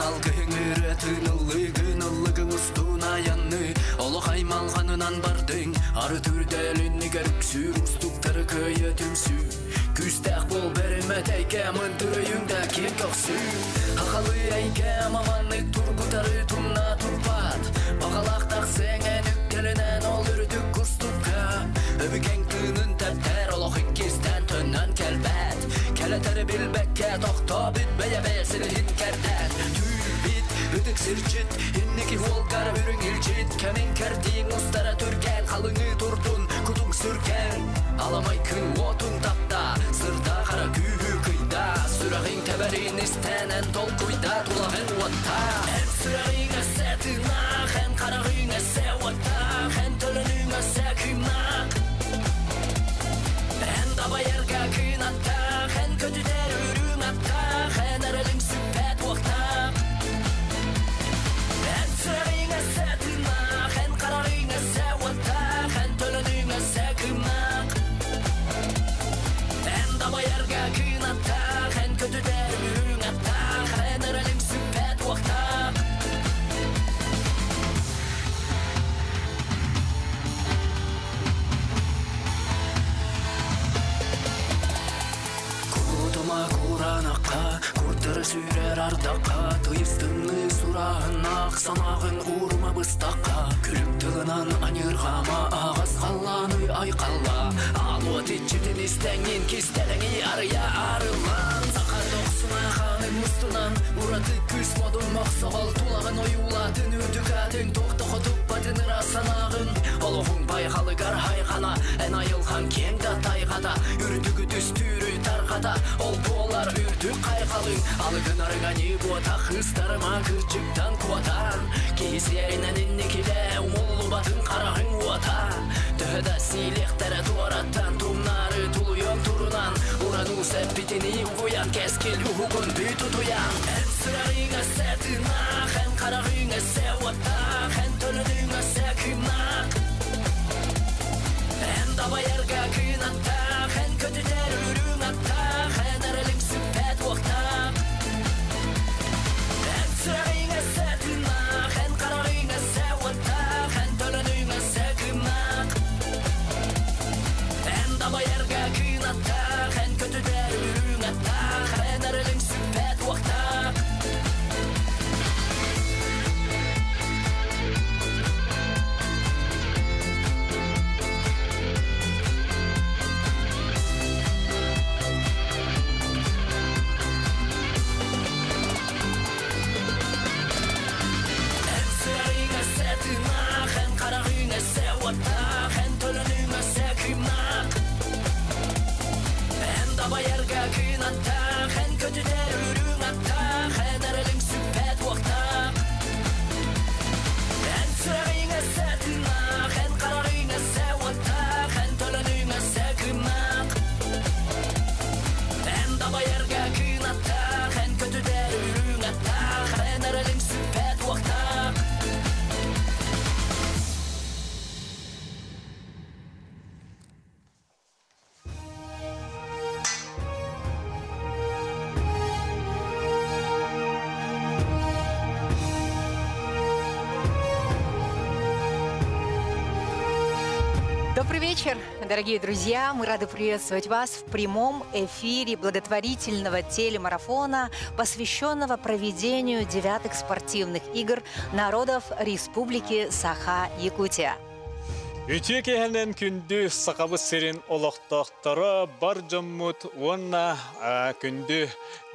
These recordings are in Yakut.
Алгыһыҥ ырыатын ыллыгын ыллыгыҥ устун айанныы Олох аймалҕанынан бардыҥ Арыт үрдэлиннигэр үксүүр Устуктары кыайа түмсүү Күүстээх буол бэриммэт эйгэ Мындыр өйүҥ да киэҥ көхсүү Хахалыы эйгэ маманнык тургутары тумна турбат Баҕалаах тахсыаҥ эн үктэлинэн ол үрдүк кустукка Өбүгэҥ тыынын тэптэр олох иккистээн төннөн кэлбэт Кэлэтэри билбэккэ тохтоо бүт бэйэ-бэйэ силиһин кэрдэн Түүл-бит, ытык сирдьит, инники уолгар үрүҥ илдьит Кэмиҥ кэрдииҥ устара түргэн халыҥыы турдун кутуҥ сүргэн Аламай күн уотун тапта, сырда хара күүһү кыйда Сүрэҕиҥ тэбэрин истэн эн толкуйда тулаҕын уотта Эн сүрэҕиҥ өссө тыыннаах, эн хараҕыҥ өссө уоттаах, эн төлөнүҥ өссө кыымнаах Эн дабайарга кынаттаах, эн көтүтэр үрүҥ аттаах, эн эрэлиҥ сүппэт уохтаах. Эн сүрэҕиҥ өссө тыыннаах, эн хараҕыҥ өссө уоттаах, эн төлөнүҥ өссө кымнаах. Эн дабайарга кынаттаах, эн көтүтэр үрүҥ аттаах, эн эрэлиҥ сүппэт уохтаах. Куутума кураанахха, курдары сүүрэр ардахха, тыйыс тымныы сурааһыннаах санааҕын уурума быстахха, күлүк тылынан аньыырҕаама, аһаҕас халлааны айхалла, аал уот иччитин истэҥҥин кистэлэҥи арыйа арыллан, саха дохсуна хаанын мустунан, ураты күүс модун мохсоҕол тулаҕын ойуулаатын үрдүк аатын туох да хотуппатын ыраас санааҕын олоҕуҥ байҕалыгар хайҕана эн айылҕаҥ киэҥ да тайҕата үрдүгү түстүүрү тарҕата ол буолар үрдүк хайҕалыҥ алыгын арыҥаныы буотах ыстарыма кырдьыктан куотан киһи сиэринэн инникилээ умуллубатын хараҕыҥ уота төһө да сиилиэхтэрэ туораттан тумнаары тулуйан турунан уран уус эппитинии угуйан кэскил уһугун бүт утуйан эн сүрэҕиҥ өссө тыыннаах эн хараҕыҥ өссө уоттаах эн төлөнүҥ өссө кыымнаах эн дабайарга кыынаттаах эн көтүтэр үрүҥ аттаах эн эрэлиҥ сүппэт уохтаах эн сүрэҕиҥ өссө тыыннаах эн хараҕыҥ өссө уоттаах эн төлөнүҥ өссө кыымнаах Эн дабайарга кыынаттаах, эн көтүтэр үрүҥ аттаах, эн эрэлиҥ сүппэт уохтаах. Эн сүрэҕиҥ өссө тыыннаах, эн хараҕыҥ өссө уоттаах, эн төлөнүҥ өссө кыымнаах. Эн дабайарга кынаттаах, эн көтүтэр үрүҥ аттаах, эн эрэлиҥ сүппэт уохтаах. Эн сүрэҕиҥ өссө тыыннаах, эн хараҕыҥ өссө уоттаах, эн төлөнүҥ өссө кыымнаах. Эн дабайарга кынаттаах, эн көтүтэр үрүҥ аттаах, эн эрэлиҥ сүппэт уохтаах. Добрый вечер, дорогие друзья! Мы рады приветствовать вас в прямом эфире благотворительного телемарафона, посвященного проведению девятых спортивных игр народов Республики Саха-Якутия. Үтүө киэһэнэн күндү Сахабыт сирин олохтоохторо, бар дьоммут уонна күндү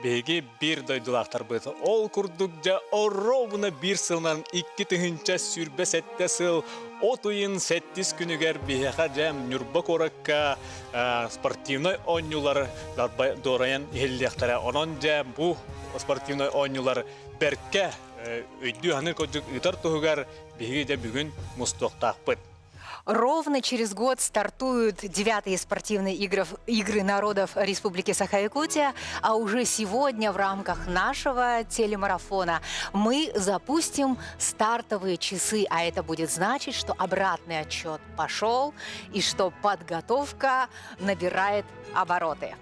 биһиги биир дойдулаахтарбыт. Ол курдук дьэ оруобуна биир сылынан 2027 сыл от ыйын сэттис күнүгэр биһиэхэ дьэ Ньурба куоракка спортивнай оонньуулар дуорайан иһиллиэхтэрэ. Онон дьэ бу спортивнай оонньуулар бэркэ өйдүү-саныы курдук ыытар туһугар биһиги дьэ бүгүн мустуохтаахпыт. Ровно через год стартуют девятые спортивные игры, игры народов Республики Саха-Якутия, а уже сегодня в рамках нашего телемарафона мы запустим стартовые часы, а это будет значить, что обратный отсчет пошел и что подготовка набирает обороты.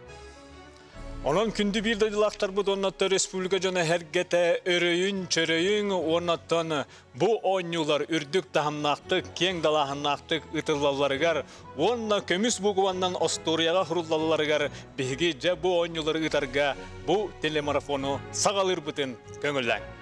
Онон күндү биир дойдулаахтарбыт уонна республика дьоно сэргэтэ өрөйүн, чөрөйүн уоннаттан бу оонньуулар үрдүк таһымнаахтык, киэҥ далааһыннаахтык ыытыллалларыгар уонна көмүс буукубаннан остуоруйаҕа суруллалларыгар биһиги дьэ бу оонньуулары ыытарга бу телемарафону саҕалыырбытын көҥүллээҥ.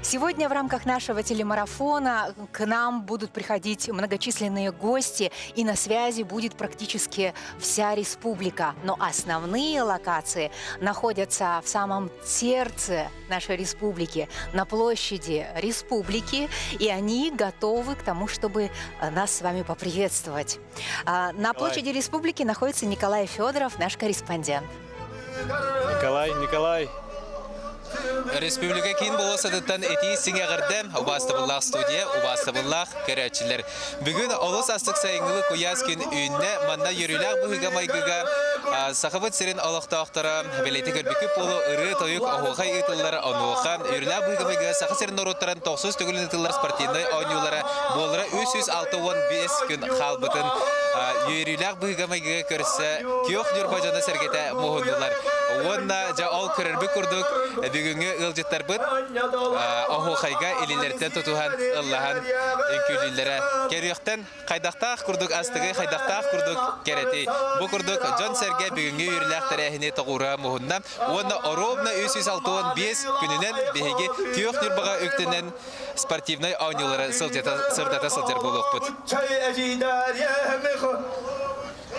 Сегодня в рамках нашего телемарафона к нам будут приходить многочисленные гости, и на связи будет практически вся республика. Но основные локации находятся в самом сердце нашей республики, на площади республики, и они готовы к тому, чтобы нас с вами поприветствовать. На площади республики находится Николай Федоров, наш корреспондент. Николай, Николай. Республика киин болуоссатыттан итии сиҥэҕирдэ убаастабыллаах студия, убаастабыллаах көрөөччүлэр. Бүгүн олус астык сайыҥҥылы куйаас күн үүннэ. Манна үөрүүлээх быһыыга-майгыга Сахабыт сирин олохтоохторо бэлиэтии көрбүккүт буолуо ырыа-тойук, оһуохай ыытыллар онуоха үөрүүлээх быһыыга-майгыга Саха сирин норуоттарын тохсус төгүлүн ыытыллар спортивнай оонньуулара буолара 365 күн хаалбытын үөрүүлээх быһыыга-майгыга көрсө күөх Ньурба дьоно-сэргэтэ муһуннулар. Уонна дьэ ол көрөрбүт курдук бүгүҥҥү ыалдьыттарбыт оһуохайга илиилэриттэн тутуһан ыллаһан үҥкүүлүүллэрэ көрүөхтэн хайдахтаах курдук астыгый, хайдахтаах курдук кэрэтий. Бу курдук дьон-сэргэ бүгүҥҥү үөрүүлээх тэрээһини тоҕуура муһунна уонна оруобуна 365 күнүнэн биһиги күөх Ньурбаҕа үктэнэн спортивнай оонньуулары сырдата сылдьар буолуохпут.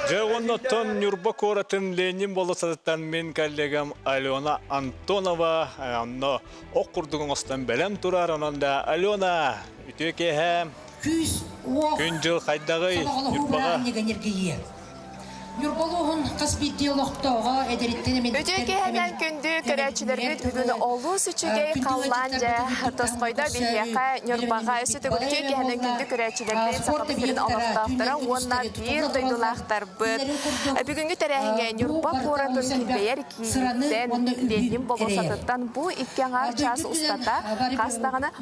Дьэ уонна оттон Ньурба куоратын Ленин болуоссатыттан мин коллегам Алена Антонова онно ох курдук оҥостон бэлэм турар. Онон да Алена, үтүө киэһэ. Күүс-уох Күн-дьыл хайдаҕый сомоҕолоһуу Ньурбаҕа? энергия. Ньурба улууһун хас биирдии олохтооҕо эдэриттэн Үтүө киэһэнэн күндү көрөөччүлэрбит бүгүн олус үчүгэй халлаан дьэ тосхойдо биһиэхэ Ньурбаҕа өссө төгүл үтүө киэһэнэн күндү көрөөччүлэрбит Сахабыт сирин олохтоохторо уонна биир дойдулаахтарбыт. Бүгүҥҥү тэрээһиҥҥэ Ньурба куоратын килбэйэр кииниттэн Ленин болуоссатыттан бу икки аҥаар чаас устата хас даҕаны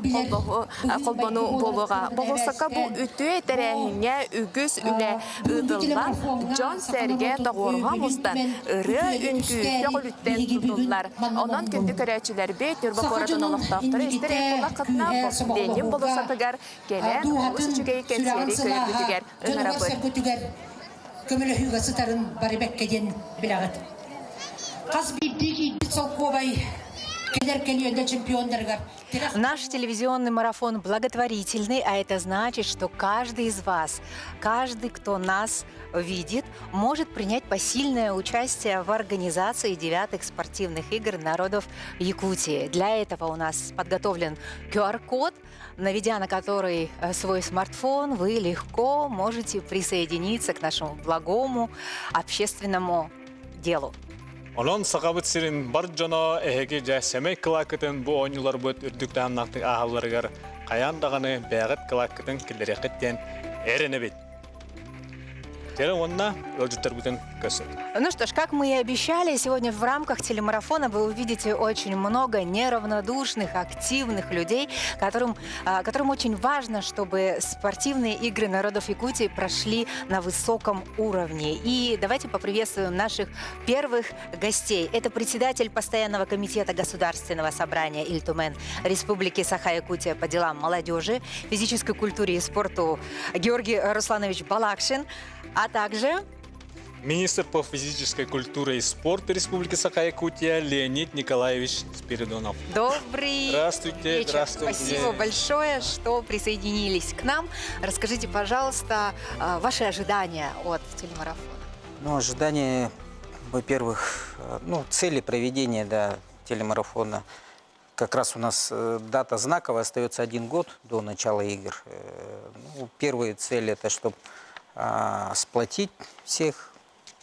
холбону буолуоҕа. Болуоссакка бу үтүө тэрээһиҥҥэ үгүс үлэ ыытыллан, дьон-сэргэ тоҕуоруһа мустан, ырыа-үҥкүү көҕүлүттэн тутуллар. Онон күндү көрөөччүлэрбит Ньурба куоратын олохтоохторо истэр буоллаххытына, Ленин болуоссатыгар кэлэн олус үчүгэй кэнсиэри көрөргүтүгэр ыҥырабыт. Көмөлөһүүгэ сытарын бары бэккэ диэн билэҕит. Хас биирдии киирбит солкуобай кэлэр көлүөнэ чемпионнарыгар Наш телевизионный марафон благотворительный, а это значит, что каждый из вас, каждый, кто нас видит, может принять посильное участие в организации девятых спортивных игр народов Якутии. Для этого у нас подготовлен QR-код, наведя на который свой смартфон, вы легко можете присоединиться к нашему благому общественному делу. Онон Сахабыт сирин бар дьоно эһиги дьэ сэмэй кылааккытын бу оонньууларбыт үрдүк таһымнаахтык ааһалларыгар хайаан даҕаны бэйэҕит кылааккытын киллэриэххит диэн эрэнэбит. Дьэ уонна ыалдьыттарбытын көрсөбүт. Ну что ж, как мы и обещали, сегодня в рамках телемарафона вы увидите очень много неравнодушных, активных людей, которым очень важно, чтобы спортивные игры народов Якутии прошли на высоком уровне. И давайте поприветствуем наших первых гостей. Это председатель Постоянного комитета Государственного собрания Ил Тумэн Республики Саха-Якутия по делам молодежи, физической культуре и спорту Георгий Русланович Балакшин, а также Министр по физической культуре и спорту Республики Саха-Якутия Леонид Николаевич Спиридонов. Добрый Здравствуйте, вечер. здравствуйте. Спасибо большое, что присоединились к нам. Расскажите, пожалуйста, ваши ожидания от телемарафона. Ну, ожидания, во-первых, ну, цели проведения, да, телемарафона. Как раз у нас дата знаковая, остается один год до начала игр. Ну, первая цель – это чтобы сплотить всех,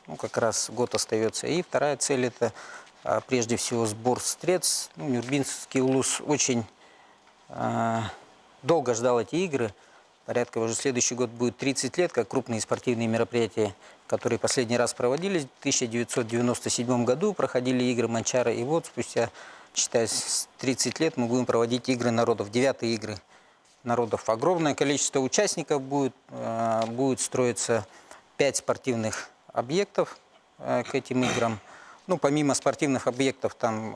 ну, как раз год остается. И вторая цель – это прежде всего сбор средств. Ну, Нюрбинский улус очень долго ждал эти игры. Порядка уже следующий год будет 30 лет, как крупные спортивные мероприятия, которые последний раз проводились. В 1997 году проходили игры Манчары. И вот спустя, считай, с 30 лет мы будем проводить игры народов, девятые игры народов. Огромное количество участников будет, будет строиться 5 спортивных объектов к этим играм. Ну, помимо спортивных объектов, там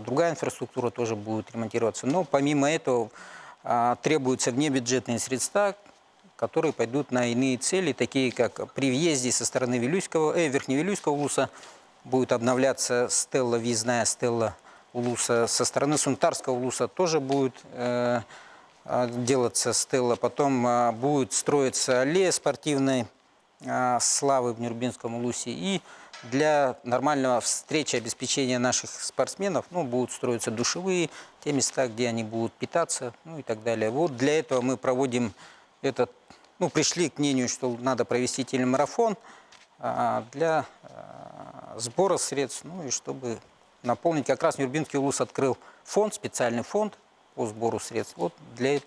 другая инфраструктура тоже будет ремонтироваться. Но помимо этого требуются внебюджетные средства, которые пойдут на иные цели, такие как при въезде со стороны Вилюйского, Верхневилюйского улуса будет обновляться стелла, въездная стелла улуса. Со стороны Сунтарского улуса тоже будет делаться стелла. Потом будет строиться аллея спортивной славы в Нюрбинском улусе. И для нормального встречи, обеспечения наших спортсменов, ну, будут строиться душевые, те места, где они будут питаться, ну и так далее. Вот для этого мы проводим этот, ну, пришли к мнению, что надо провести телемарафон для сбора средств, ну и чтобы наполнить. Как раз Нюрбинский улус открыл фонд, специальный фонд по сбору средств. Вот для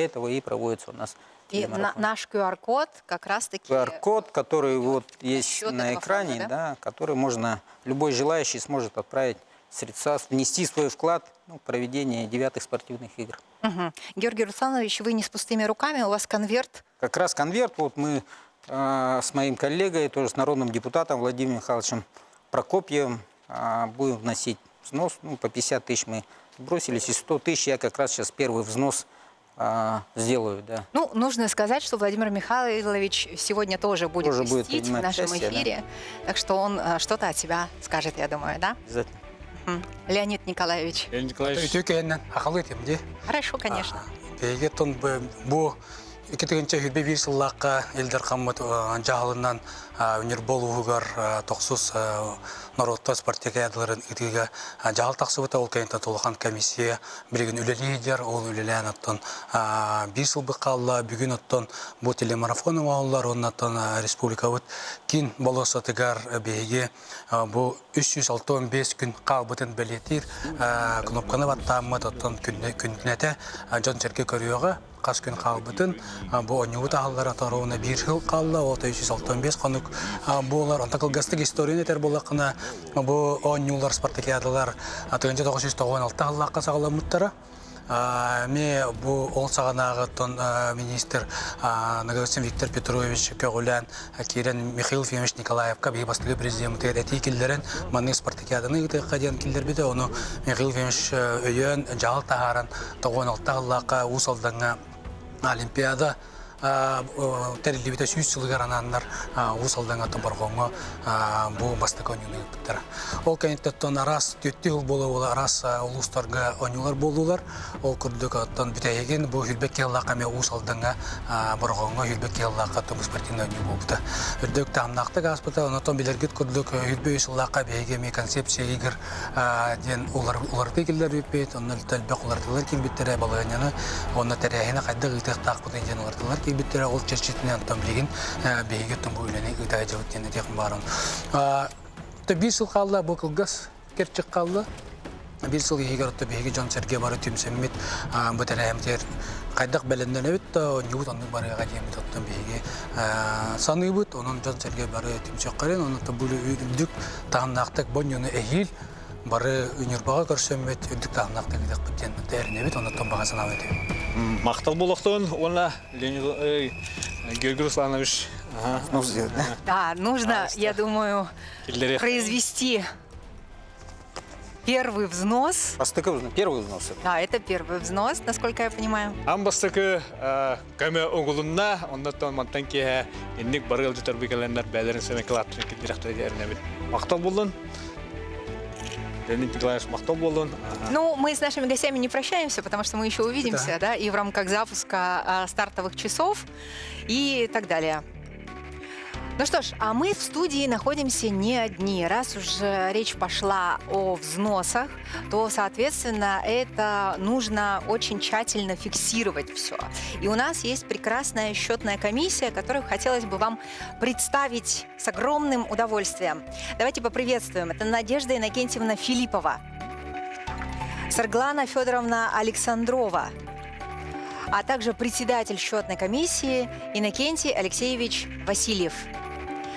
этого и проводится у нас И телемарафон. наш QR-код как раз-таки... QR-код, который вот есть счет на этого экране, фонда, да? который можно, любой желающий сможет отправить средства, внести свой вклад, ну, в проведение девятых спортивных игр. Мгм. Георгий Русланович, вы не с пустыми руками, у вас конверт. Как раз конверт, вот мы с моим коллегой, тоже с народным депутатом Владимиром Михайловичем Прокопьевым, будем вносить взнос. Ну, по 50 тысяч мы бросились, и 100 тысяч я как раз сейчас первый взнос сделаю, да. Ну, нужно сказать, что Владимир Михайлович сегодня тоже будет Тоже будет гостить в принимать нашем участие, да. эфире. Так что он что-то от себя скажет, я думаю, да? Обязательно. Мгм. Леонид Николаевич. Леонид Николаевич. Үтүө киэһэнэн сахалыы этиэм дии. Хорошо, конечно. Биһиги бу 2021 сыллаахха Ил Дархаммыт дьаһалынан Ньурба улууһугар тохсус норуоттар спартакиадаларын ыытыыга дьаһал тахсыбыта. Ол кэнниттэн улахан комиссия билигин үлэлиир, ол үлэлээн оттон биир сылбыт хаалла. Бүгүн оттон бу телемарафон оҥоһуллар, оннаттан республикабыт киин болуоссатыгар биһиги бу 365 күн хаалбытын бэлиэтиир кнопканы баттааммыт оттон күннэтэ дьон-сэргэ көрүөҕэ хас күн хаалбытын бу оонньуубут аһыллара торуuna биир сыл хаалла ол 365 хонук буолар онтон кылгастык историяны этэр буоллаххына бу оонньуулар спартакиадалар 1996 сыллаахха саҕаламмыттара Эмиэ бу ол саҕанааҕыттан министр Ноговицын Виктор Петрович көҕүлээн киирэн Михаил Ефимович Николаевка биһи бастакы президеммитигэр этии киллэрэн маннык спартакиаданы ыытыахха диэн киллэрбитэ. Ону Михаил Ефимович өйөөн дьаһал таһааран 96 сыллаахха Уус Алдаҥҥа Олимпиада тэриллибитэ 100 сылыгар анааннар Уус Алдаҥҥа Тоборҕоҥҥо бу бастакы оонньууну ыыппыттара. Ол кэнниттэн араас түөттүү сыл буола-буола араас улуустарга оонньуулар буоллулар. Ол курдук оттон бүтэһигин бу Хүрбэк Киһаллаахха эмиэ Уус Алдаҥҥа Бороҕоҥҥо Хүрбэк Киһаллаахха тумус спортивнай оонньуу буолбута. Үрдүк таһымнаахтык ааспыта. Онтон билэргит курдук Хүрбэ үс сыллаахха биһиги эмиэ концепция игр диэн уларытыы киллэрбиппит, онно элбэх уларытыылар киирбиттэрэ, балаһыанньаны уонна тэрээһини хайдах ыытыахтаахпытый диэн уларытыылар киирбиттэрэ, ол чэрчитинэн оттон билигин биһиги оттон бу үлэни ыыта сылдьабыт диэн этиэх баарым. Биир сыл хаалла, бу кылгас кэрчик хаалла. Биир сыл иһигэр отто биһиги дьон-сэргэ бары түмсэммит бу тэрээһиммитигэр хайдах бэлэмнэнэбит да оонньуубут оннук барыаҕа диэммит оттон биһиги саныыбыт, онон дьон-сэргэ бары түмсүөххэрин, онон бу үрдүк таһымнаахтык бу оонньууну эһиил бары Ньурбаҕа көрсөммүт үрдүк таһымнаахтык ыытыахпыт диэн эрэнэбит, оннуттан баҕа санаабыт этибит. Махтал буолуохтун уонна Леонид Георгий Русланович. Да, нужно, я думаю, произвести первый взнос. Бастакы взнос, первый взнос. Это. Да, это первый взнос, насколько я понимаю. Аан бастакы көмө оҥоһулунна, оннуттан мантан киэһэ инник бары ыалдьыттар кэлэннэр бэйэлэрин сэмэй кылааттарын киллэриэхтэрэ Махтал буоллун. Леонид Николаевич, махтал буоллун. Ну, мы с нашими гостями не прощаемся, потому что мы еще увидимся, да, да и в рамках запуска стартовых часов и так далее. Ну что ж, а мы в студии находимся не одни. Раз уж речь пошла о взносах, то, соответственно, это нужно очень тщательно фиксировать все. И у нас есть прекрасная счетная комиссия, которую хотелось бы вам представить с огромным удовольствием. Давайте поприветствуем. Это Надежда Иннокентьевна Филиппова, Сарглана Федоровна Александрова, а также председатель счетной комиссии Иннокентий Алексеевич Васильев.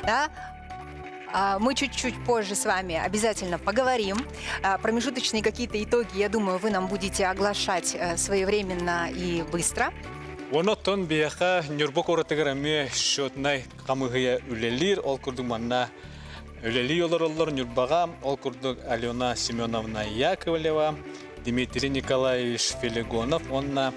Да? Мы чуть-чуть позже с вами обязательно поговорим. Промежуточные какие-то итоги, я думаю, вы нам будете оглашать своевременно и быстро. Онон биһиэхэ Ньурба куоратыгар эмиэ счетнай хамыыһыйа үлэлиир, ол курдук манна. үлэлии олороллор Ньурбаҕа, ол курдук Алена Семеновна Яковлева, Дмитрий Николаевич Филигонов уонна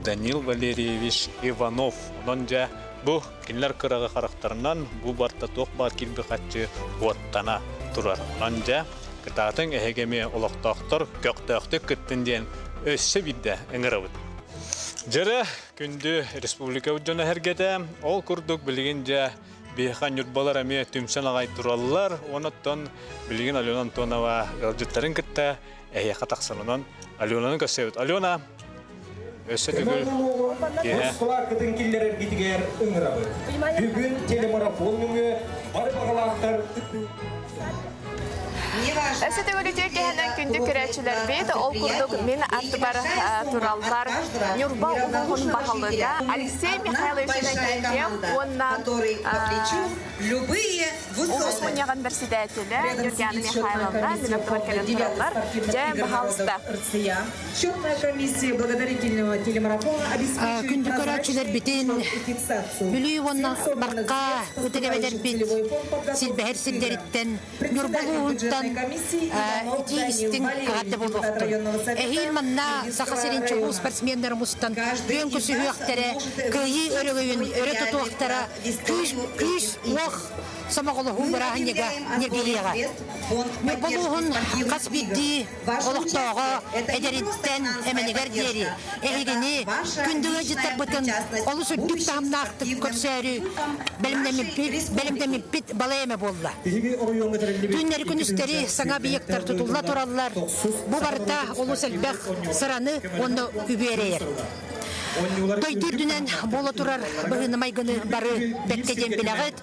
Данил Валерьевич Иванов. Онон дьэ бу кинилэр кыраҕы харахтарынан бу барта туох баар килби хаччы уоттана турар. Онон дьэ кытаатыҥ эһиги эмиэ олохтоохтор көхтөөхтүк кыттын диэн өссө биирдэ ыҥырабыт. Дьэрэ күндү республика дьоно эргэтэ, ол курдук билигин дьэ биһиэхэ ньурбалар эмиэ түмсэн аҕай тураллар. Онон билигин Алена Антонова ыалдьыттарын кытта эһиэхэ тахсан онон Аленаны көрсөбүт. Алена, өссө төгүл киэһэ. Кылааккытын киллэрэргитигэр ыҥырабыт. Бүгүн телемарафон нөҥүө бары баҕалаахтар Өссө төгүл үтүө киэһэнэн күндү көрөөччүлэрбит, ол курдук мин аттыбар тураллар Ньурба улууһун баһылыга Алексей Михайлович Иннокентьев уонна Любые Улуус мунньаҕын бэрэссэдээтэлэ Нюргиана Михайловна Минаттыбар кэлэн тураллар. Дьэ, баһаалыста. Счетная комиссия благодарительного телемарафона обеспечивает Күндү көрөөччүлэрбитин Бүлүү уонна Барка ытык эбэлэрбит силбэһэр сирдэриттэн Ньурба улууһуттан итии истиҥ эҕэрдэ буолуохтун. Эһиил манна Саха сирин чулуу спортсменнара мустан күөн көрсүһүөхтэрэ, кыайыы өрөгөйүн өрө тутуохтара, күүс, күүс, уох сомоҕолоһуу бырааһынньыга ньиргийиэҕэ. Ньурба улууһун хас биирдии олохтооҕо эдэриттэн эмэнигэр диэри эһигини күндү ыалдьыттарбытын олус үрдүк таһымнаахтык көрсөөрү бэлэмнэммиппит балай эмэ буолла. Түүннэри-күнүстэри саҥа объектар тутулла тураллар. Бу барыта олус элбэх сыраны уонна үбү эрэйэр. Дойду үрдүнэн буола турар быһыыны-майгыны бары бэккэ диэн билэҕит.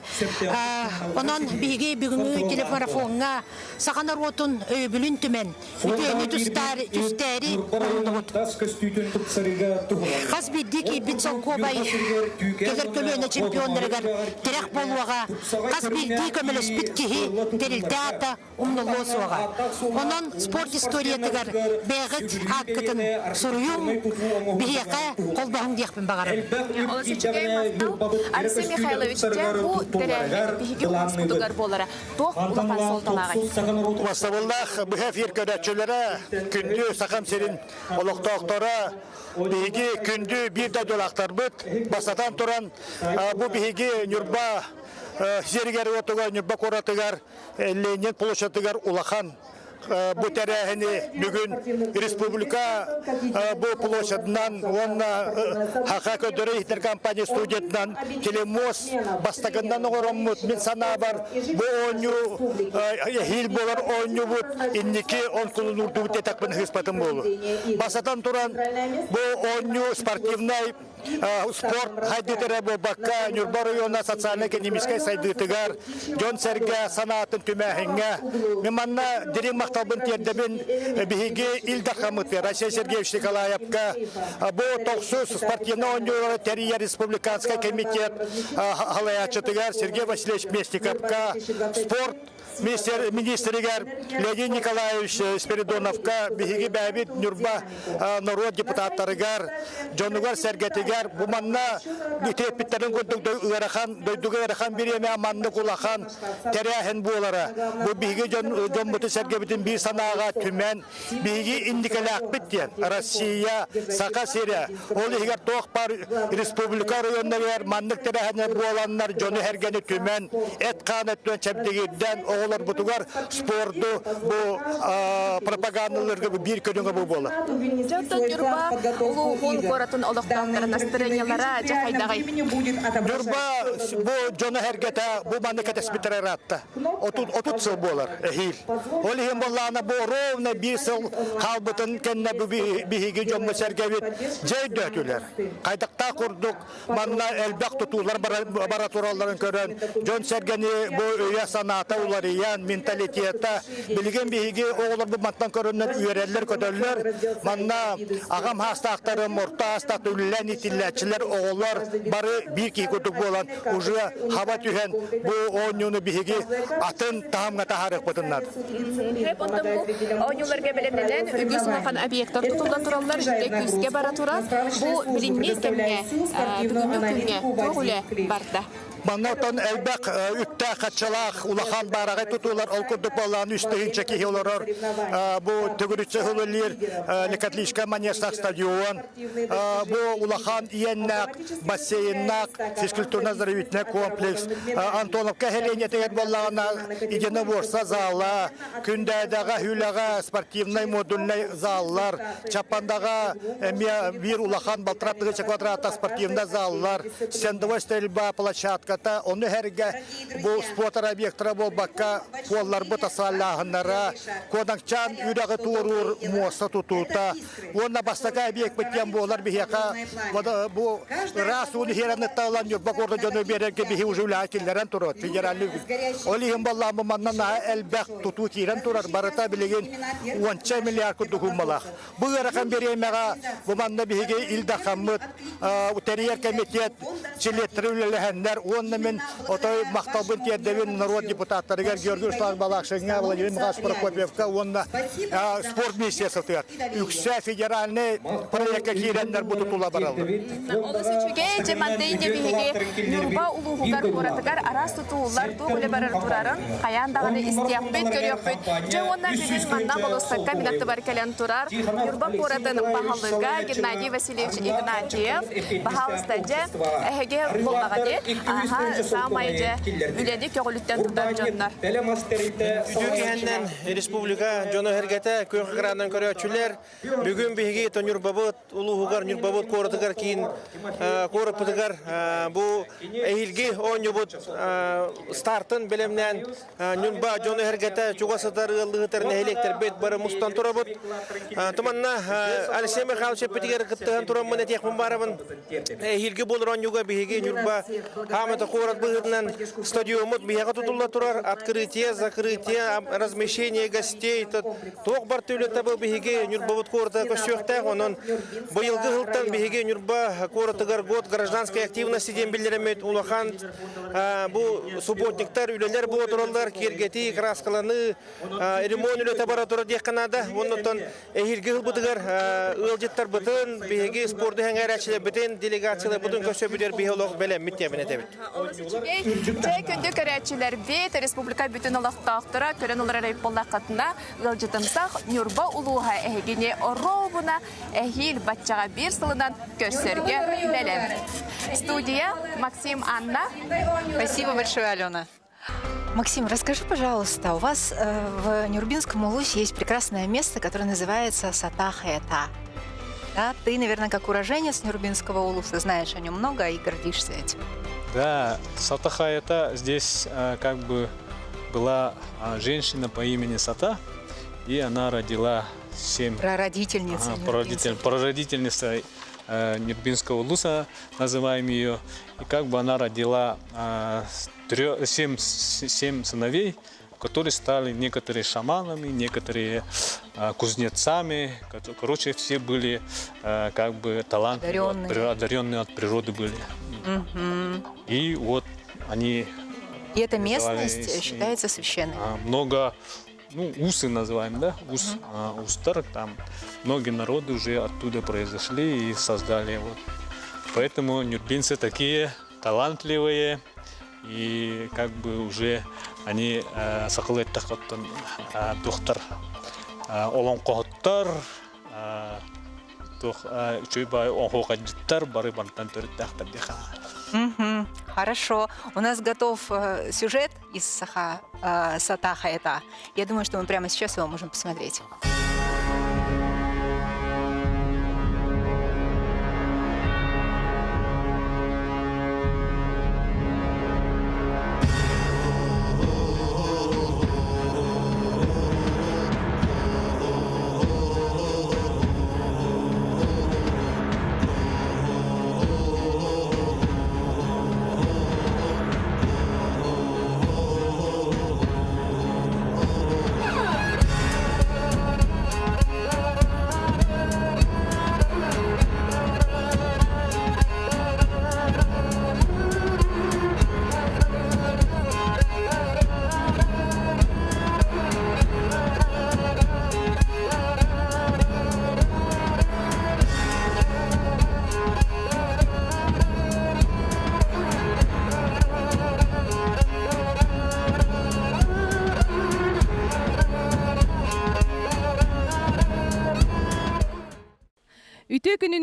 Онон биһиги бүгүҥҥү телемарафоҥҥа саха норуотун өйөбүлүн түмэн, үтүөнү түстээри оҥордубут. Хас биирдии киирбит солкуобай кэлэр көлүөнэ чемпионнарыгар тирэх буолуоҕа, хас биирдии көмөлөспүт киһи тэрилтэ аата умнуллуо суоҕа. Онон спорт историятыгар бэйэҕит ааккытын суруйуҥ, биһиэхэ холбоһуҥ диэхпин баҕарабын. Олус үчүгэй махтал. Алексей Михайлович, дьэ бу тэрээһин биһиги улууспутугар буолара туох улахан суолталааҕый? Убастабыллаах быһа эфир көрөөччүлэрэ, күндү Сахам сирин олохтоохторо, биһиги күндү биир дойдулаахтарбыт, бастатан туран, бу биһиги Ньурба сиригэр-уотугар, Ньурба куоратыгар Ленин площадыгар улахан бу тэрээһини бүгүн республика бу площадынан уонна Хаха көрдөрөр иһитэр компания студиятынан телемост бастакыннан оҥороммут мин санаабар бу оонньуу эһиил буолар оонньуубут инники онкулунуурдубут диэтэхпин ыһыспатым буолуо. Бастатан туран бу оонньуу спортивнай спорт хайдыыта эрэ буолбакка, Ньурба оройуона социальнай-экономическай сайдыытыгар, дьон-сэргэ санаатын түмээһиҥҥэ. Мин манна дириҥ махталбын тиэрдэбин биһиги Ил Дархаммытыгар Россия Сергеевич Николаевка бу тохсус спортивнай оонньуулары тэрийэр республиканскай комитет салайааччытыгар Сергей Васильевич Местниковка спорт министригэр Леонид Николаевич Спиридоновка биһиги бэйэбит Ньурба норуот депутаттарыгар, дьонугар-сэргэтигэр бу манна итиэппиттэрин курдук ыарахан, дойдуга ыарахан бириэмэ маннык улахан тэрээһин буолара. Бу биһиги дьон дьоммутун-сэргэбитин биир санааҕа түмэн Биһиги инникилээхпит диэн Россия, Саха сирэ, ол иһигэр туох баар республика оройуоннарыгар маннык тэрээһиннэр буоланнар дьону-сэргэни түмэн, эт-хаан өттүнэн чэбдигирдэн оҕолорбутугар спорду бу пропагандалыырга биир көрүҥэ бу буолар. Дьонтон Ньурба улууһун куоратын олохтоохторун настырыанньалара дьэ хайдаҕый? Ньурба бу дьоно-сэргэтэ бу маннык кэтэспиттэрэ ыраатта. 30 сыл буолар эһиил. Ол иһин буоллаҕына бу ровно биир сыл хаалбытын кэннэ бу биһиги дьоммут-сэргэбит дьэ өйдөөтүлэр. Хайдахтаах курдук манна элбэх тутуулар бара туралларын көрөн дьон-сэргэни бу өйө-санаата уларыйан, менталитета билигин биһиги оҕолорбут мантан көрөннөр үөрэллэр-көтөллөр. Манна аҕам хаастаахтарым, орто аастаах үлэлээн итилэр. итиллээччилэр, оҕолор бары биир киһи курдук буолан уже хаба түһэн бу оонньууну биһиги атын таһымҥа таһаарыахпытын наада. Онтон бу оонньууларга бэлэмнэнэн үгүс улахан объектар тутуллан тураллар, үлэ күүскэ бара турар. Бу билиҥҥи кэмҥэ, бүгүҥҥү күҥҥэ туох үлэ барда? Манна оттон элбэх үптээх-харчылаах улахан баараҕай тутуулар ол курдук буоллаан 3000 киһи олорор. Бу төгүрүччү үлэлиир Лекатличка манежтаах стадион. Бу улахан иэннээх бассейннаах физкультурно-оздоровительный комплекс. Антоновка нэһилиэнньэтигэр буоллаҕына единоборство зала, Күндээдэҕэ, Хүлэҕэ спортивнай модульнай заллар, Чаппандаҕа эмиэ биир улахан балтараа тыһыынча квадраттаах спортивнай заллар, стендовой стрельба площадката, ону сэргэ бу спорт объектара буолбакка, суолларбыт асфальтааһыннара, Куонаҥчаан үрэҕи туоруур муоста тутуута уонна бастакы объекпыт диэн буолар биһиэхэ бу ыраас ууну иһиэрэниттэн ылан Ньурба куорат дьону биэрэргэ биһи уже үлэҕэ киллэрэн турар федеральный ол иһин буоллаҕа бу манна наһаа элбэх тутуу киирэн турар барыта билигин уонча миллиард курдук ууммалаах Бу ыарахан бириэмэҕэ бу манна биһиги Ил Дархаммыт, тэрийэр кэмитиэт чилиэттэрэ үлэлэһэннэр уонна мин отой махталбын тиэрдэбин норуот депутаттарыгар Георгий Русланович Балакшиҥҥа, Владимир Михайлович Прокопьевка уонна спорт министерствотыгар үксэ федеральнай проекка киирэннэр бу тутула бараллар. Олус үчүгэй, дьэ мантайын биһиги Ньурба улууһугар куоратыгар араас тутуулар туох үлэ барар турарын хайаан даҕаны истиэхпит, көрүөхпүт. Дьэ уонна бүгүн манна болуоссакка мин аттыбар кэлэн турар Ньурба куоратын баһылыга Геннадий Васильевич Игнатьев. Баһаалыста дьэ, эһиги буоллаҕа дии. Аха, саамай дьэ үлэни көҕүлүттэн тутар дьоннор. Үтүө киһиннэн республика дьоно-сэргэтэ күөх экранынан көрөөччүлэр бүгүн биһиги Ньурбабыт улууһугар Ньурбабыт куоратыгар киин куораппытыгар бу эһиилги оонньуубут стартын бэлэмнээн Ньурба дьоно-сэргэтэ чугас сытар ыаллыһытар нэһилиэктэрбит бары мустан турабыт. Туманна Алексей Михайлович эппитигэр кыттыһан тураммын этиэхпин баарабын. Эһиилги буолар оонньууга биһиги Ньурба хаамыта куорат быһыытынан стадиоммут биһиэхэ тутулла турар. Открытие, закрытие, размещение гостей, туох бар үлэтэ бу биһиги Ньурбабыт куората көстүөхтээх. Онон быйылгы сылтан биһиги Ньурба куоратыгар год гражданской активности диэн биллэрэммит улахан бу субботниктар үлэлэр буола тураллар, киэргэтии, краскаланыы, ремонт үлэтэ бара турар диэххэ наада. Оннуттан эһиилги сылбытыгар ыалдьыттарбытын, биһиги спорду сэҥээрээччилэрбитин, делегацияларбытын көрсөбүтүгэр биһи олох бэлэммит диэмин этэбит. Олус үчүгэй. Дьэ, күндү көрөөччүлэрбит, республика бүтүн олохтоохторо көрөн олорор эбит буоллаххытына, ыалдьытымсах Ньурба улууһа эһигини оруобуна эһиил баччаҕа биир сылынан көрсөргө бэлэм. Студия Максим Анна. Спасибо большое, Алена. Максим, расскажи, пожалуйста, у вас в Нюрбинском улусе есть прекрасное место, которое называется Сатаха-Эта. Да, ты, наверное, как уроженец Нюрбинского улуса, знаешь о нем много и гордишься этим. Да, Сатаха-Эта здесь как бы была женщина по имени Сата, и она родила семь... Прародительница. Ага, прародитель, прародительница Нюрбинского улуса, называем ее. И как бы она родила семь, семь сыновей, которые стали некоторые шаманами, некоторые кузнецами. Короче, все были как бы талантливые, одаренные, одаренные от природы были. Угу. И вот они... И эта местность считается священной. Много, ну, усы называем, да, ус, угу. устар, там многие народы уже оттуда произошли и создали вот. Поэтому нюрбинцы такие талантливые, и как бы уже они сахалыы эттэххэ туохтар олоҥхоһуттар туох үчүгэй баай оһуохайдьыттар бары мантан төрүттээхтэр диэхэ. Хорошо. У нас готов сюжет из Саха, Сатаха это. Я думаю, что мы прямо сейчас его можем посмотреть.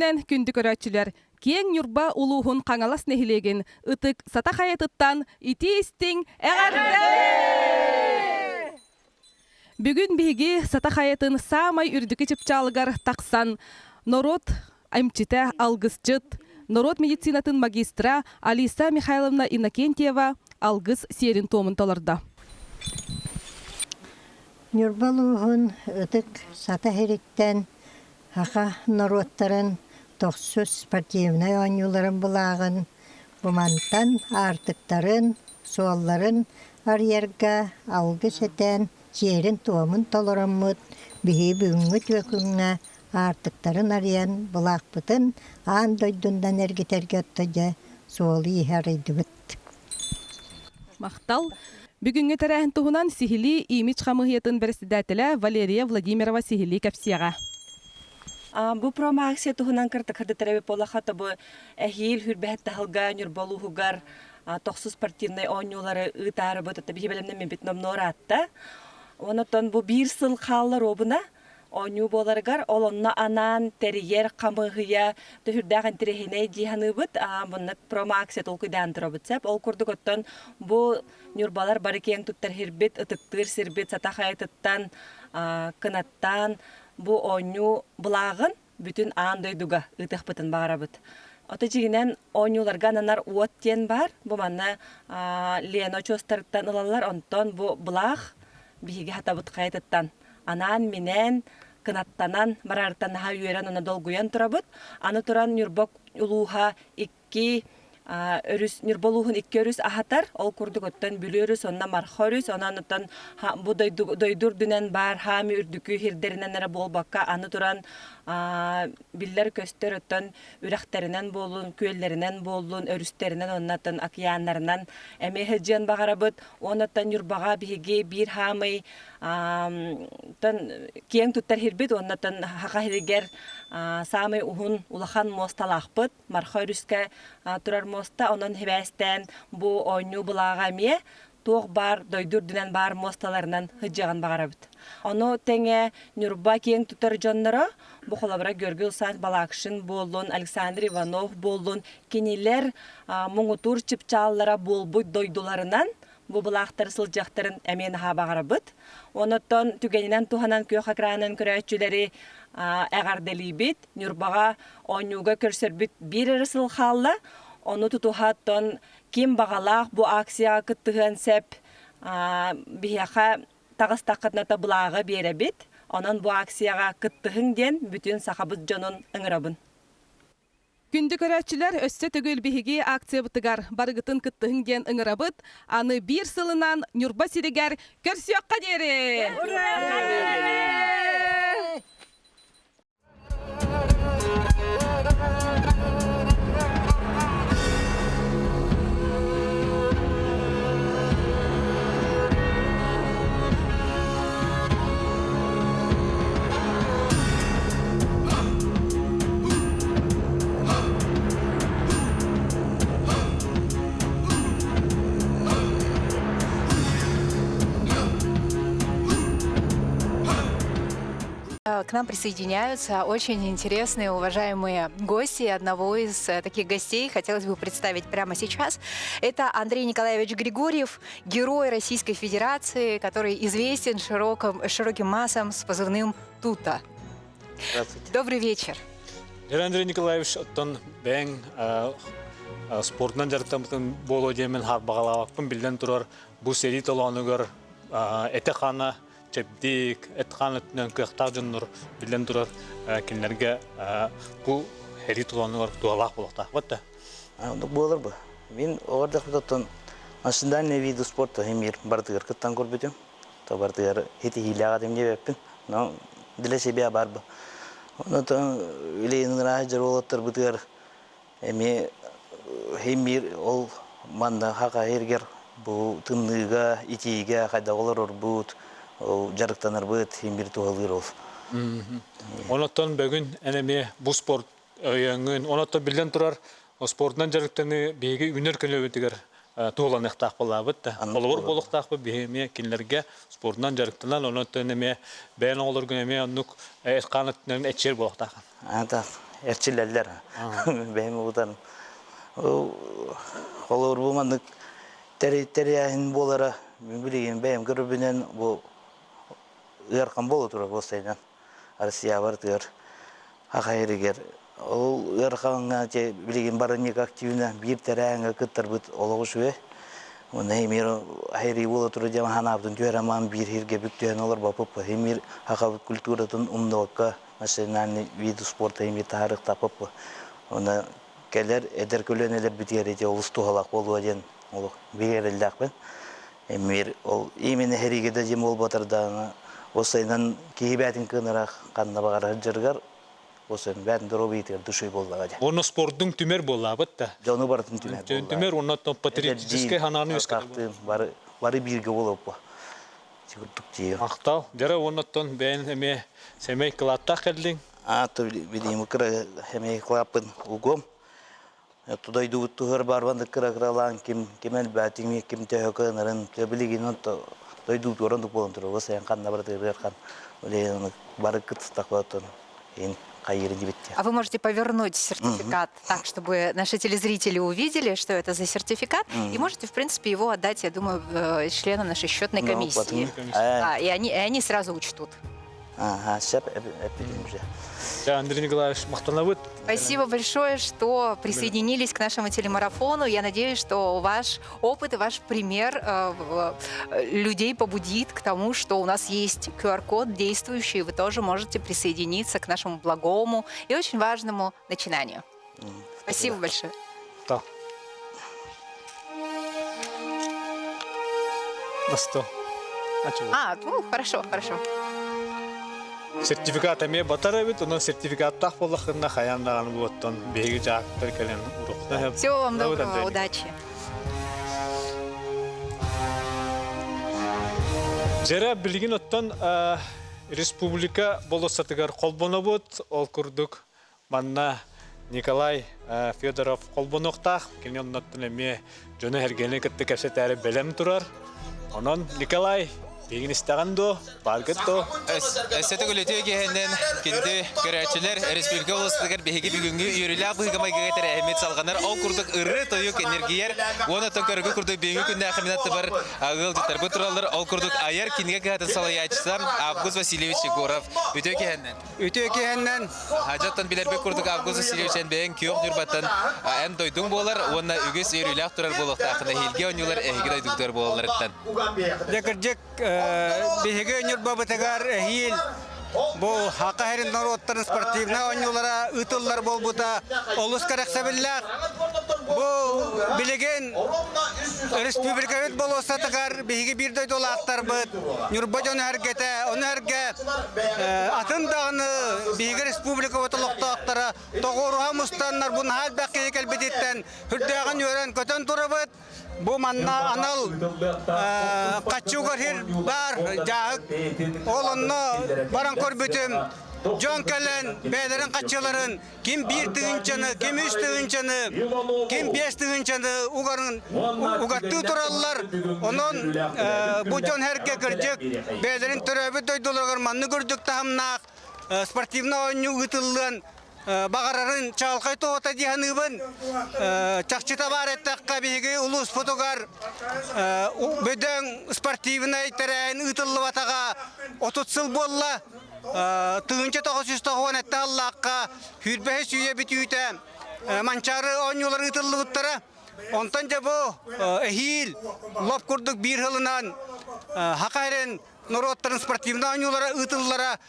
киэһэнэн күндү көрөөччүлэр, киэҥ Ньурба улууһун Хаҥалас нэһилиэгин ытык Сата хайатыттан итии-истиҥ эҕэрдэ! Бүгүн биһиги Сата хайатын саамай үрдүкү чыпчаалыгар тахсан норуот эмчитэ, алгысчыт, норуот медицинатын магистра Алиса Михайловна Иннокентьева алгыс сиэрин-туомун толордо. Ньурба улууһун ытык Сата сириттэн Саха норуоттарын тохсус спортивнай оонньууларын былааҕын бу мантан аартыктарын, суолларын арыйарга алгыс этэн, сиэрин-туомун толороммут биһиги бүгүҥҥү түөкүҥҥэ аартыктарын арыйан былаахпытын аан дойдунан эргитэргэ отто дьэ суолу-ииһи арыйдыбыт. Махтал. Бүгүҥҥү тэрээһин туһунан сиһилии имидж хамыыһыйатын бэрэссэдээтэлэ Валерия Владимирова сиһилии кэпсиэҕэ. Бу промо-акция туһунан кырдыктар эбит буоллахха, бу эһиил хүрбэһит таһылга Ньурба улууһугар тохсус спортивнай оонньуулары ыытаарыбыт, биһи бэлэмнэммиппит номнуо ыраатта. Онон бу биир сыл хаалла робуна оонньуу буоларыгар ол онно анаан тэрийэр хамыыһыйа төһүрдээх интэриэһинэй дии саныыбыт. Манна промо-акция толкуйдаан турабыт сөп. Ол курдук оттон бу Ньурбалар бары киэҥ туттар сирбит, ытыктыыр сирбит Сата хайатыттан кынаттаан бу оонньуу былааҕын бүтүн аан дойдуга ыытыахпытын баҕарабыт. Ото дьиҥинэн оонньууларга ананар уот диэн баар. Бу манна Лена очуостарыттан ылаллар. Онтон бу былаах биһиги хатабыт хайатыттан анаан-минээн, кынаттанан барарыттан наһаа үөрэн уонна долгуйан турабыт. Аны туран Ньурба улууһа икки өрүс Ньурба улууһун икки өрүс аһатар. Ол курдук оттон Бүлүү өрүс уонна Марха өрүс. Онон оттон бу дойду, дойду үрдүнэн баар хаами үрдүкү сирдэринэн эрэ буолбакка аны туран биллэр-көстөр оттон үрэхтэринэн буоллун, күөллэринэн буоллун, өрүстэринэн уонна оттон океаннарынан эмиэ сылдьыан баҕарабыт. Уонна оттон Ньурбаҕа биһиги биир хаамый тон киэҥ туттар сирбит уонна тон Саха сиригэр саамай уһун улахан муосталаахпыт Марха өрүскэ турар муоста онон сибээстээн бу оонньуу былааҕа эмиэ туох баар дойду үрдүнэн баар муосталарынан сылдьыаҕын баҕарабыт. Ону тэҥэ Ньурба киэҥ тутар дьонноро бу холобура Георгий Александрович Балакшин буоллун, Александр Иванов буоллун кинилэр муҥутуур чыпчааллара буолбут дойдуларынан бу былаахтары сылдьыахтарын эмиэ наһаа баҕарабыт. Онуттан түгэнинэн туһанан күөх экранын көрөөччүлэри эҕэрдэлиибит. Ньурбаҕа оонньууга көрсөрбүт биир эрэ сыл хаалла. Ону тутуһаттан ким баҕалаах бу акцияҕа кыттыһыан сөп. Биһиэхэ таҕыстаххытына да былааҕы биэрэбит. Онон бу акцияҕа кыттыһыҥ диэн бүтүн сахабыт дьонун ыҥырабын. Күндү көрөөччүлэр, өссө төгүл биһиги акциябытыгар барыгытын кыттыһыҥ диэн ыҥырабыт. Аны биир сылынан Ньурба сиригэр көрсүөххэ диэри! К нам присоединяются очень интересные, уважаемые гости. Одного из таких гостей хотелось бы представить прямо сейчас. Это Андрей Николаевич Григорьев, герой Российской Федерации, который известен широким, широким массам с позывным «Тута». Здравствуйте. Добрый вечер. Дьэ, Андрей Николаевич, оттон бэйэҥ спортунан дьарыктаммытын буолуо диэммин хаарбаҕалаабаппын биллэн турар бу сэрии толоонугар этэ-хаана чэбдик, эт-хаан өттүнэн кыахтаах дьоннор биллэн турар кинилэргэ бу сэрии толоонугар туһалаах буолуохтаахпыт да. Оннук буолар бу. Мин оҕордохпутуттан национальные виды спорта эмиэр барытыгар кыттан көрбүтүм. То барытыгар итиһиилээх этим диэбэппин. Но для себя бар бу. Онон үлэйин ыраах дьаруолаттарбытыгар эмиэ эмиэр ол манна хака эргер бу тымныыга, итиигэ хайдах олорорбут, ол дьарыктанарбыт имбир туһалыыр ол. Онон бүгүн эн эмиэ бу спорт өйөөҥҥүн, онон биллэн турар спордунан дьарыктаныы биһиги үүнэр көлүөбүтүгэр туһуланыахтаах буолаабыт да. Холобур буолуохтаахпыт биһи эмиэ кинилэргэ спордунан дьарыктанан, онон эмиэ бэйэн оҕолоргун эмиэ оннук эт-хаан өттүнэн эччиэр буолуохтааххын. Ата. Эрчиллэллэр. Бэйэм уутан. Холобур бу маннык тэрээһин буолара билигин бэйэм көрөрбүнэн бу ыарахан буола турар буолсайынан Россия барытыгар ахайырыгар ол ыарахаҥҥа билигин барынньык активно биир тэрээһиҥҥэ кыттарбыт олох үчүгэй уонна эмиэ айырыы буола турар диэн ханаабытын түһэрэмаан биир сиргэ бүк түһэн олорбоппут эмиэ сахабыт культуратын умнубакка национальный вид спорта эмиэ таһаарыахтаахпыт уонна кэлэр эдэр көлүөнэлэрбитигэр ити олус туһалаах буолуо диэн олох бигэ эрэллээхпин эмиэ ол именно сэриигэ да дьиэм буолбатар даҕаны уопсайынан киһи бээтин кыанара ханна баҕарар сылдьарыгар уопсайынан бээтин доруобуйатыгар душой буоллаҕа дьэ. Уонна спордуҥ түмэр буоллаабыт да. Дьону барытын түмэр буоллаа. Түмэр уонна патриотическай санааны үөскэтэр. Бары бары бииргэ буолуоппа. Курдук дии. Махтал. Дьара уонна оттон бэйэн эмиэ сэмэй кылааттаах кэллиҥ. Ааты билиим кыра сэмэй кылааппын угуом. Дойдубут туһугар барбан кыра-кыралаан ким ким элбээтиҥ, ким төһө кыанарын, билигин дойдубутугар оннук буолан турар. Сайын ханна барытыгар хан бары кыттыстахпытын А вы можете повернуть сертификат так, чтобы наши телезрители увидели, что это за сертификат, и можете, в принципе, его отдать, я думаю, членам нашей счетной комиссии. А, и они сразу учтут. Ага, сөп, уже. Андрей Николаевич, махтанабыт. Спасибо большое, что присоединились к нашему телемарафону. Я надеюсь, что ваш опыт и ваш пример людей побудит к тому, что у нас есть QR-код действующий, и вы тоже можете присоединиться к нашему благому и очень важному начинанию. Спасибо большое. Да. На стол. А, чего? А, ну, хорошо, хорошо. Сертификат эмиэ батар эбит, онон сертификаттаах буоллаххына хайаан даҕаны буоттан биһиги дьаактар кэлэн урукна Всего вам доброго, удачи. Дьэрэ билигин оттон республика болуоссатыгар холбонобут, ол курдук Манна Николай Федоров холбонуохтаах. Кини оннуттан эмиэ дьону-сэргэни кытта кэпсэтээри бэлэм турар. Онон Николай, Билигин истэҕин дуо? Бааргыт дуо? Өссө төгүл үтүө киэһэнэн күндү көрөөччүлэр, республика улуустарыгар биһиги бүгүҥҥү үөрүүлээх быһыыга-майгыга тэрээһиммит салҕанар. Ол курдук ырыа-тойук энергийэр уонна оттон көргө курдук бүгүҥҥү күннээх аттыбар ыалдьыттарбыт тураллар. Ол курдук айар кинигэ кыһатын салайааччыта Август Васильевич Егоров. Үтүө киэһэнэн. Үтүө киэһэннэн. Дьоттон билэрбит курдук Август Васильевич эн бэйэҥ күөх Ньурбаттан эн дойдуҥ буолар уонна үгүс үөрүүлээх турар буолуохтааххына эһиилги оонньуулар эһиги дойдугутугар буолалларыттан. Дьэ кырдьык биһиги Ньурбабытыгар эһиил бу Саха сирин норуоттарын спортивнай оонньуулара ыытыллар буолбута олус кэрэхсэбиллээх. Бу билигин республикабыт болуоссатыгар биһиги биир дойдулаахтарбыт Ньурба дьоно-сэргэтэ, ону сэргэ атын даҕаны биһиги республикабыт олохтоохторо тоҕуоруһа мустаннар бу наһаа элбэх киһи кэлбититтэн сүрдээҕин үөрэн-көтөн турабыт. Бу манна анал хаччугар сир баар дьааһык. Ол онно баран көрбүтүм дьон кэлэн бэйэлэрин хаччыларын ким биир тыһыынчаны, ким үс тыһыынчаны, ким биэс тыһыынчаны угарын угаттыы тураллар. Онон бу дьон сэргэ кырдьык бэйэлэрин төрөөбүт дойдуларыгар маннык үрдүк таһымнаах спортивнай оонньуу ыытыллыан баҕарарын чаҕылхай туоһута дии саныыбын. Чахчыта баар эттэххэ, биһиги улууспутугар бөдөҥ спортивнай тэрээһин ыытыллыбатаҕа 30 сыл буолла. 1997 сыллаахха сүүрбэһис үйэ бүтүүтэ Манчаары оонньуулар ыытыллыбыттара. Онтон дьэ бу эһиил лоп курдук биир сылынан Саха сирин норуоттарын спортивнай оонньуулара ыытыллара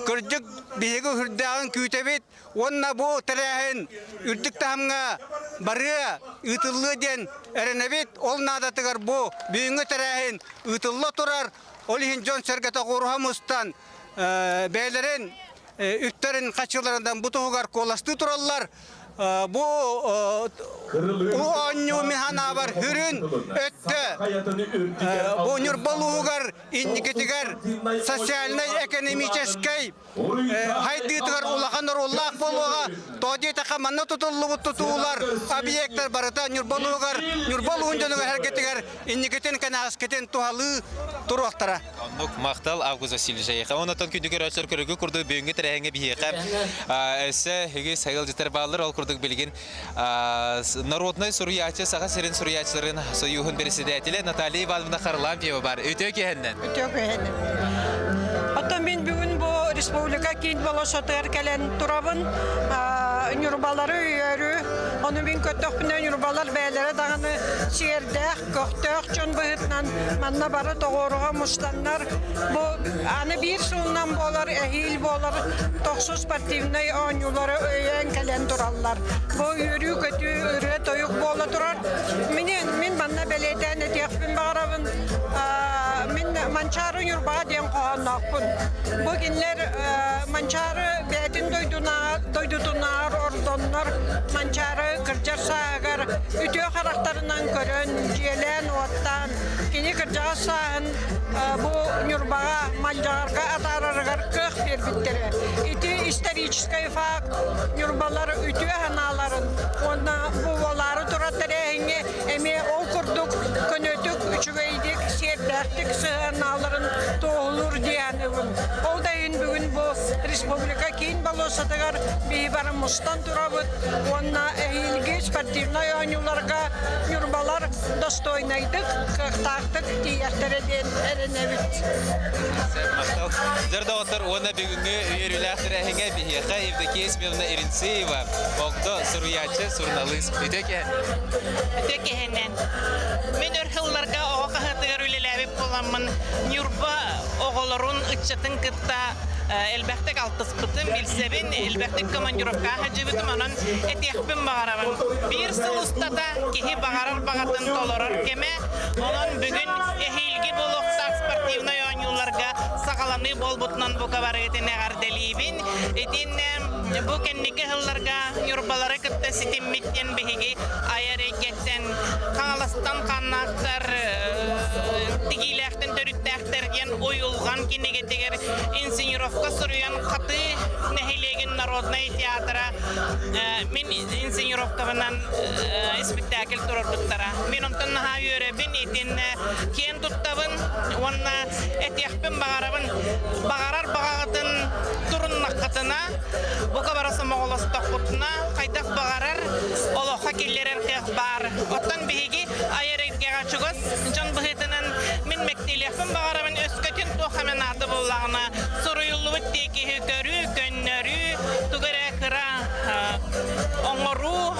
кырдьык биһиги үрдээҕин күүтэбит уонна бу тэрээһин үрдүк таһымҥа барыа ыытыллыа диэн эрэнэбит. Ол наадатыгар бу бүгүҥҥү тэрээһин ыытылла турар. Ол иһин дьон-сэргэ тоҕуоруһа мустан бэйэлэрин үптэрин хаччыларынан бу туһугар куоластыы тураллар. Бу оонньуу мин санаабар сүрүн өттө бу Ньурба улууһугар инникитигэр социальнай-экономическай хайдыытыгар улахан оруоллаах буолуоҕа. Тоҕо диэтэххэ манна тутуллубут тутуулар, объектар барыта Ньурба улууһугар, Ньурба улууһун дьонугар эргэтигэр инникитин кэнэҕэскитин туһалыы туруохтара. Оннук махтал Август Васильевич эйиэхэ. Онон күндү көрөөччүлэр көрүгү курдук бүгүҥҥү тэрээһиҥҥэ биһиэхэ өссө үгүс ыалдьыттар бааллар. Ол курдук билигин народнай суруйааччы Саха сирин суруйааччыларын сойууһун председателэ Наталья Ивановна Харлампьева бар. Үтүө киһэннэн. Үтүө киһэннэн. Оттон мин бүгүн бу республика киин болосотугар кэлэн турабын. Ньурбалары өйөөрү, ону мин көттөхпүнэ ньурбалар бэйэлэрэ даҕаны сиэрдээх, көхтөөх дьон быһыытынан манна бары тоҕуоруга мустаннар бу аны биир сылынан буолар эһиил буолар тохсус спортивнай оонньуулары өйөөн кэлэн тураллар. Бу үөрүү-көтүү ырыа-тойук буола турар. Мин, мин манна бэлиэтээн этиэхпин баҕарабын. Мин Манчаары Ньурбаҕа диэн хоһоонноохпун. Бу кинилэр Манчаары бэйэтин дойдутунааҕар ордоннор Манчаары кырдьар сааһыгар үтүө харахтарынан көрөн, дьиэлээн-уоттаан, кини кырдьаҕас сааһын бу Ньурбаҕа, Малдьаҕарга атаарарыгар кыах биэрбиттэрэ. Ити историческай факт ньурбалар үтүө санааларын уонна бу буолаары турар тэрээһиҥҥэ эмиэ ол курдук көнөтүк, үчүгэйдик, сиэрдээхтик сыһыаннааларын туоһулуур диэханыбын. Ол да иһин бүгүн бу республика киин болуоссатыгар биһи бары мустан турабыт уонна эһиилги спортивнай оонньууларга ньурбалар достойнайдык, кыахтаахтык тиийиэхтэрэ диэн эрэнэбит. Махтал. Дьэр доҕоттор уонна бүгүҥҥү үөрүүлээх тэрээһиҥҥэ биһиэхэ Евдокия Семеновна Иринцеева, Богдо, суруйааччы, суруналыыс. Үтүө киһи. Үтүө киһинэн. Мин өр сылларга оҕо хаһыатыгар үлэлээбит буоламмын Ньурба оҕолорун, ыччатын кытта элбэхтик алтыспытым, билсэбин, элбэхтик командировкаҕа сылдьыбытым, онон этиэхпин баҕарабын. Биир сыл устата киһи баҕарар баҕатын толорор кэмэ, онон бүгүн эһиилги буолуохтаах спортивнай оонньууларга саҕаланыы буолбутунан бука барыгытын эҕэрдэлиибин. Итиэннэ бу кэнники сылларга Ньурбалары кытта ситиммит диэн биһиги айар эйгэттэн Хаҥаластан хааннаахтар, тигиилээхтэн төрүттээхтэр диэн уйулҕан кинигэтигэр инсценировка суруйан Хатыы нэһилиэгин народнай театра мин инсценировкабынан испиктээкил туруорбуттара. Мин онтон наһаа үөрэбин, итиннэ киэн туттабын уонна этиэхпин баҕарабын. Баҕарар баҕаҕытын туруннаххытына, бука бара сомоҕолостоххутуна, хайдах баҕарар олоххо киллэрэр кыах баар. Оттон биһиги айар эйгэҕэ чугас дьон быһыытынан мин мэктиэлиэхпин баҕарабын өскөтүн туох эмэ наада буоллаҕына суруйуллубут тиэкиһи көрүү, көннөрүү, тугу эрэ кыра оҥоруу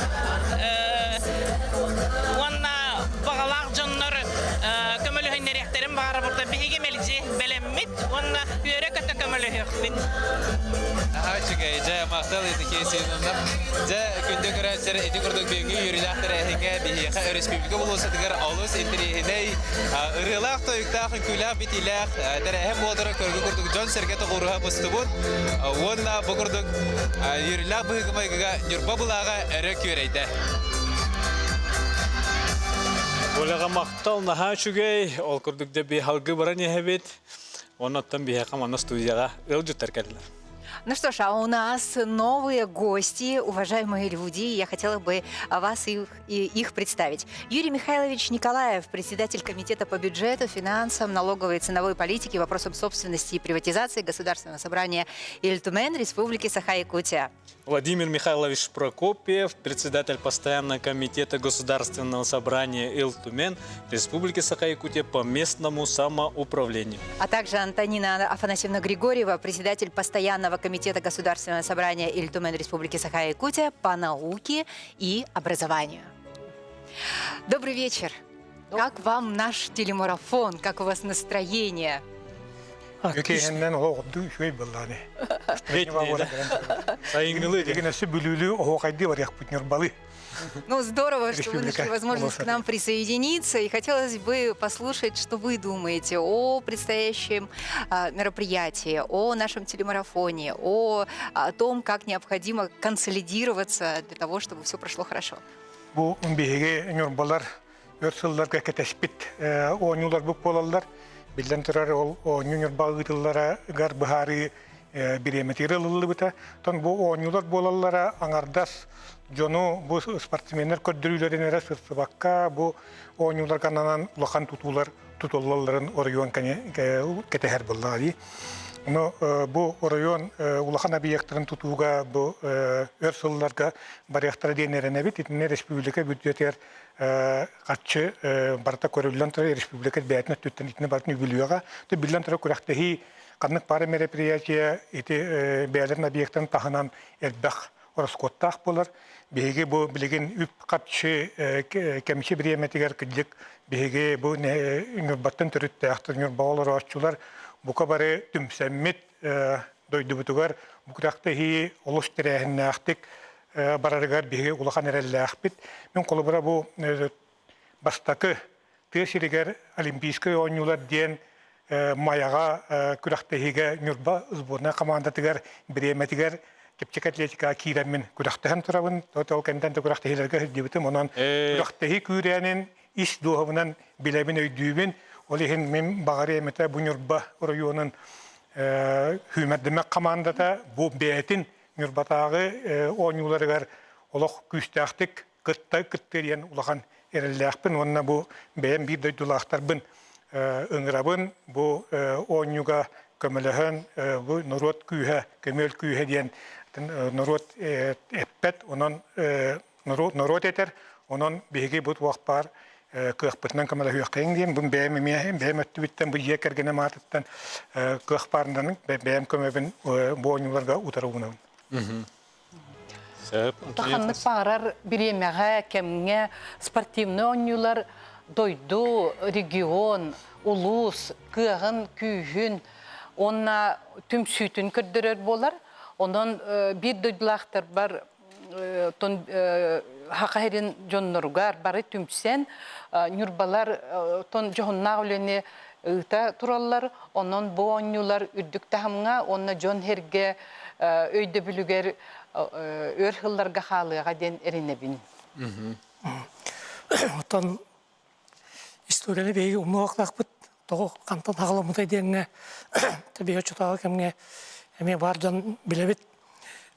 уонна баҕалаах дьоннор көмөлөһүннэриэхтэрин баҕарабыт. Биһиги мэлдьи бэлэммит уонна үөрэ-көтө көмөлөһүөхпүт. Наһаа үчүгэй. Дьэ, махтал Евдокия Семеновна. Дьэ, күндү көрөөччүлэр, ити курдук бүгүҥҥү үөрүүлээх тэрээһиҥҥэ биһиэхэ өрөспүүбүлүкэ болуоссатыгар олус интэриэһинэй, ырыалаах-тойуктаах, үҥкүүлээх-битиилээх тэрээһин буолара көргө курдук дьон-сэргэ тоҕуоруһа мустубут. Уонна бу курдук үөрүүлээх быһыыга-майгыга Ньурба былааҕа өрө күөрэйдэ. Оляҕа махтал, наһаа үчүгэй. Ол курдук дьэ биһалгы баран иһэбит. Оннуттан биһиэхэ манна студияҕа ыалдьыттар кэллилэр. Ну что ж, а у нас новые гости, уважаемые люди. Я хотела бы вас их, и их представить. Юрий Михайлович Николаев, председатель Комитета по бюджету, финансам, налоговой и ценовой политике, вопросам собственности и приватизации Государственного собрания Ильтумен Республики Саха-Якутия. Владимир Михайлович Прокопьев, председатель Постоянного комитета Государственного собрания Ил-Тумен Республики Саха-Якутия по местному самоуправлению. А также Антонина Афанасьевна Григорьева, председатель Постоянного комитета Государственного собрания Ил-Тумен Республики Саха-Якутия по науке и образованию. Добрый вечер. Как вам наш телемарафон? Как у вас настроение? Киһиннэн оҕорду үчүгэй буоллааны. Сайыҥҥылыы Дигин өссө бүлүүлүү оһуохайдыы барыахпыт ньурбалыы. Ну, здорово, что вы нашли возможность к нам присоединиться. И хотелось бы послушать, что вы думаете о предстоящем мероприятии, о нашем телемарафоне, о том, как необходимо консолидироваться для того, чтобы все прошло хорошо. Бу биһиги ньурбалар өр сылларга кэтэспит оонньууларбыт буолаллар. Биллэн турар, ол оонньуу Ньурба ыытылларыгар быһаарыы бириэмэтигэр ылыллыбыта. Оттон бу оонньуулар буолаллара аҥардас дьону бу спортсменнар көрдөрүүлэрин эрэ сырсыбакка, бу оонньууларга ананан улахан тутуулар тутуллалларын оройуон кэтэһэр буоллаҕа дии. Ону бу оройуон улахан объектарын тутууга бу өр сылларга барыахтара диэн эрэнэбит. Итиннэ республика бюджетигэр харчы барыта көрүллэн турар республика бэйэтин өттүттэн итини барытын үбүлүөҕэ. Биллэн турар күрэхтэһии ханнык баара мероприятие ити бэйэлэрин объектарын таһынан элбэх ороскуоттаах буолар. Биһиги бу билигин үп-харчы кэмчи бириэмэтигэр кырдьык биһиги бу Ньурбаттан төрүттээхтэр, Ньурбаҕа олорооччулар бука бары түмсэммит дойдубутугар бу күрэхтэһии олус тэрээһиннээхтик барарыгар биһиги улахан эрэллээхпит. Мин холобура бу бастакы тыа сиригэр Олимпийскай оонньуулар диэн Майаҕа күрэхтэһиигэ Ньурба сборнай хамаандатыгар бириэмэтигэр чэпчэки атлетикаҕа киирэммин күрэхтэһэн турабын. Ол кэнниттэн да күрэхтэһиилэргэ сылдьыбытым. Онон күрэхтэһии күүрээнин ис дууһабынан билэбин, өйдүүбүн. Ол иһин мин баҕарыам этэ бу Ньурба оройуонун сүүмэрдэмэх хамаандата бу бэйэтин Ньурбатааҕы оонньууларыгар олох күүстээхтик кытта кыттыа диэн улахан эрэллээхпин уонна бу бэйэм биир дойдулаахтарбын ыҥырабын бу оонньууга көмөлөһөн бу норуот күүһэ көмүөл күүһэ диэн норуот эппэт онон норуот этэр онон биһиги бу туох баар кыахпытынан көмөлөһүөххэйиҥ диэн бу бэйэм эмиэ бэйэм өттүбүттэн бу дьиэ кэргэним аатыттан кыах баарынан бэйэм көмөбүн бу оонньууларга утары уунабын. Ханнык баҕарар бириэмэҕэ, кэмҥэ спортивнай оонньуулар дойду, регион, улуус кыаҕын, күүһүн уонна түмсүүтүн көрдөрөр буолар. Онон биир дойдулаахтарбар Саха сирин дьонноругар бары түмсэн Ньурбалар дьоһуннаах үлэни ыыта тураллар. Онон бу оонньуулар үрдүк таһымҥа уонна дьон-сэргэ өйдөбүлүгэр өр сылларга хаалыаҕа диэн эрэнэбин. Оттон историяны биһиги умнуохтаахпыт. Тоҕо хантан хаҕаламмытай диэҥҥэ биһи оччотооҕу кэмҥэ эмиэ баар дьон билэбит.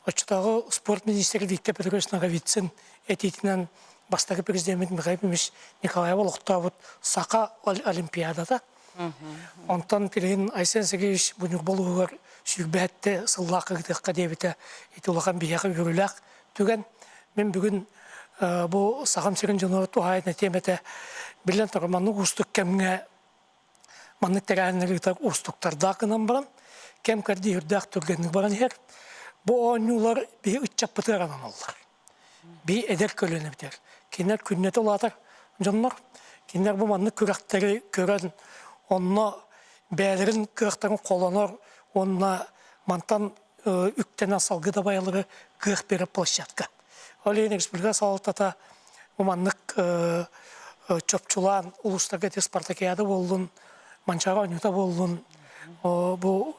Оччотооҕу спорт министрэ Виктор Петрович Ноговицын этиитинэн бастакы президеммит Михаил Ефимович Николаев олохтообут Саха Олимпиадата. Онтон билигин Айсен Сергеевич бу Ньурба улууһугар сүүрбэһэттэ сыллаах ыытыахха диэбитэ ити улахан биһиэхэ үөрүүлээх түгэн. Мин бүгүн бу Сахам сирин дьонугар туһаайан этиэм этэ. Биллэн турар, маннык уустук кэмҥэ маннык тэрээһиннэри ыытар уустуктардаах гынан баран, кэм кэрдии үрдээх түргэнник баран иһэр. Бу оонньуулар биһи ыччаппытыгар ананаллар. Би эдэр көлүөнэбитигэр. Кинилэр күннэтэ улаатар дьоннор. Кинилэр бу маннык күрэхтэри көрөн, онно бэйэлэрин кыахтарын холонор уонна мантан үктэнэн салгыы да байалары кыах биэрэр площадка. Ол иһин республика салалтата бу маннык чопчулаан улуустарга ити спартакиада буоллун, Манчаары оонньуута буоллун, бу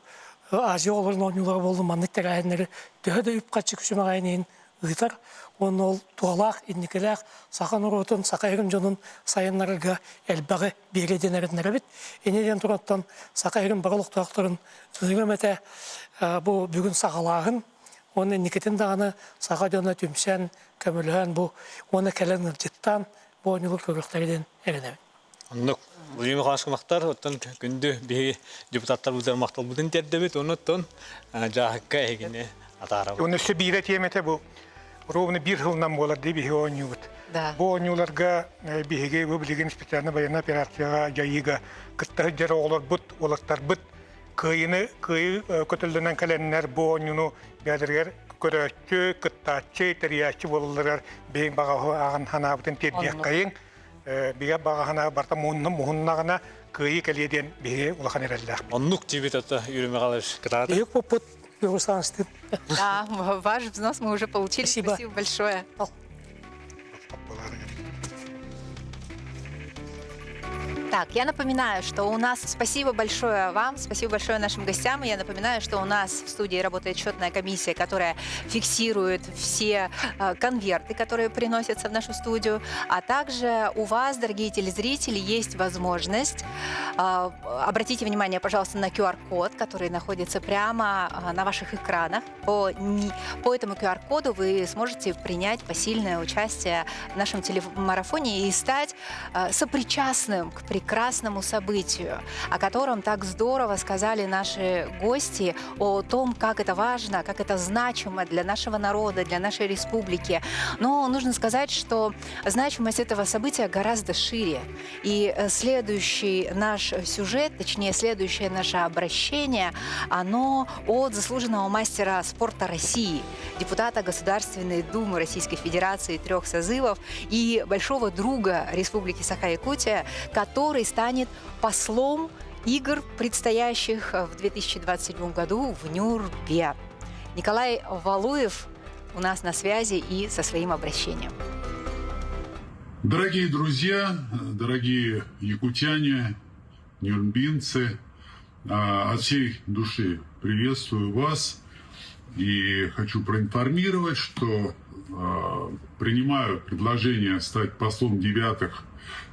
Азия оҕолорун оонньуулара буоллун маннык тэрээһиннэри төһө да үп-харчы күчүмэҕэйин иһин ыытар уонна ол туһалаах, инникилээх саха норуотун, саха эрин дьонун сайыннарарга элбэҕи биэриэ диэн эрэннэрэбит. Инньэ диэн турантан саха эрин бары олохтоохторун ыҥырыам этэ бу бүгүн саҕалааһын уонна инникитин даҕаны саха дьоно түмсэн, көмөлөһөн бу уонна кэлэн ыалдьыттаан бу оонньуулар көрүөхтэрэ диэн эрэнэбин. Оннук. Владимир Михайлович махтар, оттон күндү биһиги депутаттарбытыгар махталбытын тиэрдэбит, онуттан дьааһыкка эһигини атаарабыт. Оны өссө биирэ тиэмэтэ бу ровно биир сылынан буолар дии биһиги оонньуубут. Бу оонньууларга биһиги бу билигин специальнай военная операцияҕа дьайыыга кытта сылдьар оҕолорбут, уолаттарбыт кыайыны кыайыы көтөллөнөн кэлэннэр бу оонньууну бэйэлэригэр көрөөччү, кыттааччы, тэрийээччи буолалларыгар биһиги баҕаһы ааҕан санаабытын тиэрдиэххэйиҥ. бигэ баҕаһына барта муһуннаҕына кыайыы кэлиэ диэн биһиги улахан эрэллээхпит. Оннук диэбит ата Юрий Михайлович кытааты. Биһик поппут Югославстын. Да, ваш взнос мы уже получили. Спасибо, Спасибо большое. Так, я напоминаю, что у нас... Спасибо большое вам, спасибо большое нашим гостям. И я напоминаю, что у нас в студии работает счетная комиссия, которая фиксирует все конверты, которые приносятся в нашу студию. А также у вас, дорогие телезрители, есть возможность... Обратите внимание, пожалуйста, на QR-код, который находится прямо на ваших экранах. По этому QR-коду вы сможете принять посильное участие в нашем телемарафоне и стать сопричастным к прекрасному событию, о котором так здорово сказали наши гости, о том, как это важно, как это значимо для нашего народа, для нашей республики. Но нужно сказать, что значимость этого события гораздо шире. И следующий наш сюжет, точнее, следующее наше обращение, оно от заслуженного мастера спорта России, депутата Государственной Думы Российской Федерации 3 созывов и большого друга Республики Саха-Якутия, который станет послом игр, предстоящих в 2027 году в Нюрбе. Николай Валуев у нас на связи и со своим обращением. Дорогие друзья, дорогие якутяне, нюрнбинцы, от всей души приветствую вас и хочу проинформировать, что принимаю предложение стать послом 9-х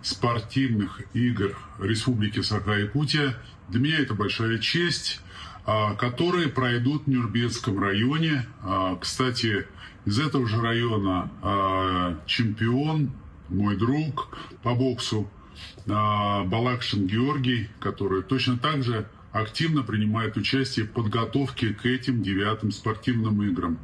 спортивных игр Республики Саха-Якутия. Для меня это большая честь, которые пройдут в Нюрбинском районе. Кстати, из этого же района чемпион, мой друг по боксу, Балакшин Георгий, который точно так же активно принимает участие в подготовке к этим 9-м спортивным играм.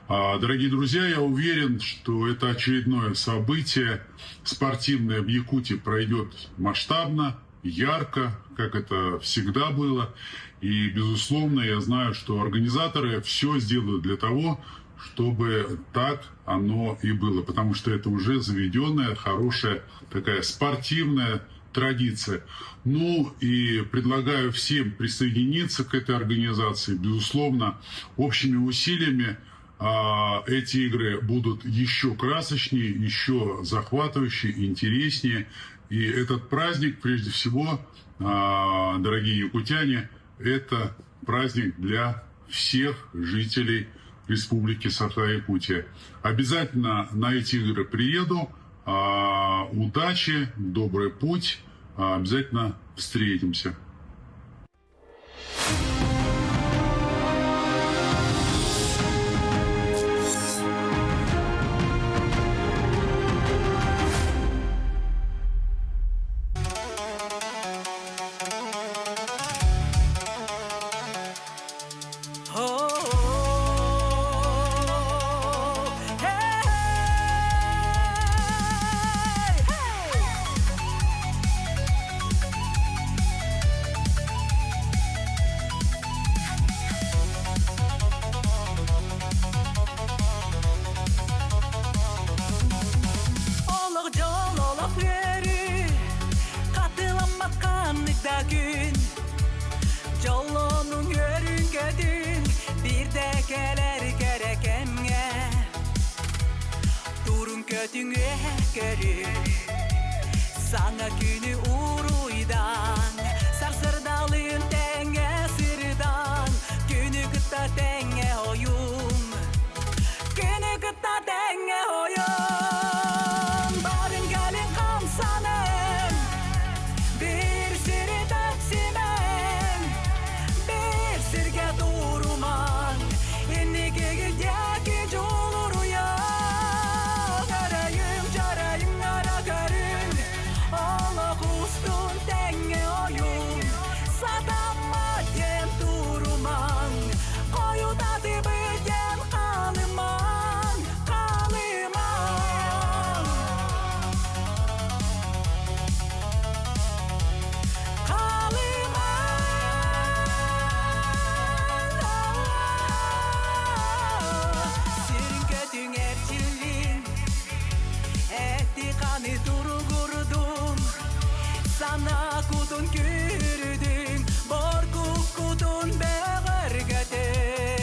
Дорогие друзья, я уверен, что это очередное событие спортивное в Якутии пройдет масштабно, ярко, как это всегда было. И, безусловно, я знаю, что организаторы все сделают для того, чтобы так оно и было, потому что это уже заведенная, хорошая такая спортивная традиция. Ну и предлагаю всем присоединиться к этой организации. Безусловно, общими усилиями эти игры будут еще красочнее, еще захватывающие, интереснее. И этот праздник, прежде всего, дорогие якутяне, это праздник для всех жителей Республики Саха-Якутия. Обязательно на эти игры приеду. Удачи, добрый путь. Обязательно встретимся. Жарайым, жарайым, ара көрүн, Олох устун тәңе. Күүрдүн күүрдүн, боркуккутун бэҕэргэтин,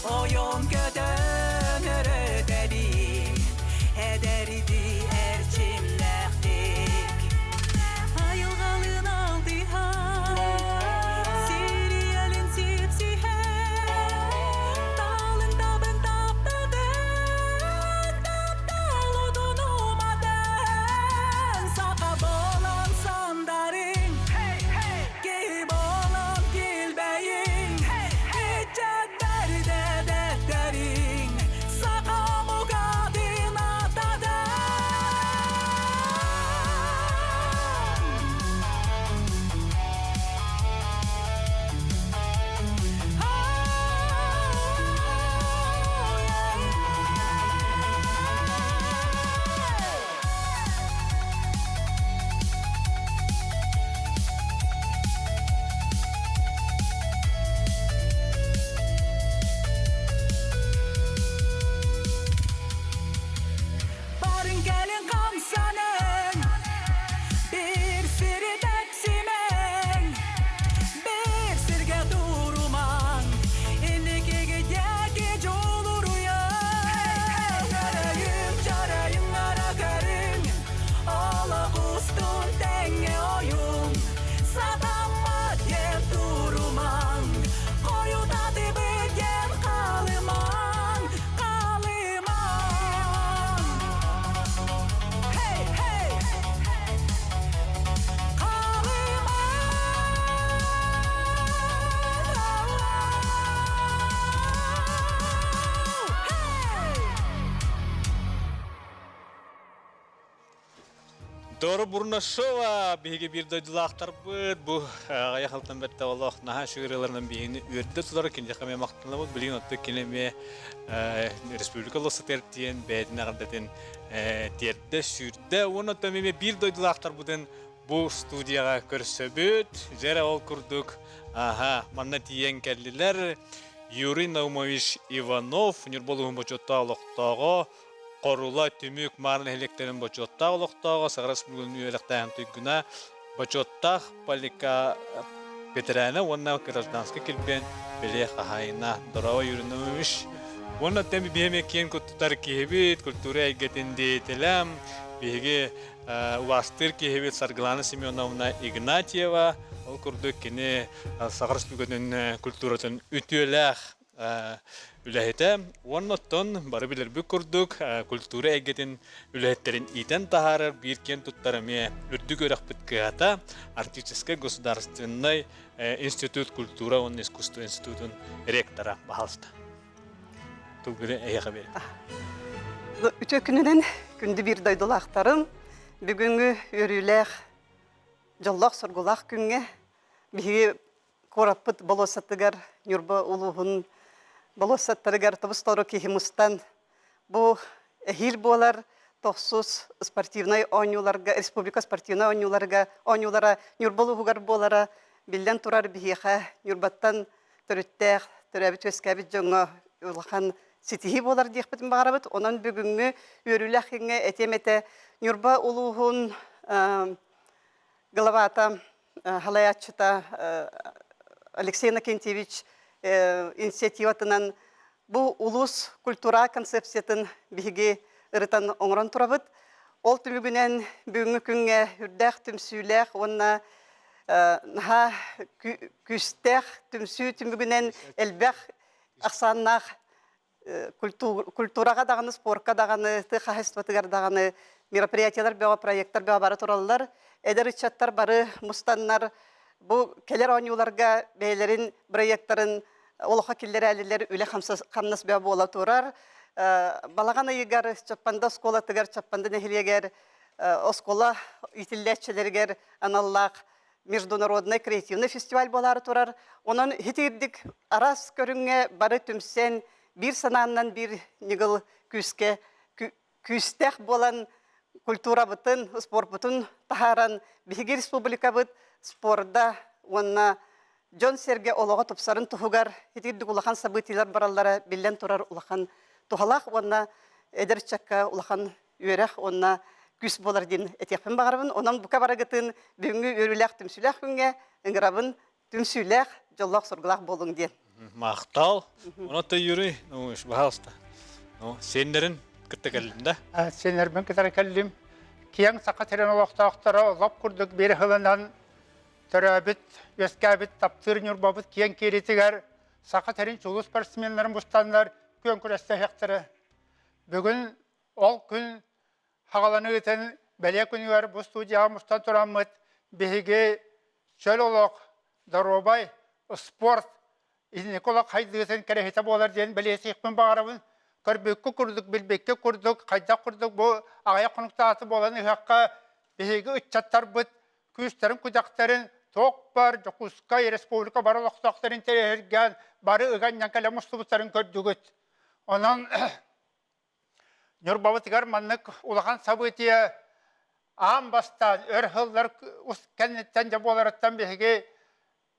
Ойон көтөн өрөтэлиҥ, эдэрдии эрчимнээхтик. Айылҕалыын алтыһан, сириэлин сипсиһэн, Талын табын таптатын, таптал отун уматан, Саха буолан сандарыҥ, киһи буолан килбэйиҥ, Иччэт бэрдэ дэттэриҥ, Саха омук атын ааттатан. Барын кэлин хамсанын, бір сири тэпсимэҥ, бір сиргэ турумаҥ, инникиги диэки дьулуруйаҥ. Өрөйүм, чарайым, ара көрүҥ, олох устун тэҥҥэ ойуҥ, сатаммат диэн турумаҥ, хойутатыбыт диэн хаалымаҥ, хаалымаҥ. Hey, hey! Дора Бурнашова биһиги биир дойдулаахтарбыт бу аҕыйах алтан бэртэ олох наһаа шыырыларынан биһигини үөрдэ тулар киниэхэ эмиэ махтанабыт билигин оттон кини эмиэ республика лоссатыгар тиийэн бэйэтин эҕэрдэтин тиэрдэ сүүрдэ уонна оттон эмиэ биир дойдулаахтарбытын бу студияҕа көрсөбүт дьэ ол курдук аха манна тиийэн кэллилэр Юрий Наумович Иванов Ньурба улууһун бочуоттаах олохтооҕо Хорула Түмүк Маарын нэһилиэктэрин бочуоттаах олохтооҕо Саха Республикатын үөрэхтээһин туйгуна бочуоттаах полика ветерана уонна гражданскай килбиэн бэлиэ хаһаайына Дорообо Юрий Наумович уонна тэми биһиэми киэн куттутар киһибит культура эйгэтин деятелэ биһиги убаастыыр киһибит Саргылана Семеновна Игнатьева ол курдук кини Саха Республикатын культуратын үтүөлээх үлэһитэ уонна оттон бары билэрбит курдук культура эйгэтин үлэһиттэрин иитэн таһаарар биир киэн туттар эмиэ үрдүк үөрэхпит кыһата Арктическай государственнай институт культура уонна искусство институтун ректора баһалыста. Тылгыры эһиэхэ биэрин. Үтүө күнүнэн күндү биир дойдулаахтарым, бүгүҥҥү үөрүүлээх, дьоллоох-соргулаах күҥҥэ биһиги куораппыт болуоссатыгар Ньурба улууһун болуоссаттарыгар тобус-тору киһи мустан бу эһиил буолар тохсус спортивнай оонньууларга республика спортивнай оонньууларга оонньуулара Ньурба улууһугар буолара биллэн турар биһиэхэ Ньурбаттан төрүттээх төрөөбүт үөскээбит дьоҥҥо улахан ситиһии буолар диэхпитин баҕарабыт. Онон бүгүҥҥү үөрүүлээх күҥҥэ этиэм этэ Ньурба улууһун главата халайааччыта Алексей Иннокентьевич инициативатынан бу улуус культура концепциятын биһиги ырытан оҥорон турабыт. Ол түмүгүнэн бүгүҥҥү күҥҥэ үрдээх түмсүүлээх уонна наһаа күүстээх түмсүү түмүгүнэн элбэх ахсааннаах культураҕа даҕаны, спорка даҕаны, тыа хаһаайыстыбатыгар даҕаны мероприятиелар бөҕө, проекттар бөҕө бара тураллар. Эдэр ыччаттар бары мустаннар бу кэлэр оонньууларга бэйэлэрин проекттарын олоххо киллэрээлилэр үлэ хамнас бөҕө буола турар. Балаҕан ыйыгар Чаппанда оскуолатыгар, Чаппанда нэһилиэгэр оскуола иитиллээччилэригэр аналлаах международный креативный фестиваль буолаары турар. Онон итирдик араас көрүҥҥэ бары түмсэн, биир санааннан биир ньыгыл күүскэ күүстээх буолан культурабытын, спорпутун таһааран биһиги республикабыт спорда уонна дьон-сэргэ олоҕо тупсарын туһугар итирдик улахан событиелар бараллара биллэн турар улахан туһалаах уонна эдэр ыччакка улахан үөрэх уонна күүс буолар диэн этиэхпин баҕарабын. Онон бука барыгытын бүгүҥҥү үөрүүлээх түмсүүлээх күҥҥэ ыҥырабын түмсүүлээх, дьоллоох-соргулаах буолуҥ диэн. Махтал. Онон Юрий, ну, пожалуйста. Ну, сеннерин кытта кэллим да? Сеннербин кытары кэллим. Киэҥ саха сирин олохтоохторо лоп курдук биир сылынан төрөөбүт, үөскээбит таптыыр Ньурбабыт киэҥ кииритигэр саха сирин чулуу спортсменнарын мустаннар күөн күрэстэһиэхтэрэ. Бүгүн ол күн хаҕаланыытын бэлиэ күнүгэр бу студияҕа мустан тураммыт биһиги чөл олох, доруобай спорт инники олох хайдыытын кэрэһитэ буолар диэн бэлиэтиэхпин баҕарабын. Көрбүккэ курдук, билбиккэ курдук, хайдах курдук бу аҕыйах хонуктааты буолан ыһыахха биһиги ыччаттарбыт күүстэрин-күдэхтэрин туох бар Дьокуускай республика бары олохтоохторун интэриэһиргээн бары ыган кэлэ мустубуттарын көрдүгүт. Онон Ньурбабытыгар маннык улахан событие аан бастаан өр сыллар кэнниттэн дьэ буоларыттан биһиги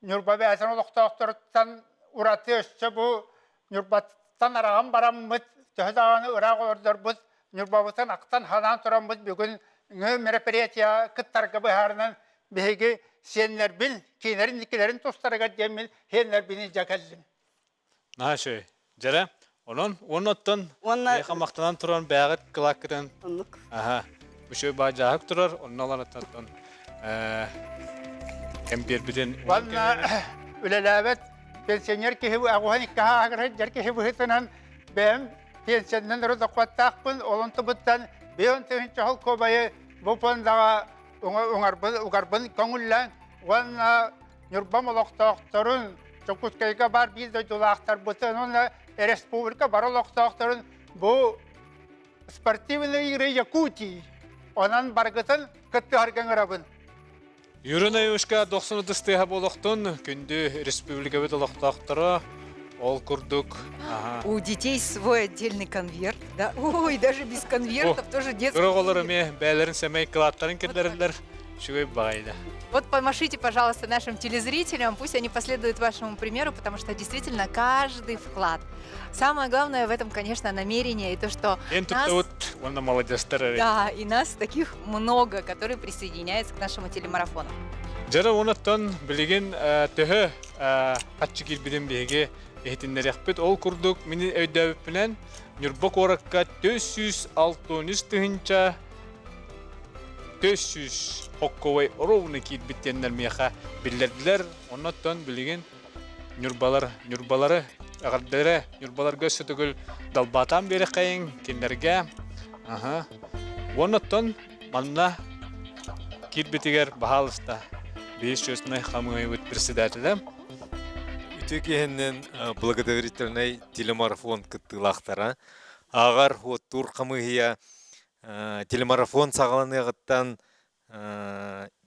Ньурба бэйэтин олохтоохторуттан ураты өссө бу Ньурбаттан араҕан бараммыт төһө даҕаны ыраах олордорбут Ньурбабытын ахтан санаан тураммыт бүгүн мероприятие кыттарга быһаарынан биһиги сиэннэрбин кинилэрин иккилэрин тустарыгар диэммин сиэннэрбин илдьэ кэллим. Наһаа үчүгэй. Дьэрэ, онон уонна оттон Уонна эйиэхэ махтанан туран бэйэҕит кылааккытын Оннук. Аха. Үчүгэй баа дьааһык турар, онно олорон кэмпиэрбитин Уонна үлэлээбэт пенсионер киһи аҕуһан икки ааһыгар сылдьар киһи быһыытынан бэйэм пенсиянан өрө дохуоттаахпын, ол онтубуттан бион тыһыынча холкуобайы бу пуондаҕа уҥарбын угарбын көҥүллээн уонна Ньурбам олохтоохторун, Дьокуускайга баар биир дойдулаахтарбытын уонна республика бары олохтоохторун бу спортивные игры Якутии онон баргытын кыттыһарга ыҥырабын. Юрий Наевичка дохсун ытыстыаха буолуохтун, күндү республикабыт олохтоохторо, ол курдук. У детей свой отдельный конверт, да? Ой, даже без конвертов тоже детский. Кыра оҕолор эмиэ бэйэлэрин сэмэй кылааттарын киллэрэллэр. Үчүгэй баҕайы. Вот помашите, пожалуйста, нашим телезрителям, пусть они последуют вашему примеру, потому что действительно каждый вклад. Самое главное в этом, конечно, намерение и то, что нас... уонна молодежтар Да, и нас таких много, которые присоединяются к нашему телемарафону. Дьара онуттан билигин төһө хаччы киирбитин биһиги иһитиннэриэхпит. Ол курдук мин өйдөөбүппүнэн Ньурба куоракка 463 тыһыынча 400 хокковай ровно киирбит диэннэр миэхэ биллэрдилэр. Оннуттан билигин Ньурбалар, Ньурбалары эҕэрдэлэрэ Ньурбаларга өссө төгүл далбаатаан биэрэхэйиҥ кинилэргэ. Аха. Уоннаттан манна киирбитигэр баһаалыста биир честный хамыыйабыт председателэ. Үтүө киэһэннэн благотворительнай телемарафон кыттыылаахтара ааҕар уоттуур хамыыһыйа телемарафон саҕаланыаҕыттан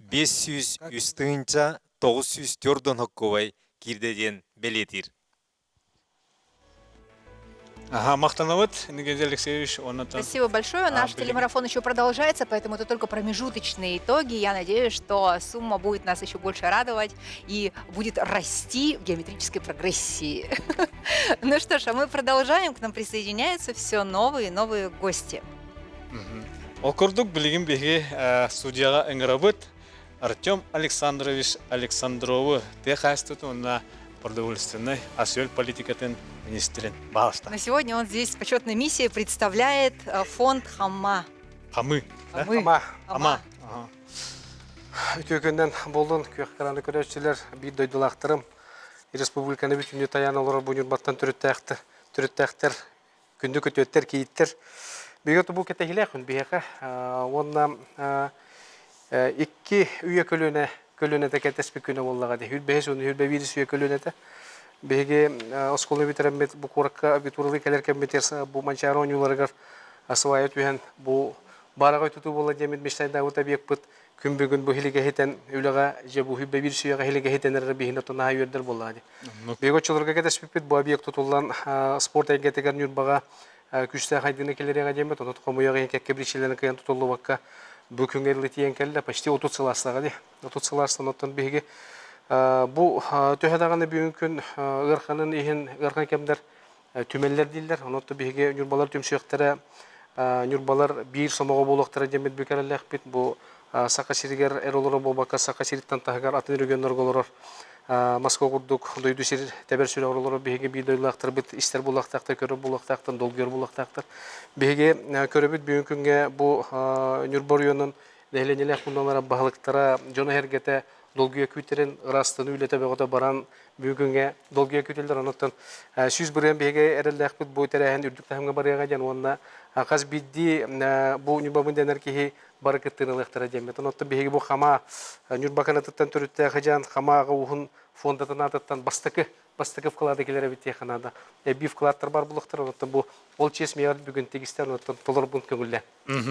503 тыһыынча 904 хоккуобай киирдэ диэн бэлиэтиир. Ага, махтанабыт, Никита Алексеевич. Оннотон... Спасибо большое. Наш телемарафон еще продолжается, поэтому это только промежуточные итоги. Я надеюсь, что сумма будет нас еще больше радовать и будет расти в геометрической прогрессии. Ну что ж, а мы продолжаем. К нам присоединяются все новые и новые гости. Ол курдук билигин биһиги студияҕа ыҥырабыт Артем Александрович Александровы тыа хаһаайыстыбатын уонна продовольственной ас-үөл политикатын министрин баҕаста. На сегодня он здесь с почетной миссией представляет фонд Хама. Хамы. Хамы. Хама. Хама. Үтүө күннэн буоллун күөх экраны көрөөччүлэр биир дойдулаахтарым республиканы бүтүннүү тайаан олорор бу Ньурбаттан төрүттээхтэр төрүттээхтэр күндү күтүөттэр кийииттэр биһиги бу кэтэһиилээх күн биһиэхэ уонна икки үйэ көлүөнэ көлүөнэтэ кэтэспит күнэ буоллаҕа дии сүүрбэһис уонна сүүрбэ биирис үйэ көлүөнэтэ биһиги оскуола бүтэрэммит бу куоракка абитуралыы кэлэр кэммитигэр бу Манчаары оонньууларыгар свая түһэн бу баараҕай тутуу буолла диэммит мечтайдаабыт объекпыт күн бүгүн бу иһилигэ иһитэн үлэҕэ дьэ бу сүүрбэ биир сүйэҕэ иһилигэ иһитэн эрэр биһини оттон наһаа үөрдэр буоллаҕа дии. Биһиги оччолорго кэтэспиппит бу объект тутуллан спорт эйгэтигэр Ньурбаҕа күүстээх айдыны киллэриэҕэ диэммит, онон хомуйаҕа иһин кэккэ биричиилэрин кыайан тутуллубакка бу күҥҥэ дылы тиийэн кэллэ, почти 30 сыл аастаҕа дии. 30 сыл аастан оттон биһиги бу төһө даҕаны бүгүн күн ыарханын иһин ыархан кэмнэр түмэллэр дииллэр. Онон биһиги Ньурбалар түмсүөхтэрэ. Ньурбалар биир сомоҕо буолуохтара диэммит бүкэрэллээхпит. Бу Саха сиригэр эр олоро буолбакка, Саха сириттэн таһыгар атын регионнарга олорор Москва курдук дойду сир тэбэр сүрэҕэр олорор биһиги биир дойдулаахтарбыт истэр буолуохтаахтар, көрөр буолуохтаахтар, долгуйар буолуохтаахтар. Биһиги көрөбүт бүгүн күҥҥэ бу Ньурба оройуонун нэһилиэнньэлээх пуунналара баһылыктара дьоно-сэргэтэ долгуйа күүтэрин ыраастаныы үлэтэ бөҕөтө баран бүгүҥҥэ долгуйа күүтэллэр. Онон 100% биһиги эрэллээхпит бу тэрээһин үрдүк таһымҥа барыаҕа диэн уонна хас биирдии бу Ньурбабын дэнэр киһи бары кыттыыны ылыахтара диэммит. Онон биһиги бу Хама Ньурба канатыттан төрүттээх дьаан Хама аҕа ууһун фондатын аатыттан бастакы бастакы вклады кэлэр эбит диэххэ наада. Эбии вкладтар бар булуохтара, онон бу ол чиэс миэҕэр бүгүн тигистэн, онон толорбун көҥүллээ.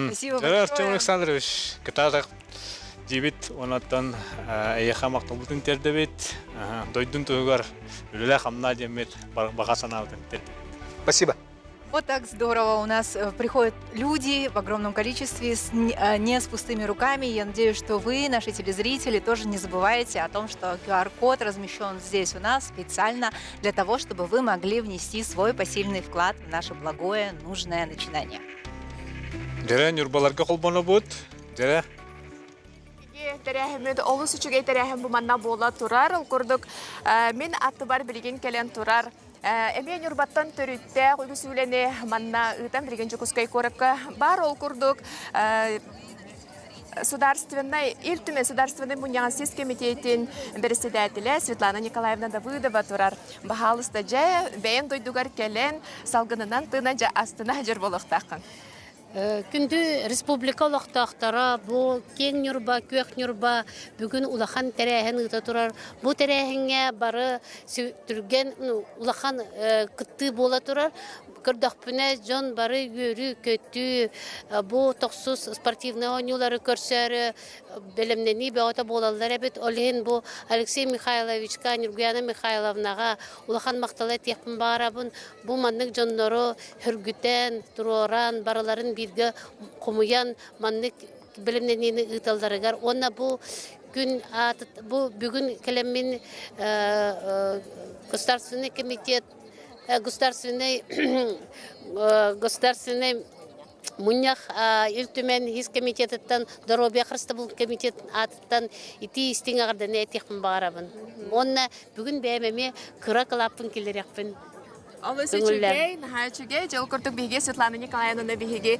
Спасибо большое. Артем Александрович, кытаатах диибит, онаттан эйиэхэ махталбытын тиэрдэбит, дойдун туһугар үлэлээ-хамнаа диэммит баҕа санаабытын тиэрдэбит. Спасибо. Вот так здорово у нас приходят люди в огромном количестве, с, не с пустыми руками. Я надеюсь, что вы, наши телезрители, тоже не забываете о том, что QR-код размещен здесь у нас специально для того, чтобы вы могли внести свой посильный вклад в наше благое, нужное начинание. Дьэрэ Ньурбаларга холбонобут. Дьэрэ. Тэрээһиммит олус үчүгэй тэрээһин бу манна буола турар. Ол курдук мин аттыбар билигин кэлэн турар эмиэ Ньурбаттан төрүттээх үгүс үлэни манна ыытан билигин Дьокуускай куоракка баар. Ол курдук Судаарственнай Ил Түмэн Судаарственнай мунньаҕын сис кэмитиэтин бэрэссэдээтэлэ Светлана Николаевна Давыдова турар. Баһаалыста дьэ, бэйэҥ дойдугар кэлэн, салгынынан тыынан дьэ астына сылдьар буолуохтааххын. Күндү республика олохтоохторо, бу киэҥ Ньурба, күөх Ньурба бүгүн улахан тэрээһин ыыта турар. Бу тэрээһиҥҥэ бары түргэн улахан кыттыы буола турар. Көрдөхпүнэ, дьон бары үөрүү-көтүү, бу тохсус спортивнай оонньуулары көрсөөрү бэлэмнэнии бөҕөтө буолаллар эбит. Ол иһин бу Алексей Михайловичка, Нюргуяна Михайловнаҕа улахан махталы этиэхпин баҕарабын. Бу маннык дьоннору хөргүтэн, туруоран, барыларын бииргэ хомуйан маннык бэлэмнэниини ыыталларыгар уонна бу күн бу бүгүн кэлэммин Государственный комитет государственный государственный мунньах Ил Түмэн ис комитетыттан доруобуйа харыстабыл комитет аатыттан итии истиҥ эҕэрдэни этиэхпин баҕарабын. Уонна бүгүн бэйэм эмиэ кыра кылааппын киллэриэхпин Олус үчүгэй, наһаа үчүгэй. Дьол курдук биһиги Светлана Николаевнаны биһиги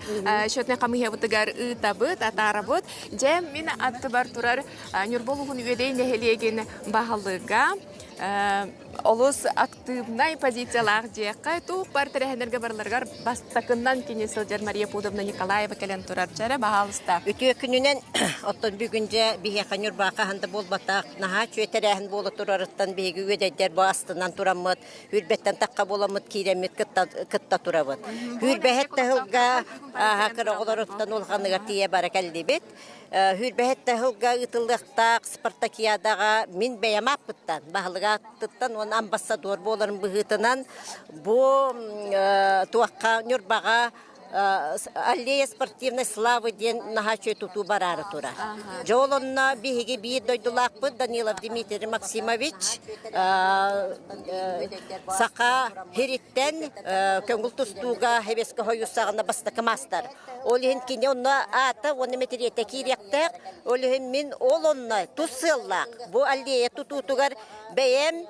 счетнай хамыыһыйабытыгар ыытабыт, атаарабыт. Дьэ, мин аттыбар турар Ньурба улууһун Үөдэй нэһилиэгин баһылыга олус актыыбынай позициялаах дьиэххэ туох бар тэрээһиннэргэ барыларыгар бастакынан кини сылдьар Мария Пудовна Николаева кэлэн турар. Чэрэ, баһаалыста. Үтүө күнүнэн оттон бүгүн дьэ биһиэхэ Ньурбаҕа хаһан да буолбатах наһаа үчүгэй тэрээһин буола турарыттан биһиги үөдэйдэр бу астынан тураммыт Үрбэттэн тахха буоламмыт киирэммит кытта, кытта турабыт. Хүрбэһэт таһылга ааһа кыра оҕолоруттан улаханыгар тиийэ бара кэллибит. Хүрбэһэт таһылга ыытыллыахтаах спартакиадаҕа мин бэйэм ааппыттан, баһылык ааттыттан уонна амбассадор буоларым быһыытынан бу туохха Ньурбаҕа Аллея спортивной славы диэн наһаа үчүгэй тутуу бараары турар. Дьэ ол онно биһиги биир дойдулаахпыт Данилов Дмитрий Максимович саха сириттэн көҥүл тустууга Хэбэскэ Хойус саҕана бастакы маастар. Ол иһин кини онно аата уонна мэтириэтэ киириэхтээх. Ол иһин мин ол онно тус сыаллаах бу аллея тутуутугар бэйэм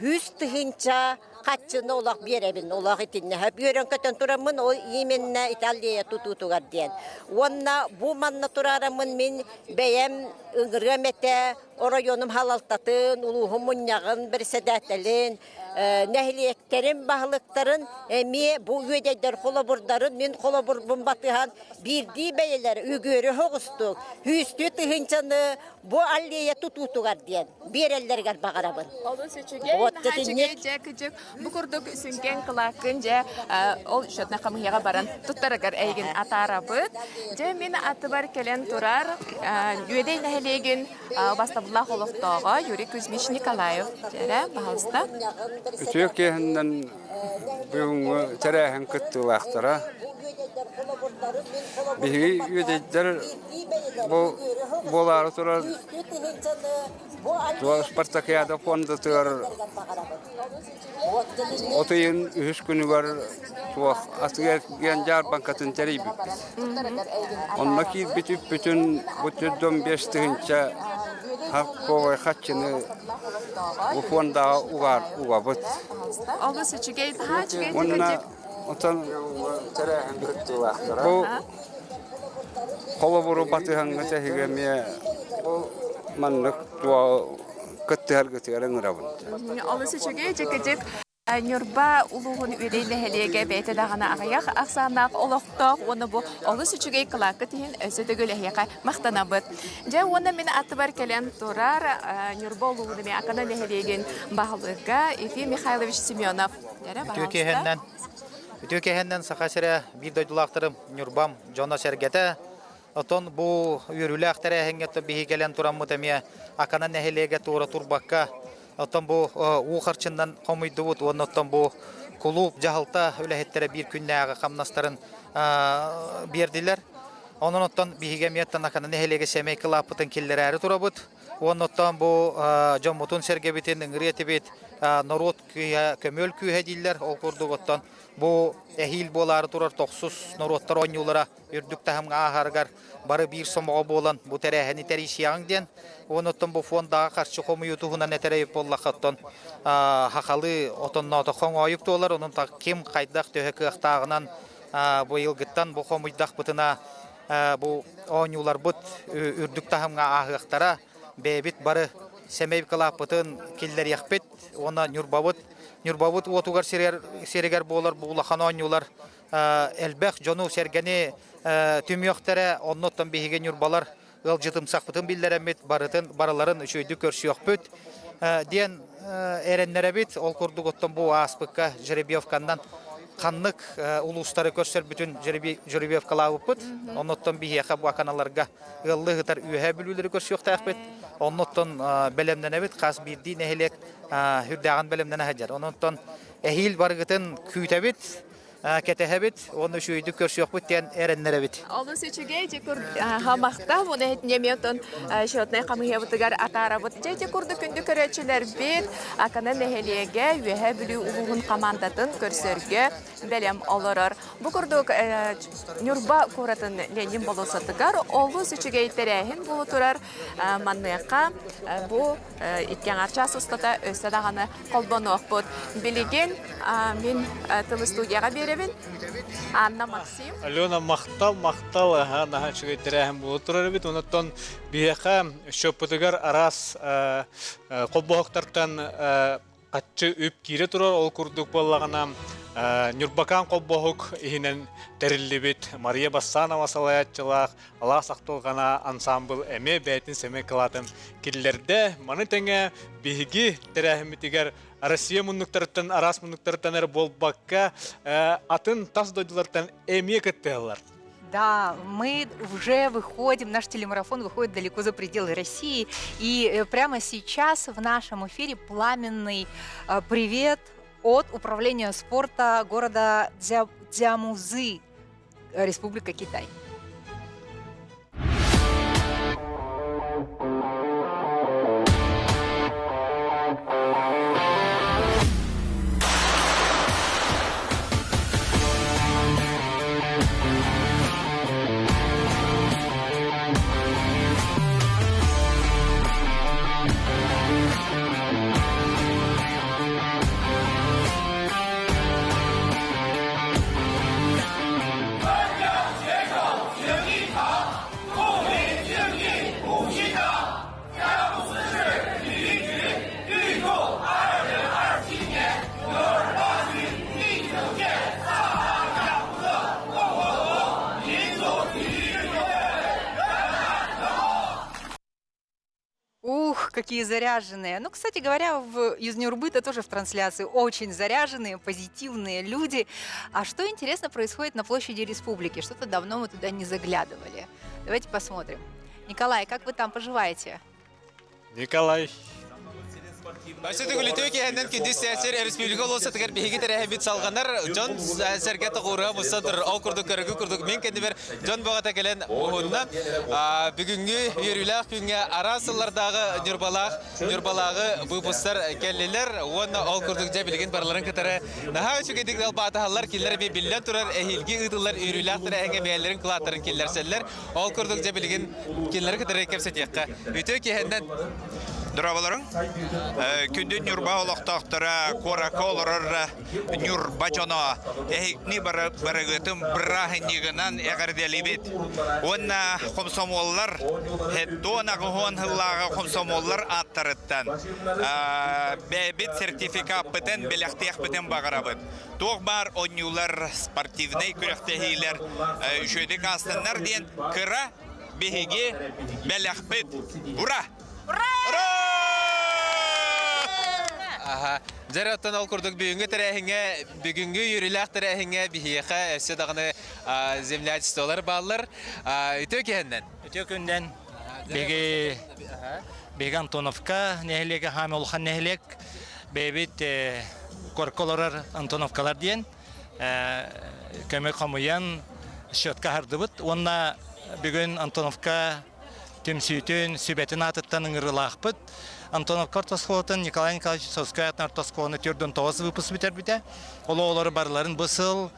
100 000 хаччыны олох биэрэбин, олох итиннэ үөрэн-көтөн тураммын ол именно Италия тутуутугар диэн. Уонна бу манна тураараммын мин бэйэм ыҥырыам этэ оройуонум халалтатын, улууһум мунньаҕын председателин, нэһилиэктэрим баһылыктарын эмиэ бу үөдэйдэр холобурдарын мин холобурбун батыһан биирдии бэйэлэр үгүөрү соҕустук сүүстүү тыһыынчаны бу аллея тутуутугар диэн биэрэллэригэр баҕарабын. Олус үчүгэй, наһаа үчүгэй дьэ кыдьык. Бу курдук сүҥкэн кылааккын дьэ ол счетнай хамыыһыйаҕа баран туттарыгар эйигин атаарабыт. Дьэ мин атыбар кэлэн турар Үөдэй нэһилиэгин бастабыл. ытыктабыллаах олохтооҕо Юрий Кузьмич Николаев. Дьэрэ, баһалыста. Үтүө киэһэннэн бүгүҥҥү тэрээһин кыттыылаахтара. Биһиги үөдэйдэр бу буолаары турар Спартакиада фондатыгар от ыйын үһүс күнүгэр туох атыы-эргиэн дьаарбаҥкатын тэрийбиппит. Онно киирбит үппүтүн бу 45 тыһыынча харковай хаччыны бу фондаҕа угаар угабыт. Олус үчүгэй, наһаа үчүгэй Уонна отон бу холобуру батыһаҥҥа тэһигэ эмиэ маннык кыттыһаргытыгар ыҥырабын. Олус үчүгэй, дьэкэдьик Ньурба улууһун Үөдэй нэһилиэгэ бэйэтэ даҕаны аҕыйах ахсааннаах олохтоох уонна бу олус үчүгэй кылааккыт иһин өссө төгүл эһиэхэ махтанабыт. Дьэ уонна мин аттыбар кэлэн турар Ньурба улууһун эмиэ Акана нэһилиэгин баһылыга Ефим Михайлович Семенов. Үтүө киэһэннэн Үтүө киэһэннэн Саха сирэ биир дойдулаахтарым Ньурбам дьоно-сэргэтэ Оттон бу үөрүүлээх тэрээһиҥҥэ биһиги кэлэн тураммыт эмиэ Акана нэһилиэгэ туора турбакка, оттон бу уу харчыннан хомуйдубут уонна оттон бу кулууп дьаһалта үлэһиттэрэ биир күннээҕи хамнастарын биэрдилэр. Онон оттон биһиги эмиэ оттон Акана нэһилиэгэ сэмэй кылааппытын киллэрээри турабыт. Уонна оттон бу дьоммутун-сэргэбитин ыҥырыы этибит норуот күүһэ, көмүөл күүһэ дииллэр. Ол курдук оттон бу эһиил буолаары турар тохсус норуоттар оонньуулара үрдүк таһымҥа ааһарыгар бары биир сомоҕо буолан бу тэрээһини тэрийсиэҕиҥ диэн. Уонна оттон бу фондаҕа харчы хомуйуу туһунан этэрэй буоллахха оттон хахалыы отонноотоххо оҥоойук туолар, онон ким хайдах төһө кыахтааҕынан быйылгыттан бу хомуйдахпытына бу оонньууларбыт үрдүк таһымҥа ааһыахтара, бэйэбит бары сэмэй кылааппытын киллэриэхпит уонна Ньурбабыт Ньурбабыт уотугар сиригэр буолар бу улахан оонньуулар элбэх дьону-сэргэни түмүөхтэрэ, оннуттан биһиги ньурбалар ыалдьытымсахпытын биллэрэммит, барытын барыларын үчүгэйдик көрсүөхпүт диэн эрэннэрэбит. Ол курдук оттон бу ааспыкка жеребьевканнан ханнык улуустары көрсөрбүтүн жеребьевкалаабыппыт. Оннуттан биһиэхэ бу аканаларга ыаллыы ыытар үөһээ бүлүүлэри көрсүөхтээхпит. Оннуттан бэлэмнэнэбит. Хас биирдии нэһилиэк үрдээҕин бэлэмнэнэ сылдьар. Оннуттан эһиил барыгытын күүтэбит. кэтэһэбит уонна үчүгэйдик көрсүөхпүт диэн эрэннэрэбит. Олус үчүгэй дьэ хамахта уонна иһитинньэ оттон счетнай хамыыһыйабытыгар атаарабыт. Дьэ ити курдук күндү көрөөччүлэрбит Акана нэһилиэгэ Үөһээ Бүлүү улууһун хамаандатын көрсөргө бэлэм олорор. Бу курдук Ньурба куоратын Ленин болуоссатыгар олус үчүгэй тэрээһин буола турар. Манныаха бу икки аҥаар чаас устата өссө даҕаны холбонуохпут. Билигин мин тылы студияҕа биэрэбин. Анна Максим. Алена, махтал, махтал, аха, наһаа үчүгэй тэрээһин буола турар эбит. Онон биһиэхэ счеппутугар араас холбоһуктартан хаччы үп киирэ турар. Ол курдук буоллаҕына, Ньурбакаан холбоһук иһинэн тэриллибит Мария Бассанова салайааччылаах Алаас ахтылҕана ансаамбыл эмиэ бэйэтин сэмэй кылаатын киллэрдэ. Маны тэҥэ биһиги тэрээһиммитигэр Россия муннуктарыттан араас муннуктарыттан эрэ буолбакка, атын тас дойдулартан эмиэ кыттыһаллар. Да, мы уже выходим, наш телемарафон выходит далеко за пределы России. И прямо сейчас в нашем эфире пламенный привет от Управления спорта города Дзямузы, Республика Китай. Ух, какие заряженные. Ну, кстати говоря, в, из Нюрбы-то тоже в трансляции очень заряженные, позитивные люди. А что интересно происходит на площади Республики? Что-то давно мы туда не заглядывали. Давайте посмотрим. Николай, как вы там поживаете? Николай. Өссө төгүл үтүө киэһэнэн күндү сээсэр республика улуусатыгар биһиги тэрээһиммит салҕанар. Дьон сэргэ тоҕуура мусса турар. Ол курдук көрөгү курдук мин кэннибэр дьон бөҕөтө кэлэн уһунна. Бүгүҥҥү үөрүүлээх күҥҥэ араас сыллардааҕы Ньурбалаах Ньурбалааҕы выпустар кэллилэр уонна ол курдук дьэ билигин барыларын кытары наһаа үчүгэйдик далбаатаһаллар. Кинилэр эмиэ биллэн турар эһиилги ыытыллар үөрүүлээх тэрээһиҥҥэ бэйэлэрин кылааттарын киллэрсэллэр. Ол курдук дьэ билигин кинилэри кытары кэпсэтиэххэ. Үтүө киэһэннэн Дорооболоруҥ. Күндү Ньурба олохтоохторо, куоракка олорор Ньурба дьоно, эһигини барыгытын бырааһынньыгынан эҕэрдэлиибит. Уонна хомсомуоллар, хеттуон аҕыһуон сыллааҕы хомсомуоллар ааттарыттан бэйэбит сертификаппытын бэлэхтиэхпитин баҕарабыт. Туох баар оонньуулар, спортивнай күрэхтэһиилэр үчүгэйдик аастыннар диэн кыра биһиги бэлэхпит. Ура! Аха. Дьэ, оттон ол курдук бүгүҥҥү тэрээһиҥҥэ, бүгүҥҥү үөрүүлээх тэрээһиҥҥэ биһиэхэ өссө даҕаны землячестволар бааллар. Үтүө киһиннэн. Үтүө күннэн. Биһиги биһиги Антоновка нэһилиэгэ хаамы улахан нэһилиэк. Бэйэбит корко олорор Антоновкалар диэн көмө хомуйан счетка аһардыбыт уонна бүгүн Антоновка түмсүүтүн сүбэтин аатыттан ыҥырыылаахпыт. Антоновка орто оскуолатын Николай Николаевич Сосской аатынан орто оскуоланы 49 выпуск бүтэрбитэ. Ол оҕолору барыларын бу сыл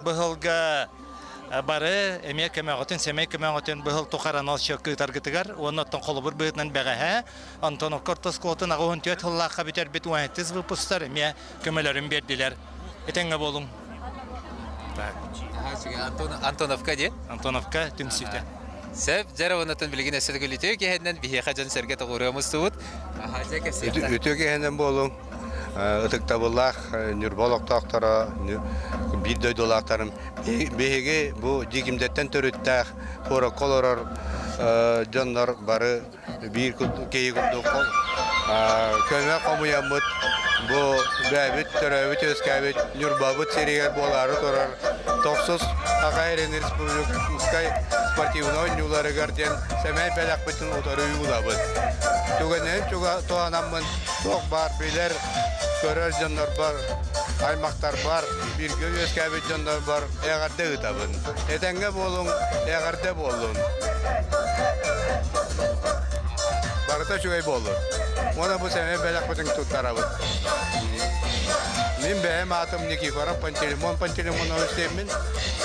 быһылга бары эмиэ көмөҕүтүн, сэмэй көмөҕүтүн быһыл тухары анал счетка ыытаргытыгар уонна оттон холобур быһыытынан бэҕэһээ Антоновка орто оскуолатын 84 сыллаахха бүтэрбит 17 выпусктар эмиэ көмөлөрүн биэрдилэр. Этэҥҥэ буолуҥ. Антоновка диэн? Антоновка түмсүүтэ. Сөп, дьэ оннотон билигин өссө төгүл үтүө киһинэн биһиэхэ дьон-сэргэ тоҕуоруо мустубут. Үтүө киһинэн буолуҥ. Ытыктабыллаах Ньурба олохтоохторо, биир дойдулаахтарым. Биһиги бу Дьиикимдэттэн төрүттээх куоракка олорор дьоннор бары биир киһи курдук көмө хомуйаммыт бу бэйэбит төрөөбүт-үөскээбит Ньурбабыт сиригэр буолаары турар тохсус Саха Сирин республиканскай спортивнай оонньууларыгар диэн сэмэй бэлэхпитин утары уунабыт. Түгэнинэн туһанаммын туох баар билэр, көрөр дьоннорбор, аймахтарбар, бииргэ үөскээбит дьоннорбор эҕэрдэ ыытабын. Этэҥҥэ буолуҥ, эҕэрдэ буоллун. Барыта үчүгэй буоллун. Уонна бу сэмэй бэлэхпитин туттарабыт. Мин бэйэм аатым Никифоров Пантелеймон Пантелеймонович диэммин.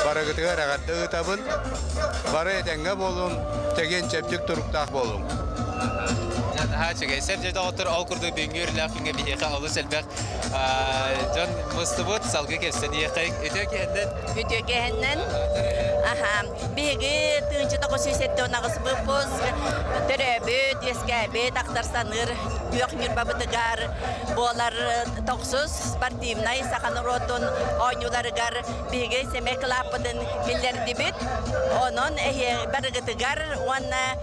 Барыгытыгар эҕэрдэ ыытабын. Бары этэҥҥэ буолуҥ, чэгиэн-чэбдик туруктаах буолуҥ. Наһаа үчүгэй. Сөп дьэ доҕоттор, ол курдук бүгүҥҥү үөрүүлээх күҥҥэ биһиэхэ олус элбэх дьон мустубут. Салгыы кэпсэниэххэ. Үтүө киһиннэн. Үтүө киһиннэн. Аха. Биһиги тыынчы 978 выпуск төрөөбүт, үөскээбит, ахтар саныыр күөх Ньурбабытыгар буолар тохсус спортивнай саха норуотун оонньууларыгар биһиги сэмэй кылааппытын киллэрдибит. Онон эһиэ барыгытыгар уонна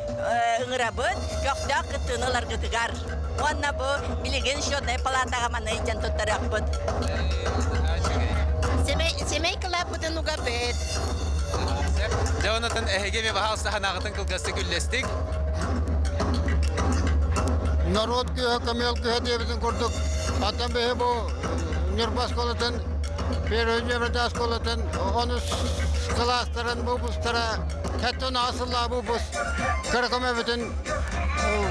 ыҥырабыт көхтөөх кыттыыны ыларгытыгар. Уонна бу билигин счетнай палатаҕа маны илдьэн туттарыахпыт. Сэмэй кылааппытын угабыт. Дьэ онотон эһиги эми баһаалыста санааҕытын кылгастык үллэстик. Норуот күүһэ көмүөл күүһэ диэбитин курдук, атын биһи бу Ньурба оскуолатын, Первый Ньурба оскуолатын онус кылаастарын выпустара, хэттон аҕыс выпуск кыра көмөбүтүн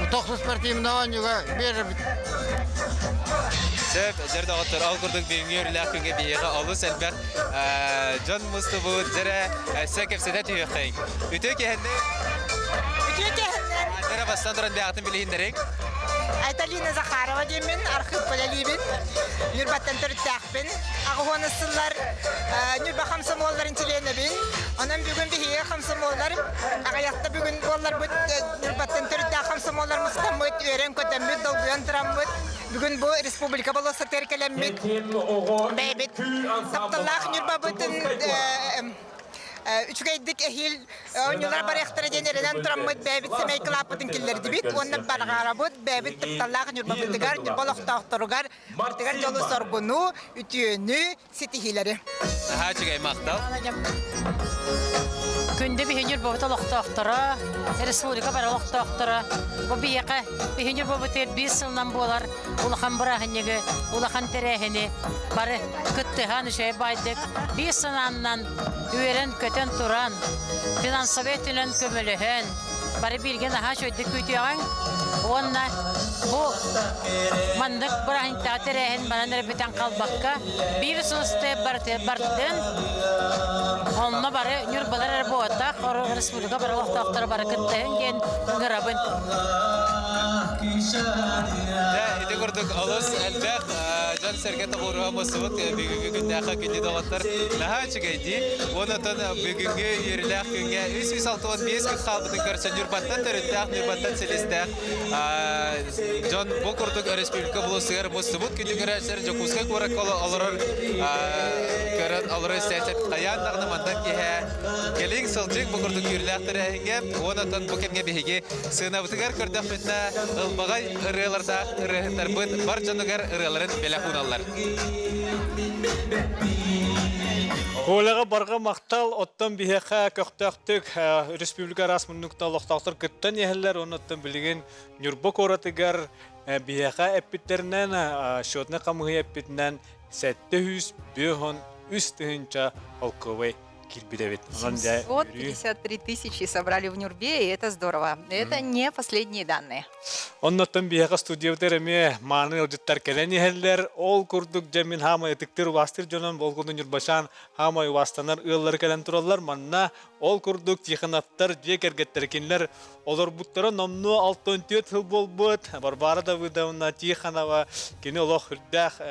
тохсус спортивный оонньууга биэрэбит. Сөп, дьэр доҕоттор, ол курдук бүгүҥҥү үөрүүлээх күҥҥэ биһиэхэ олус элбэх дьон мустубут, дьэрэ өссө кэпсэтэ түһүөххэйиҥ. Үтүө киэһэннэн! Үтүө киэһэннэн! Дьэрэ бастан туран бэйэҕитин билиһиннэриҥ. Айталина Захарова диэммин, архыып үлэлиибин. Ньурбаттан төрүттээхпин. Аҕыһуон сыллар Ньурба комсомолларын чилиэнэбин. Онон бүгүн биһиги комсомоллар аҕыйахта бүгүн буолларбыт Ньурбаттан төрүттээх комсомоллар мустаммыт, үөрэн-көтөммүт, долгуйан тураммыт, бүгүн бу республика болуоссатыгар кэлэммит, бэйэбит тапталлаах Ньурбабытын үчүгэйдик эһиил оонньуулар барыахтара диэн эрэнэн тураммыт бэйэбит сэмэй кылааппытын киллэрдибит уонна барҕарабыт бэйэбит тапталлаах Ньурбабытыгар, Ньурба олохтоохторугар барытыгар дьолу-соргуну, үтүөнү, ситиһиилэри. Наһаа үчүгэй махтал. Күндү биһи Ньурбабыт олохтоохторо, республика бары олохтоохторо, бу биһиэхэ биһи Ньурбабытыгар биир сылынан буолар улахан бырааһынньыгы, улахан тэрээһини бары кыттыһан үчүгэй баайдык биир санааннан үөрэн-көтөн туран, финансовай өттүнэн көмөлөһөн, бары бииргэ наһаа үчүгэйдик күүтүөҕүҥ уонна бу маннык бырааһынньыктааҕы тэрээһин манан эрэ бүтэн хаалбакка биир сылысты бардын онно бары Ньурбалар эрэ буолбатах республика бары олохтоохторо бары кыттыһын диэн ыҥырабын. Дьэ, ити курдук олус элбэх дьон-сэргэ тоҕуоруһа мустубут бүгүҥҥү күннээххэ күндү доҕоттор наһаа үчүгэй дии. Уонна оттон бүгүҥҥү үөрүүлээх күҥҥэ 365 күн хаалбытын көрсөн Ньурбаттан төрүттээх, Ньурбаттан силистээх дьон бу курдук өрөспүүбүлүкэ булуусугар мустубут күндү көрөөччүлэр Дьокуускай куоракка олорор көрөн олорор истээччи хайаан даҕаны мантан киэһэ кэлиҥ сылдьыҥ бу курдук үөрүүлээх тэрээһиҥҥэ уонна оттон бу кэмҥэ биһиги сыанабытыгар көрдөхпүтүнэ ылбаҕай ырыалардаах ырыаһыттарбыт бар дьонугар ырыаларын бэлэх ууналлар. Коляҕа барҕа махтал, оттон биһиэхэ көхтөөхтүк республика араас муннукта олохтоохтор кыттан иһэллэр, уонна оттон билигин Ньурба куоратыгар биһиэхэ эппиттэринэн, счетнай хамыһыйа эппитинэн 753 тыһыынча холкуобай киирбит эбит. 753 тысячи собрали в Нюрбе, и это здорово. Это не последние данные. Оннуттан биһиэхэ студиябытыгар эмиэ мааны ыалдьыттар кэлэн иһэллэр. Ол курдук дьэ мин хаамай ытыктыыр убаастыыр дьонум Болгуну Ньурбачаан хаамай убаастанар ыаллары кэлэн тураллар. Манна ол курдук Тихоновтар дьиэ кэргэттэрэ кинилэр олорбуттара номнуо 64 сыл буолбут. Варвара Давыдовна Тихонова кини олох үрдээх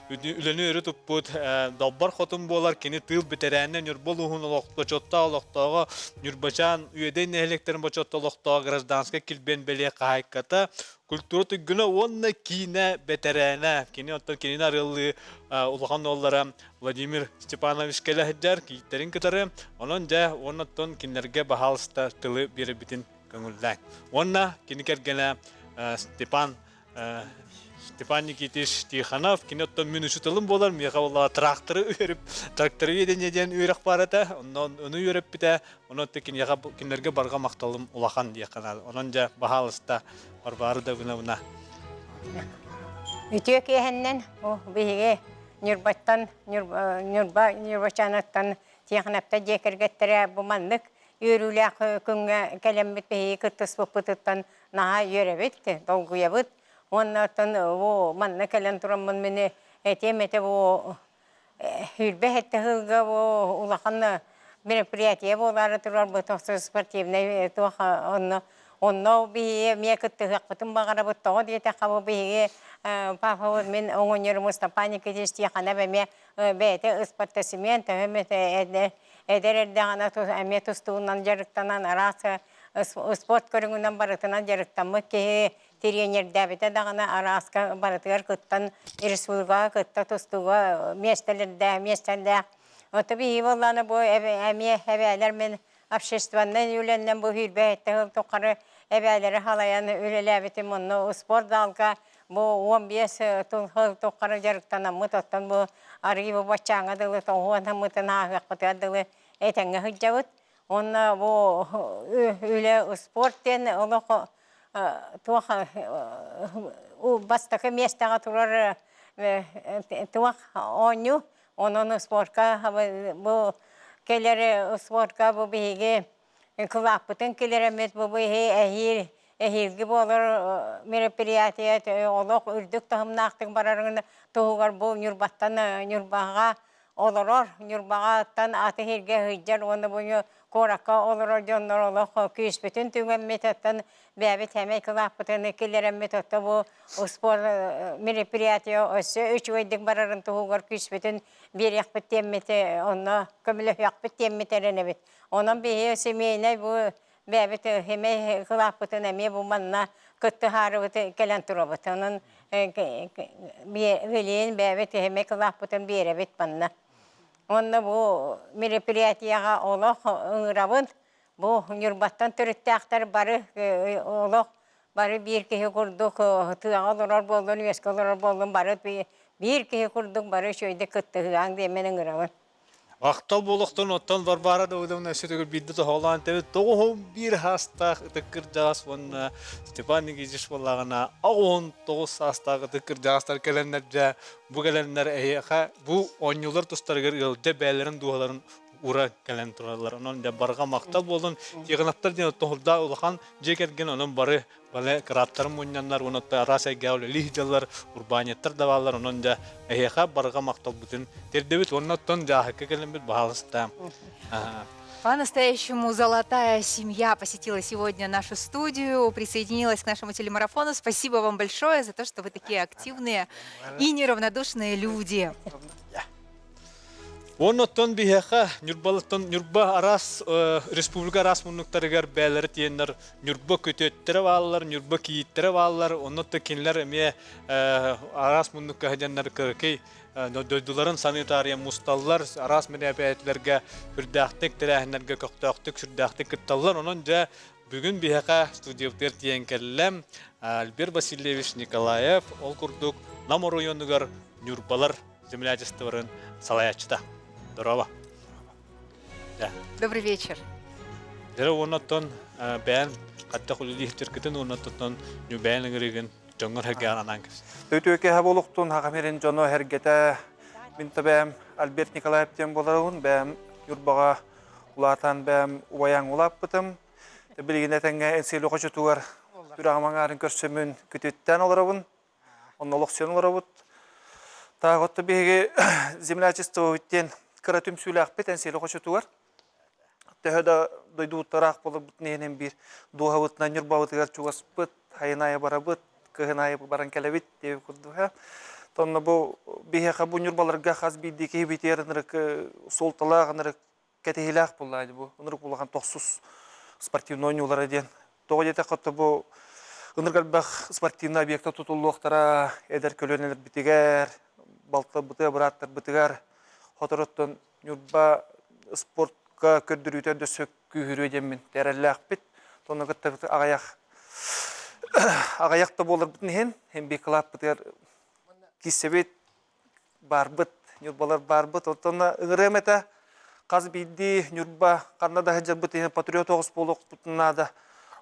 үлэни өрө туппут далбар хотун буолар. Кини тыыл бэтэрээнэ Ньурба улууһун бочуоттаах олохтооҕо Ньурбачаан Үөдэй нэһилиэктэрин бочуотта олохтооҕо гражданскай килбиэн бэлиэ хаһаайката, культура туйгуна уонна киинэ бэтэрээнэ. Кини оттон кинини арыаллыы улахан уоллара Владимир Степанович кэлэ сылдьар кийииттэрин кытары. Онон дьэ уонна оттон кинилэргэ баһаалыста тылы биэрэрбитин көҥүллээҥ. Уонна кини кэргэнэ Степан Степан Никитич Тихонов, кини оттон мин учууталым буолар, миэхэ буоллаҕа тракторы үөрүп, трактороведение диэн үөрэх баар этэ, онон ону үөрэппитэ, онон киниэхэ кинилэргэ барҕа махталым улахан диэххэ наада. Онон дьэ, баһаалыста, Варвара Давыдовна. Үтүө киэһэннэн биһиги Ньурбаттан, Ньурба Ньурбачаанаттан Тихоновтар дьиэ кэргэттэрэ бу маннык үөрүүлээх күҥҥэ кэлэммит биһиги кыттыспыппытыттан наһаа үөрэбит, долгуйабыт. Уонна оттон бу манна кэлэн тураммын мин этиэм этэ бу сүүрбэ сэттэ сылга бу улахан мероприятие буолаары турар бу спортивнай туох онно онно биһиги эмиэ кыттыһыахпытын баҕарабыт тоҕо диэтэххэ бу биһиги папабыт мин оҕонньорум Мустафа Никитич Тихонов эмиэ бэйэтэ ыспартасымен төһө эмэ эдэр эрдэҕинэ эмиэ тустуунан дьарыктанан араас спорт көрүҥүнэн барытынан дьарыктаммыт киһи тириэньэрдээбитэ даҕаны арааска барытыгар кыттан республикаҕа кытта тустууга миэстэлэрдээх миэстэлээх Ото биһиги буоллаҕына бу эмиэ эбээлэр мин общественнай үлэннэн бу сүүрбэ сыл тухары эбээлэри халайан үлэлээбитим онно спортзалга бу 15 сыл тухары дьарыктанаммыт оттон бу арыы бу баччааҥҥа дылы тоҕуонаммытын ааһыахпытыгар дылы этэҥҥэ сылдьабыт Уонна бу үлэ спорт диэн олох туох бастакы миэстэҕэ турар туох оонньуу. Онон спортка бу кэлэр спортка бу биһиги кылааппытын киллэрэммит бу биһи эһиил эһиилги буолар мероприятие олох үрдүк таһымнаахтык барарын туһугар бу Ньурбаттан Ньурбаҕа олорор Ньурбаҕаттан аты сиргэ сылдьар уонна бу куоракка олорор дьоннор олох күүспүтүн түҥэммит оттон бэйэбит сэмэй кылааппытын киллэрэммит отто бу спорт мероприятие өссө үчүгэйдик барарын туһугар күүспүтүн биэриэхпит диэммит онно көмөлөһүөхпүт диэммит эрэнэбит онон биһиги семейнай бу бэйэбит сэмэй кылааппытын эмиэ бу манна кыттыһаарыбыт кэлэн турабыт. Онон билигин бэйэбит сэмэй кылааппытын биэрэбит манна. Уонна бу мероприятиеҕа олох ыҥырабын. Бу Ньурбаттан төрүттээхтэр бары олох бары биир киһи курдук тыаҕа олорор буоллун, үөскэ олорор буоллун бары биир киһи курдук бары үчүгэйдик кыттыһыаҥ диэммин ыҥырабын. Махтал буолуохтун оттон Варвара Давыдовна өссө төгүл биирдэ тоһоҕолоон тэбит 91 саастаах ытык кырдьаҕас уонна Степан Никитич буоллаҕына 89 саастаах ытык кырдьаҕастар кэлэннэр дьэ бу кэлэннэр эһиэхэ бу оонньуулар тустарыгар ыалдьа бэйэлэрин дууһаларын ура кэлэн тураллар. Онон дьэ барҕа махтал буолун. Тихоновтар диэн оттон улахан дьиэ кэргэн онон бары Бale кырааттарын мунньаннар уонна араас эйгэҕэ үлэлии сылдьаллар, урбаанньыттар да бааллар. Онон дьэ эһиэхэ барҕа махталбытын тиэрдэбит уонна оттон дьааһыкка кэлэммит баһаалыста. По-настоящему золотая семья посетила сегодня нашу студию, присоединилась к нашему телемарафону. Спасибо вам большое за то, что вы такие активные и неравнодушные люди. Оннуттан биһиэхэ Ньурбалыттан Ньурба араас республика араас муннуктарыгар бээлэри тиэннэр Ньурба күтүөттэрэ бааллар, Ньурба кийииттэрэ бааллар, оннуттан кинилэр эмиэ араас муннукка сылдьаннар кыракый дойдуларын саныы таарыйан мусталлар, араас мероприятиелэргэ сүрдээхтик тэрээһиннэргэ көхтөөхтүк, сүрдээхтик кытталлар. Онон дьэ бүгүн биһиэхэ студиябытыгар тиийэн кэллэ Альберт Васильевич Николаев, ол курдук Нам оройуонугар Ньурбалар землячестволарын салайааччыта. Здорово. Да. Добрый вечер. Дьэ уоннаттан бэйэн хаттах үлэлиир уоннаттан бэйэн ыҥырыгын дьоҥҥор эргэҕин анаан кэс. Үтүөкэһэ буолуохтун хахамирин дьоно эргэтэ мин бэйэм Альберт Николаев диэн буоларыбын бэйэм Ньурбаҕа улаатан бэйэм убайаҥ улааппытым. Билигин этэҥҥэ Энсиэли хочотугар сүрэҕим аҥаарын көрсөмүн күтүттээн олоробун. Онно олохсуйан олоробут. Таах отто биһиги землячествобыт диэн кыра түмсүүлээхпит Энсиэли хочотугар. Төһө да дойдубуттараах буоларбытын иһинэн биир дууһабытынан Ньурбабытыгар чугаспыт, хайын аайы барабыт, кыһын аайы баран кэлэбит диэбит курдук. Тонно бу биһиэхэ бу Ньурбаларга хас биирдии киһи битиэр ынырык суолталаах ынырык кэтэһиилээх буолла бу ынырык улахан тохсус спортивной оонньуулара диэн. Тоҕо диэтэххэ бу ынырык элбэх спортивный объекта тутуллуохтара эдэр көлүөнэлэрбитигэр, балтарбытыгар, бырааттарбытыгар хотороттон Ньурба спортка көрдөрүүтэ өссө күүһүрүө диэммин эрэллээхпит. Онно кытта аҕыйах аҕыйах да буоларбытын иһин, биир кылааппытыгар киирсэбит, барбыт, Ньурбалар барбыт. Оттон ыҥырыам этэ, хас биирдии Ньурба ханна да сылдьарбыт иһин патриот оҕус буолуохпутун наада.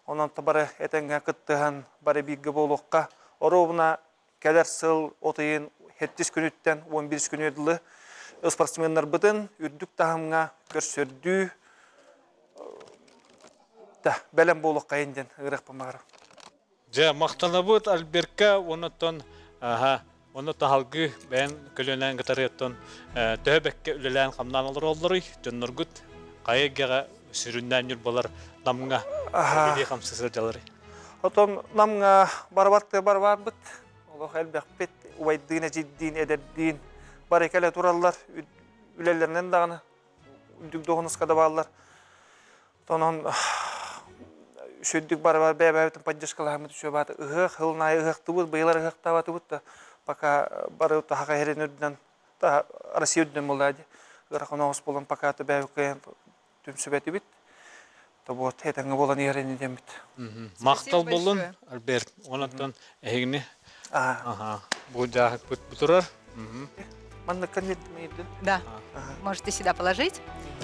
Онон бары этэҥҥэ кыттыһан, бары бииргэ буолуохха. Оруобуна кэлэр сыл от ыйын сэттис күнүттэн 11 күнүгэр дылы спортсменнарбытын үрдүк таһымҥа көрсөрдүү да бэлэм буолуоххайын диэн ыҥырыахпын баҕарабын. Дьэ, махтанабыт Альберка уонна аха онно таһалгы бэйэн көлүөнээн кытары оттон төһө бэккэ үлэлээн хамнаан олороллоруй дьонноргут хайа эйгэҕэ сүрүннээн ньурбалар Намҥа үлэлии хамсыы сылдьалларый? Отон Намҥа барабат барбарбыт олох элбэхпит убайдыын эдьиийдиин эдэрдиин бары кэлэ тураллар үлэлэринэн даҕаны үрдүк дуоһунаска да бааллар Онон үчүгдүк барыбар бэйэ-бэйэбитин поддержкалаһаммыт үчүгэй баата ыһыах сылын аайы ыһыахтыбыт, быйыл ыһыахтаабатыбыт да пока бары таһаҕа иһэрин үрдүнэн Россия үрдүнэн буолла дии ыарахан оҕус буолан пока бэйэбит түмсүбэтибит то вот этэҥҥэ буолан иһэр ини диэммит. Махтал буоллун, Альберт. Онон эһигини Аха. Бу дьааһыкпыт бу турар. Манна конверт Да, можете сюда положить.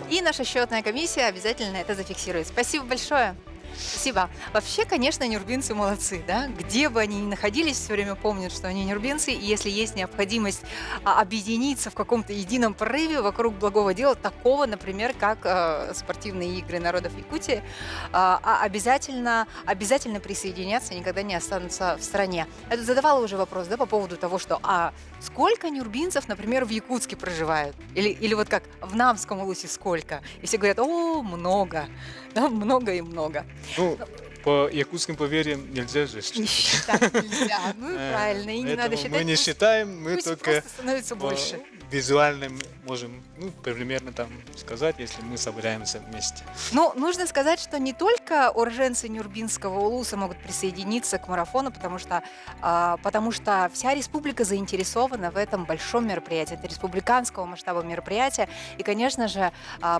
И наша счетная комиссия обязательно это зафиксирует. Спасибо большое. Спасибо. Вообще, конечно, нюрбинцы молодцы, да? Где бы они ни находились, все время помнят, что они нюрбинцы, и если есть необходимость объединиться в каком-то едином порыве вокруг благого дела, такого, например, как спортивные игры народов Якутии, обязательно, обязательно присоединяться, никогда не останутся в стране. Я тут задавала уже вопрос, да, по поводу того, что а сколько нюрбинцев, например, в Якутске проживают? Или вот как в Намском улусе сколько? И все говорят, о, много, да, много и много. Ну, по якутским поверьям нельзя же считать. Считать нельзя, ну и правильно, и не надо считать. Мы не считаем, мы пусть только просто становится больше. визуально можем, ну, примерно там сказать, если мы собираемся вместе. Ну, нужно сказать, что не только уроженцы Нюрбинского улуса могут присоединиться к марафону, потому что вся республика заинтересована в этом большом мероприятии. Это республиканского масштаба мероприятие. И, конечно же,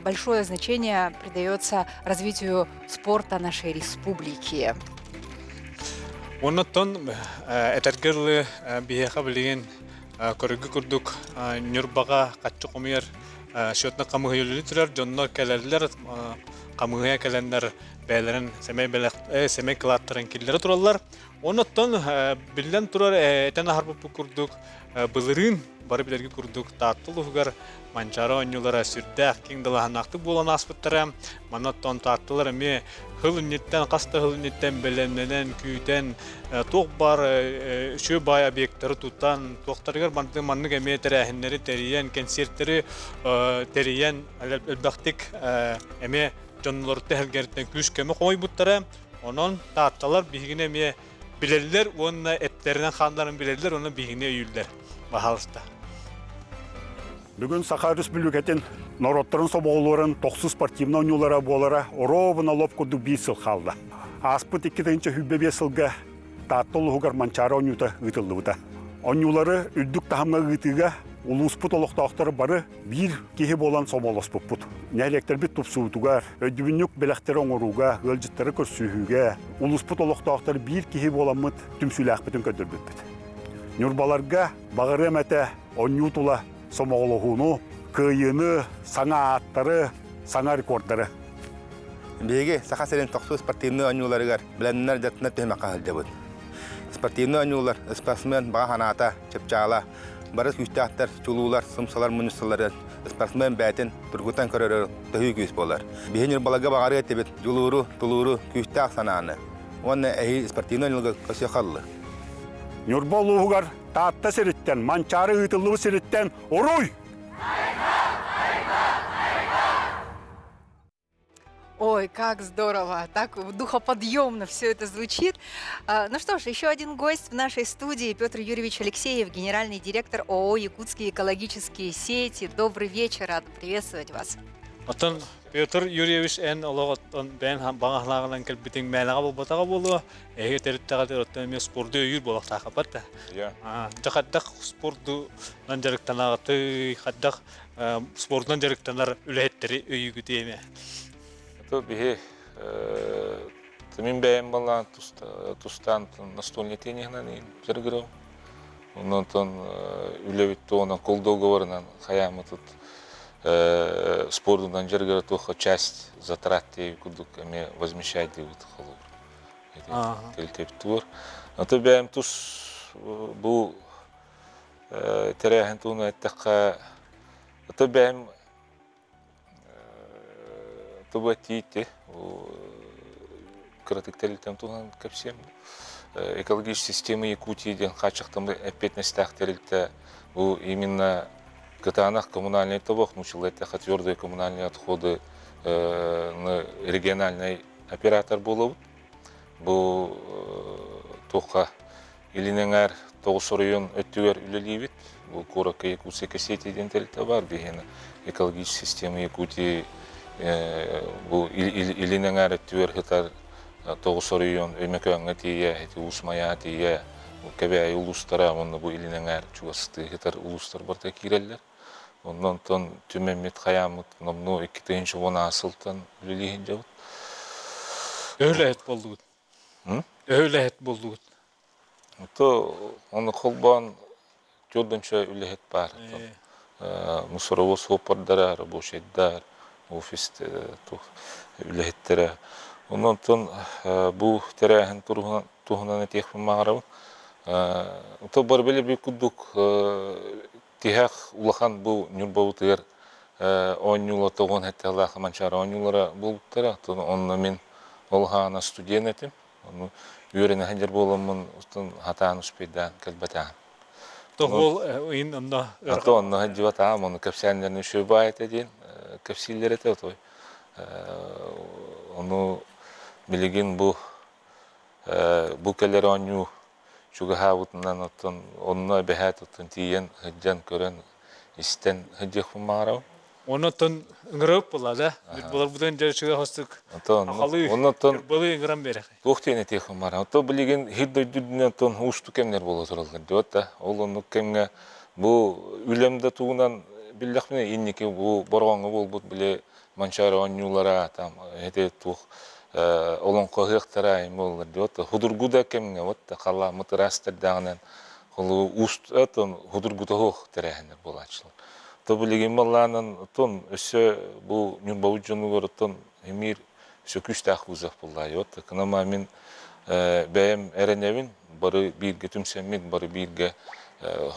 большое значение придается развитию спорта нашей республики. Оннуттан этэргэ дылы биһиэхэ билигин көрөргө курдук Ньурбаҕа хаччы хомуйар. Счетна хамыһыйа үлэлии турар, дьоннор кэлэллэр, хамыһыйа кэлэннэр бэйэлэрин сэмэй бэлэх, сэмэй кылааттарын киллэрэ тураллар. Оннуттан биллэн турар этэн аһарбыппыт курдук былырыын бары билэрги курдук Таатта улууһугар Манчаары оонньуулара сүрдээх киэҥ далааһыннаахтык буолан ааспыттара. Манна оттон Таатталар эмиэ хыл инниттэн, хас да хыл инниттэн бэлэмнэнэн, күүтэн, туох баар үчүгэй баай объектары тутан, туохтарыгар маннык эмиэ тэрээһиннэри тэрийэн, кэнсиэртэри тэрийэн элбэхтик эмиэ дьоннолоруттан эһэлгэриттэн күүс-көмө хомуйбуттара. Онон Таатталар биһигини эмиэ билэллэр уонна эттэринэн-хааннарын билэллэр уонна биһигини өйүүллэр. Баһаалыста. Бүгүн Саха Өрөспүүбүлүкэтин норуоттарын сомоҕолуурун тохсус спортивнай оонньуулара буолара оруобуна лоп курдук биир сыл хаалла. Ааспыт 2025 сылга Таатта улууһугар Манчаары оонньуута ыытыллыбыта. Оонньуулары үрдүк таһымҥа ыытыыга улууспут олохтоохторо бары биир киһи буолан сомоҕолоспуппут. Нэһилиэктэрбит тупсуутугар, өйдөбүнньүк бэлэхтэри оҥорууга, ыалдьыттары көрсүһүүгэ улууспут олохтоохторо биир киһи буоламмыт түмсүүлээхпитин көрдөрбүппүт. Ньурбаларга баҕарыам этэ оонньуу тула сомоҕолоһууну, кыайыыны, саҥа ааттары, саҥа рекордары. Биһиги Саха сирин тохсус спортивнай оонньууларыгар бэлэмнэнэр дьарыктанар түһүмэххэ сылдьабыт. Спортивнай оонньуулар спортсмен баҕа санаата, чыпчаала, бары күүстээхтэр, чулуулар, сымсалар мунньусталларын спортсмен бэйэтин тургутан көрөрөр төһүү күүс буолар. Биһи Ньурбаларга баҕарыа этибит дьулууру, тулууру, күүстээх санааны уонна эһии спортивнай оонньууларга көрсүөххэ ыллы. Ньурба улууһугар Таатта сириттэн, Манчаары ыытыллыбыт сириттэн уруй! Ой, как здорово, так духоподъемно все это звучит. Ну что ж, еще один гость в нашей студии Петр Юрьевич Алексеев, генеральный директор ООО «Якутские экологические сети». Добрый вечер, рад приветствовать вас. Оттон Петр Юрьевич эн олох оттон бэйэн баҕаһлааҕынан кэлбитиҥ мээнэҕэ буолбатаҕа буолуо. Эһиги төрүттэҕитигэр оттон эмиэ спорду өйүүр буолуохтаахпат да. Дьэ хайдах спордунан дьарыктанаҕытый, хайдах спордунан дьарыктанар үлэһиттэри өйүүгүтүй эмиэ? То биһи мин бэйэм балаан тустаан настольный тенниһинэн дьарыгырым. Онтон үлэбит туһунан кол договорынан хайааммытыт спордунан дьарыгыра туохха часть затрат диэби курдук эмиэ возмещать диэбит холобур. Тэрилтэбит Ото бэйэм тус бу тэрээһин туһунан эттэххэ, ото бэйэм Тобу тиийти кыратык тэрилтэм туһунан кэпсиэм. Экологическая система Якутии диэн хааччахтаммыт эппиэтинэстээх тэрилтэ бу именно кытаанах коммунальный тобох, нууччалыы эттэххэ твердые коммунальные отходы региональный оператор буолабыт. Бу туохха Илин эҥээр тоҕус оройуон өттүгэр үлэлиибит. Бу куоракка Якутская сети диэн тэрилтэ баар. Биһиэнэ экологическая система Якутии бу илин эҥээр өттүгэр сытар тоҕус оройуон Өймөкөөҥҥө тиийэ, ити Уус Майаа тиийэ, Кэбээйи улуустара уонна бу илин эҥээр чугастыы сытар улуустар барыта киирэллэр. Онно онтон түмэммит хайааммыт номнуо 2010 сылтан үлэлии сылдьабыт. Үлэһит буоллугут. Үлэһит буоллугут. То ону холбоон төрдүнчө үлэһит баар. Мусоровоз суоппардара, рабочайдар, офис үлэһиттэрэ. Онон бу тэрээһин туһунан этиэхпин баҕарабын. То бары билэр курдук тиһэх улахан бу Ньурбабытыгар оонньуулар тоҕуон сэттэлээх Манчаары оонньуулара буолбуттара. Онно мин ол хаана студент этим. Ону үөрэнэ сылдьар буоламмын устун хатаан успейдаан кэлбэтэҕим. Тоҕуол ыйын онно Ато онно сылдьыбатаҕым, ону кэпсээннэрин үчүгэй баай этэ диэн кэпсииллэр этэ отой. Ону билигин бу бу кэлэр оонньуу чугаһаабытынан оттон онно эбэһээт оттон тиийэн сылдьан көрөн истэн сылдьыахпын баҕарабын. Оннотон ыҥырып була да буларбытын дьэ үчүгэй хостук ахалыы оннотон былы ыҥыран берэх. Туох диэн этиэхпин баҕарам. Ото билигин хир дойду үрдүнэн оттон уустук кэмнэр буола тураллар диэбит да. Ол оннук кэмҥэ бу үлэм да тугунан биллэхпинэ инники бу Бороҕоҥҥо буолбут били Манчаары оонньуулара там эти туох олоҥхо ыһыахтара буоллар диэбит худургу да кэмҥэ вот халааммыт ыраастардааҕынан холу уустун худургута суох тэрээһиннэр буолааччылар. То билигин баллаанан оттон өссө бу Ньурбабыт дьонугар оттон эмиир өссө күүстээх вызов буллаайы. Вот кынама мин бэйэм эрэнэбин, бары бииргэ түмсэммит, бары бииргэ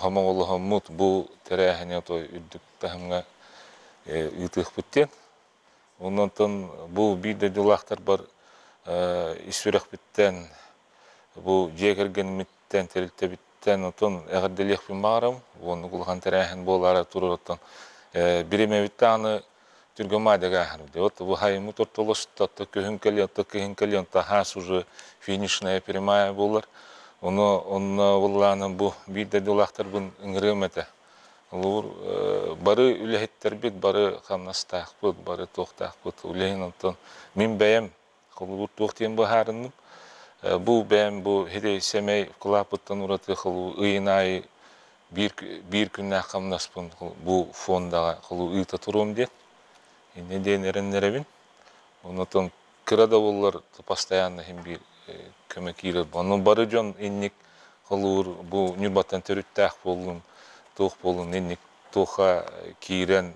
хомоҕолоһоммут бу тэрээһини отой үрдүк таһымҥа ыытыахпыт диэн. Онон бу биир дойдулаахтарбар ис сүрэхпиттэн бу дьиэ кэргэммиттэн, тэрилтэбиттэн отон эҕэрдэлиэхпин баҕарабын. Уонна улахан тэрээһин буолаары турар бириэмэбит даҕаны түргэн маадьага ааһар. Вот бу хайыммыт ортолоста, күһүн кэлиэн, кыһын кэлиэн, хаас уже финишная прямая буолар. Ону онно буоллаҕына бу биир дойдулаахтарбын ыҥырыам этэ. Олор бары үлэһиттэрбит, бары хамнастаахпыт, бары туохтаахпыт. Үлэһин онтон мин бэйэм холобур туох диэн быһаарынным. Бу бэйэм бу хитэй сэмэй кылааппыттан ураты холу ыйын аайы биир, биир күннээх хамнаспын бу фондаҕа холу ыыта туруом диэн. Инньэ диэн эрэннэрэбин. Онотон кыра да буоллар постоянно иһин биир көмө киирэр. Ону бары дьон инник холуур бу Ньурбаттан төрүттээх буоллун, туох буоллун инник туоха киирэн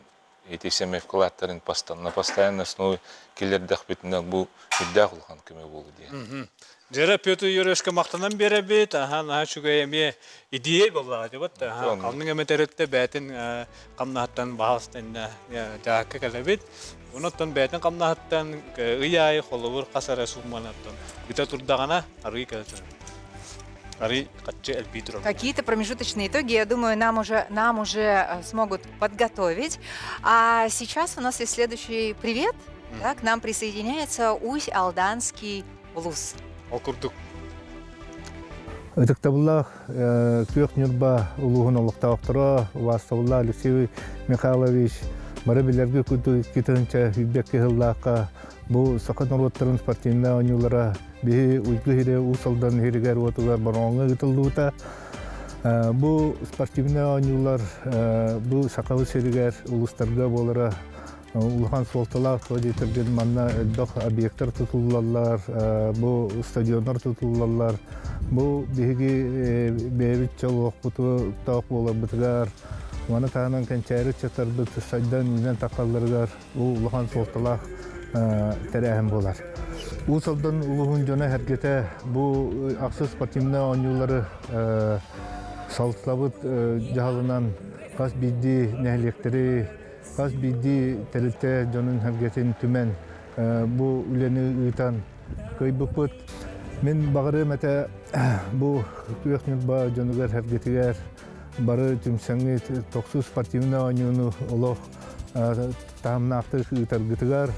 ити СМФ кылааттарын на постоянной основе киллэрдэхпитинэ бу үрдээх улахан көмө буолуо диэн. Дьэрэ Петр Юрьевичка махтанан биэрэбит. Аха, наһаа үчүгэй эмиэ идея буоллаҕа дебат. Аха, халныҥ эмэ тэрилтэ бээтин хамнаһыттан баһаалыста дьаакка кэлэбит. Онон бэйэтин хамнаһыттан ый аайы холобур хас эрэ суумманаттан бүтэ турдаҕына арыы кэлэ турар. Арыы хаччы элбии турар. Какие-то промежуточные итоги, я думаю, нам уже, нам уже смогут подготовить. А сейчас у нас есть следующий привет. Да, к нам присоединяется Усть-Алданский улус. Ол курдук. Ытыктабыллаах Күөх Ньурба улууһун олохтоохторо убаастабыллаах Алексей Михайлович бары билэргэ курдук 2021 сыллаахха бу саха норуоттарын спортивнай оонньуулара биһи Уйгу иһирэ Уус Алдан иһиригэр уотугар Бороҕоҥҥо ыытыллыбыта. Бу спортивнай оонньуулар бу Сахабыт сиригэр улуустарга буолара Улахан суолталаах туо диэтэргин манна элбэх объектар тутуллаллар, бу стадионнар тутуллаллар. Бу биһиги бэйэбит чолуохпутуттаах буоларбытыгар, маны таһынан кэнчээри ыччаттарбыт сайдан үүнэн таххалларыгар бу улахан суолталаах тэрээһин буолар. Уус Алдан улууһун дьоно-сэргэтэ бу ахсыс спортивнай оонньуулары салалтабыт дьаһалынан хас биирдии нэһилиэктэри Хас биирдии тэрилтэ дьонун-сэргэтин түмэн бу үлэни ыытан кыайбыппыт. Мин баҕарыам этэ бу Күөх Ньурба дьонугар-сэргэтигэр бары түмсэҥҥит тохсус спортивнай оонньууну олох таһымнаахтык ыытаргытыгар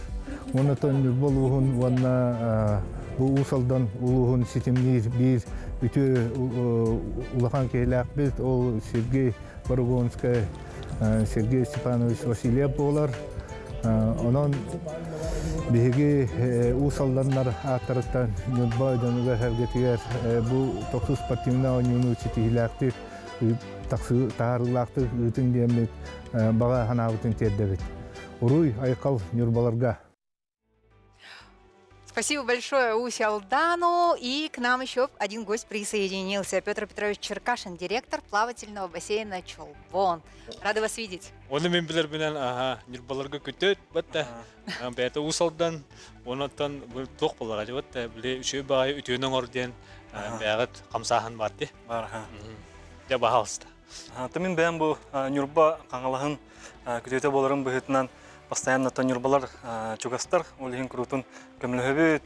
уонна Ньурба улууһун уонна бу Уус Алдан улууһун ситимниир биир үтүө улахан киһилээхпит ол Сергей Борогонскай Сергей Степанович Васильев буолар. Онон биһиги Уус Алданнар ааттарыттан Ньурба дьонугар-сэргэтигэр бу тохсус спортивнай оонньууну ситиһиилээхтик таһаарыылаахтык ыытын диэммит баҕа санаабытын тиэрдэбит. Уруй, айхал Ньурбаларга! Спасибо большое Усе Алдану. И к нам еще один гость присоединился. Петр Петрович Черкашин, директор плавательного бассейна Чолбон. Рада вас видеть. Оны мен билербинен аха Ньурбаларга күтөт батта бэйэтэ Уус Алдан онтон туох буоллаҕа батта били үчүгэй баҕайы үтүөнү оҥор диэн бэйэҕит хамсааһын бар дии. Бар аха. Дьэ баһаалыста. Мин бэйэм бу Ньурба Хаҥалаһын күтүөтэ буоларым быһыытынан постоянно Ньурбалар чугастар, ол иһин куруутун көмөлөһөбүт,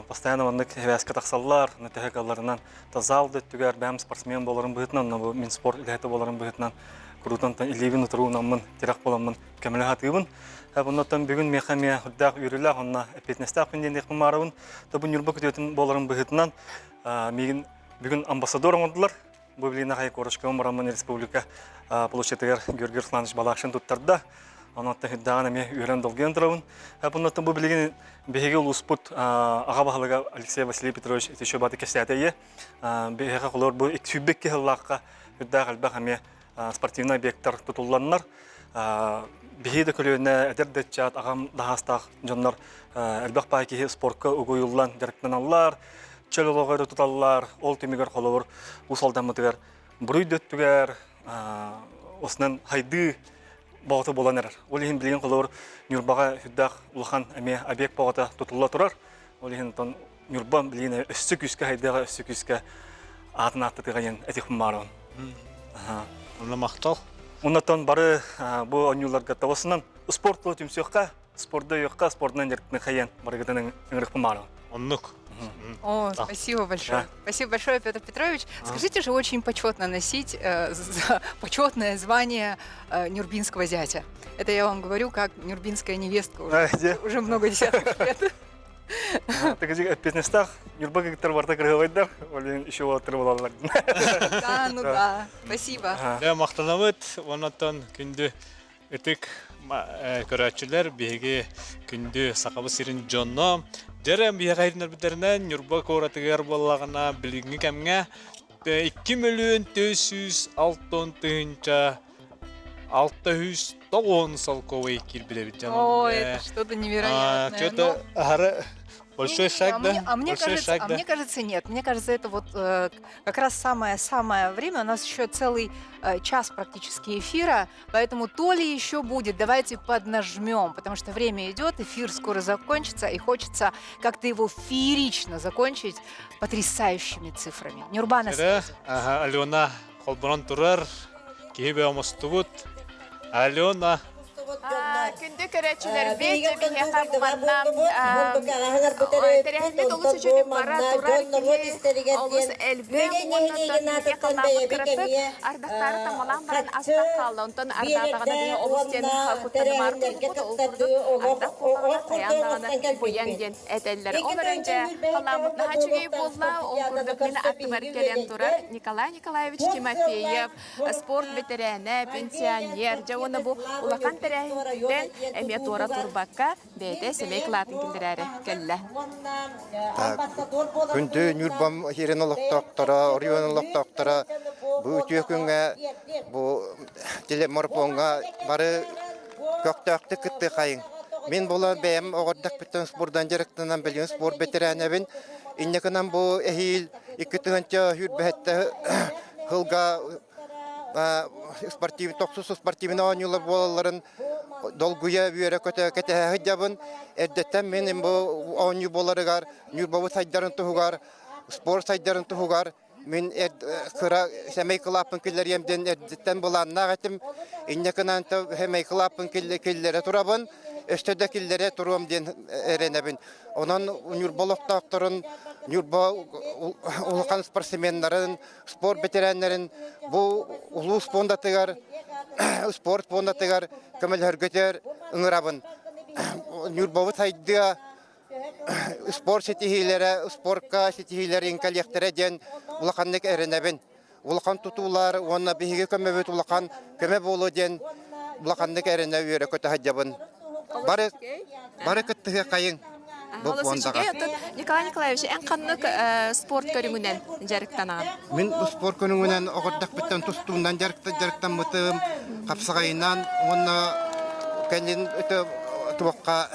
постоянно маннык эбээскэ тахсаллар, төһө кыалларынан зал да өттүгэр бэйэм спортсмен буоларым быһыытынан, бу мин спорт үлэһитэ буоларым быһыытынан куруутун илиибин утуруунаммын, тирэх буоламмын көмөлөһө сатыыбын. Оннуттан бүгүн миэхэ эмиэ үрдээх үөрүүлээх уонна эппиэтинэстээх күн диэн диэхпин баарабын. Бу Ньурба күтүөтүн буоларым быһыытынан миигин бүгүн амбассадор оҥордулар. Бу билигин аҕай Корочкаҕа бараммын республика площадыгар Георгий Русланович Балакшин туттарда. Онон үрдээҕин эмиэ үөрэн долгуйан турабын. Бұннаттан бу билигин биһиги улууспут аҕа баһылыга Алексей Василий Петрович еще баты кэпсээтэ ийэ. Биһиэхэ холор бу 202 сыллаахха үрдээх элбэх эмиэ спортивный объекттар тутулланнар. Биһиги да көлүөнэ эдэр да ыччат аҕам даһаастаах дьоннор элбэх баай киһи спортка угуйуллан дьарыктаналлар. чөл олоҕу өрө туталлар. Ол түмүгэр холобур Уус Алдаммытыгар буруй да өттүгэр осунан хайдыы. боҕото буолан эрэр. Ол иһин билигин холобур Ньурбаҕа сүрдээх улахан эмиэ объект боҕото тутулла турар. Ол иһин онтон Ньурба билигин өссө күүскэ хайдыаҕа, өссө күүскэ аатын ааттатыаҕа диэн этих баарабын. Онно махтал. Оннотон бары бу оонньууларга табысынан спорт түмсүөххэ, спорду өйүөххэ, спордунан дьарыктаныахха диэн барыгытын ыҥырыкпын баарабын. Оннук. О, спасибо большое. Спасибо большое, Петр Петрович. Скажите же, очень почетно носить почетное звание нюрбинского зятя. Это я вам говорю как нюрбинская невестка уже, уже много десятков лет. Эппиэтинэстээх Ньурба кыргыттар барыта кырыһабайдар, ол иһин еще уолаттар буолаллар. Да, ну да, спасибо. Дьэ, махтанабыт. Оннотон күндү ытык көрөөччүлэр, биһиги күндү Сахабыт сирин дьоно. Дьэрэ биһиэхэ иһитиннэрбиттэринэн Ньурба куоратыгар буоллаҕына билиҥҥи кэмҥэ 2 мөлүйүөн 460 тыһыынча 690 солковый киирбит эбит. О, это что-то невероятное. Что-то аһары большой шаг, а да? Мне, а мне большой кажется, шаг, а да? мне кажется, нет. Мне кажется, это вот как раз самое-самое время. У нас еще целый час практически эфира, поэтому то ли еще будет. Давайте поднажмем, потому что время идет, эфир скоро закончится, и хочется как-то его феерично закончить потрясающими цифрами. Нюрба на Эрэ, связи. ага, Алена холбонон турар, киһи бөҕө мустубут. Алена Күндү көрөөччүлэрбит, биһиэхэ бу манна тэрээһиммит олус үчүгэй бара турар киһи олус элбэх уонна биһиги халлааммыт кыратык ардахтаары тамалаан баран астах хаалла. Онтон ардаатаҕына биһи олус диэн куттанымаар буолбут, ол курдук ардах буоллаҕына хайаан даҕаны буйан диэн этэллэр. Ол эрэн дьэ халлааммыт наһаа үчүгэй буолла, ол курдук мин аттыбар кэлэн турар Николай Николаевич Тимофеев спорт бэтэрээнэ, пенсионер, дьэ уонна бу улахан тэрээһинтэн эмиэ туора турбакка бэйэтэ сэмэй кылаатын киллэрээри кэллэ. Күндү Ньурбам сирин олохтоохторо, оройуон олохтоохторо бу үтүө күҥҥэ бу телеморфоҥҥа бары көхтөөхтүк кыттыахайыҥ. Мин була бэйэм оҕордохпуттан спордан дьарыктанан билигин спорт бэтэрээнэбин. Инньэ гынан бу эһиил 2 тыһыынча сылга спортивный тохсус спортивный оонньуулар буолалларын долгуйа үөрэ-көтө кэтэһэ сылдьабын. Эрдэттэн мин бу оонньуу буоларыгар Ньурбабыт сайдарын туһугар, спорт сайдарын туһугар мин кыра сэмэй кылааппын киллэриэм диэн эрдэттэн былааннаах этим. Инньэ гынан сэмэй кылааппын киллэрэ турабын, өссө да киллэрэ туруом диэн эрэнэбин. Онон Ньурба олохтоохторун, Ньурба улахан спортсменнарын, спорт бэтэрээннэрин бу улуус пуондатыгар, спорт пуондатыгар көмөлөһөргөтөр ыҥырабын. Ньурбабыт сайдыа, спорт ситиһиилэрэ, спортка ситиһиилэрин кэлиэхтэрэ диэн улаханнык эрэнэбин. Улахан тутуулар уонна биһиги көмөбүт улахан көмө буолуо диэн улаханнык эрэнэ үөрэ көтө сылдьабын. Бары бары кыттыһыаххайыҥ бу пуондаҕа. Николай Николаевич, эн ханнык спорт көрүҥүнэн дьарыктанаҕын? Мин спорт көрүҥүнэн оҕордохпуттан тустуунан дьарыктаммытым, хапсаҕайынан уонна кэлин туохха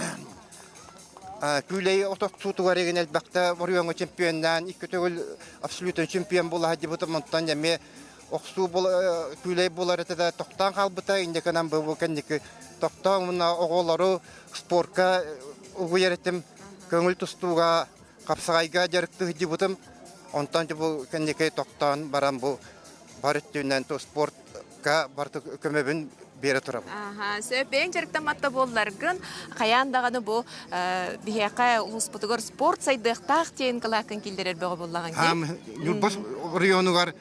Күүлэй отохсуутугар игин элбэхтэ оройуоҥҥа чемпионнаан, икки төгүл абсолютно чемпион буола сылдьыбытым. Онтон эмиэ охсуу күүлэй буолар этэ да тохтоон хаалбыта. Инньэ бу кэнники тохтоон уонна оҕолору спорка угуйар этим. Көҥүл тустууга, хапсаҕайга дьарыктыы сылдьыбытым. Онтон бу кэнники тохтоон баран бу бар өттүнэн спортка барыта көмөбүн биэрэ турабын. Аха, сөп. Бэйэҥ дьарыктаммат да буолларгын, хайаан даҕаны бу биһиэхэ улууспутугар спорт сайдыахтаах диэн кылааккын киллэрэр бөҕө буоллаҕыҥ дии. Ньурба оройуонугар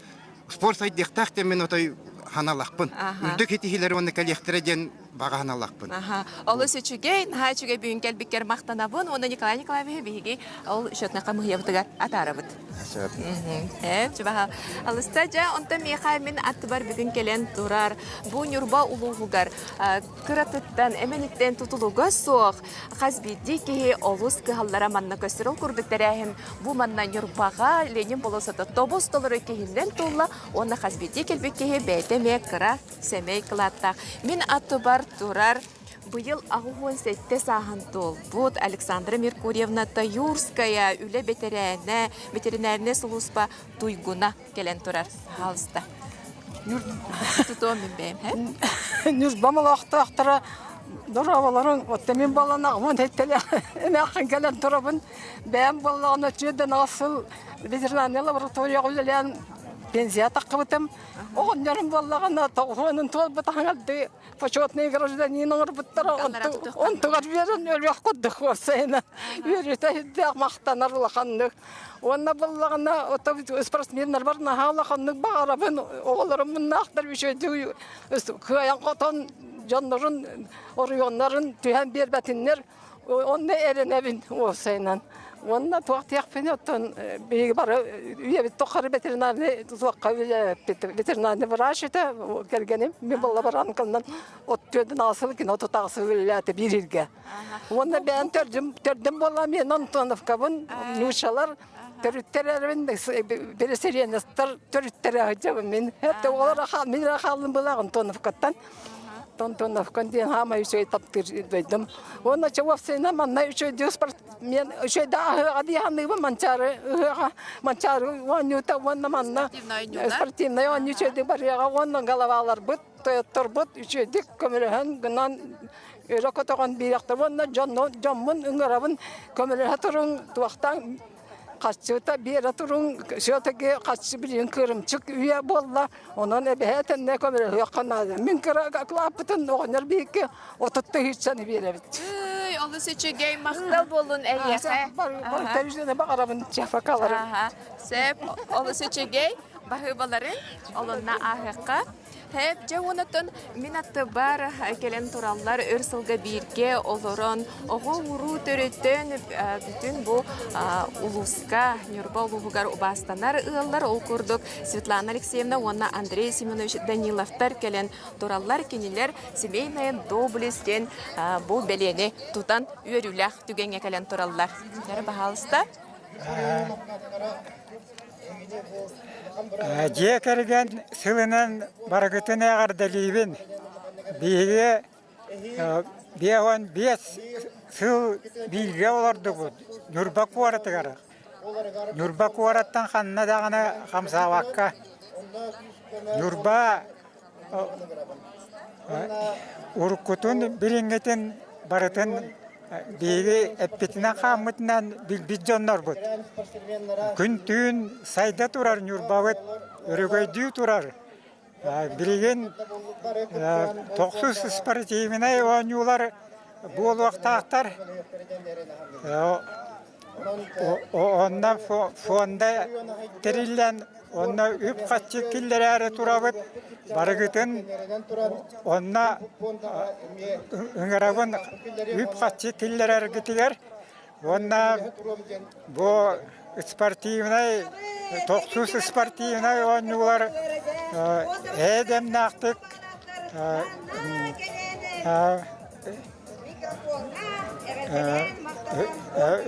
спорт сайдыахтаах диэн мин отой ханалахпын. Үрдүк ситиһиилэр уонна кэлиэхтэрэ диэн баҕа ханалахпын. Аха, олус үчүгэй, наһаа үчүгэй бүгүн кэлбиккэр махтанабын уонна Николай Николаевиһы биһиги ол счетнай хамыыһыйабытыгар атаарабыт. Ээ, чубаха. Алыста дьэ, онтон миэхэ мин аттыбар бүгүн кэлэн турар бу Ньурба улууһугар кыратыттан, эмэниттэн тутулуга суох хас биирдии киһи олус кыһаллара манна көстөр. Ол курдук тэрээһин бу манна Ньурбаҕа Ленин болуоссата тобус толору киһиннэн туолла уонна хас биирдии кэлбит киһи бэйэтэ эмиэ кыра сэмэй кылааттаах. Мин аттыбар турар Быйыл 87 сааһын туолбут Александра Меркурьевна Таюрская үлэ бэтэрээнэ, ветеринарнай сулууспа туйгуна кэлэн турар. Хаалыста. Тутуом мин бэйэм, һэ? Ньурбам олохтоохторо дорооболорун, отто мин буолан аҕабын эттэлэ эмээххин кэлэн турабын. Бэйэм буоллаҕына үчүгэй да сыл ветеринарнай лабораторияҕа үлэлээн пенсия таххыбытым. Оҕонньорум буоллаҕына тоҕуһуонун туолбут аһаҥардыы почетный гражданин оҥорбуттара онтугар үөрэн өлүөх курдук уопсайынан үөрүүтэ сүрдээх махтанар улаханнык уонна буллаҕына спортсменнарбар наһаа улаханнык баҕарабын оҕолорум муннаахтар үчүгэйдик кыайан хотон дьоннорун оройуоннарын түһэн биэрбэтиннэр Онно эрэнэбин уопсайынан. Уонна туох диэхпиний оттон биһиги бары үйэбит тухары ветеринарный туохха үлэлээбиппит. Ветеринарный врач этэ кэргэним. Мин буолла баран от түөрдүн аҕыс кино тутаҕыс үлэлээтэ биир иргэ. Уонна бэйэм төрдүм төрдүм буолла мен Антоновкабын нуучалар төрүттэрэрбин переселенецтар төрүттэрэ сылдьабын мин. Это олор мин эрэ хааллым былаах Антоновкаттан. Тонтоновкан диэн хаамай үчүгэй таптыыр дойдум. Уонна чэ уопсайынан манна үчүгэйдик спортсмен үчүгэйдик аһыаҕа дии саныыбын Манчаары ыһыаҕа Манчаары оонньуута уонна манна спортивнай оонньуу үчүгэйдик барыаҕа уонна головаларбыт тойотторбут үчүгэйдик көмөлөһөн гынан өрө көтөҕөн биэриэхтэр уонна дьоммун ыҥырабын көмөлөһө туруҥ туохтан Хаччыта биэрэ туруҥ, все-таки хаччы билигин кырымчык үйэ буолла, онон эбэһээт эмиэ көмөлөһүөххэ наада. Мин кыра кылааппытын оҕонньор биһикки 30 тыһыынчаны биэрэбит. Ый, олус үчүгэй, махтал буоллун эйиэхэ. Барыта баҕарабын чефакалары. Сөп, олус үчүгэй, баһыыбаларын олунна ааһыахха. Хэп, дьэ уонаттан мин аттыбар кэлэн тураллар өр сылга бииргэ олорон оҕо-уруу төрөттөн бүтүн бу улууска Ньурба улууһугар убаастанар ыаллар ол курдук Светлана Алексеевна уонна Андрей Семенович Даниловтар кэлэн тураллар кинилэр семейная доблесть диэн бу бэлиэни тутан үөрүүлээх түгэҥҥэ кэлэн тураллар. Баһаалыста. Дьиэ кэргэн сылынан барыгытын эҕэрдэлиибин. Биһиги 55 сыл бииргэ олордубут Ньурба куоратыгар. Ньурба куораттан ханна даҕаны хамсаабакка. Ньурба Уруккутун билиҥҥитин барытын биһиги эппитинэн-хааммытынан билбит дьоннорбут. Күн-түүн сайда турар Ньурбабыт өрөгөйдүү турар. Билигин тохсус спортивнай оонньуулар буолуохтаахтар. Онно фонда тэриллэн, онно үп-харчы киллэрээри турабыт. Барыгытын онно ыҥырабын үп-харчы киллэрэргитигэр уонна бу спортивнай тохсус спортивнай оонньуулар эйэ-дэмнээхтик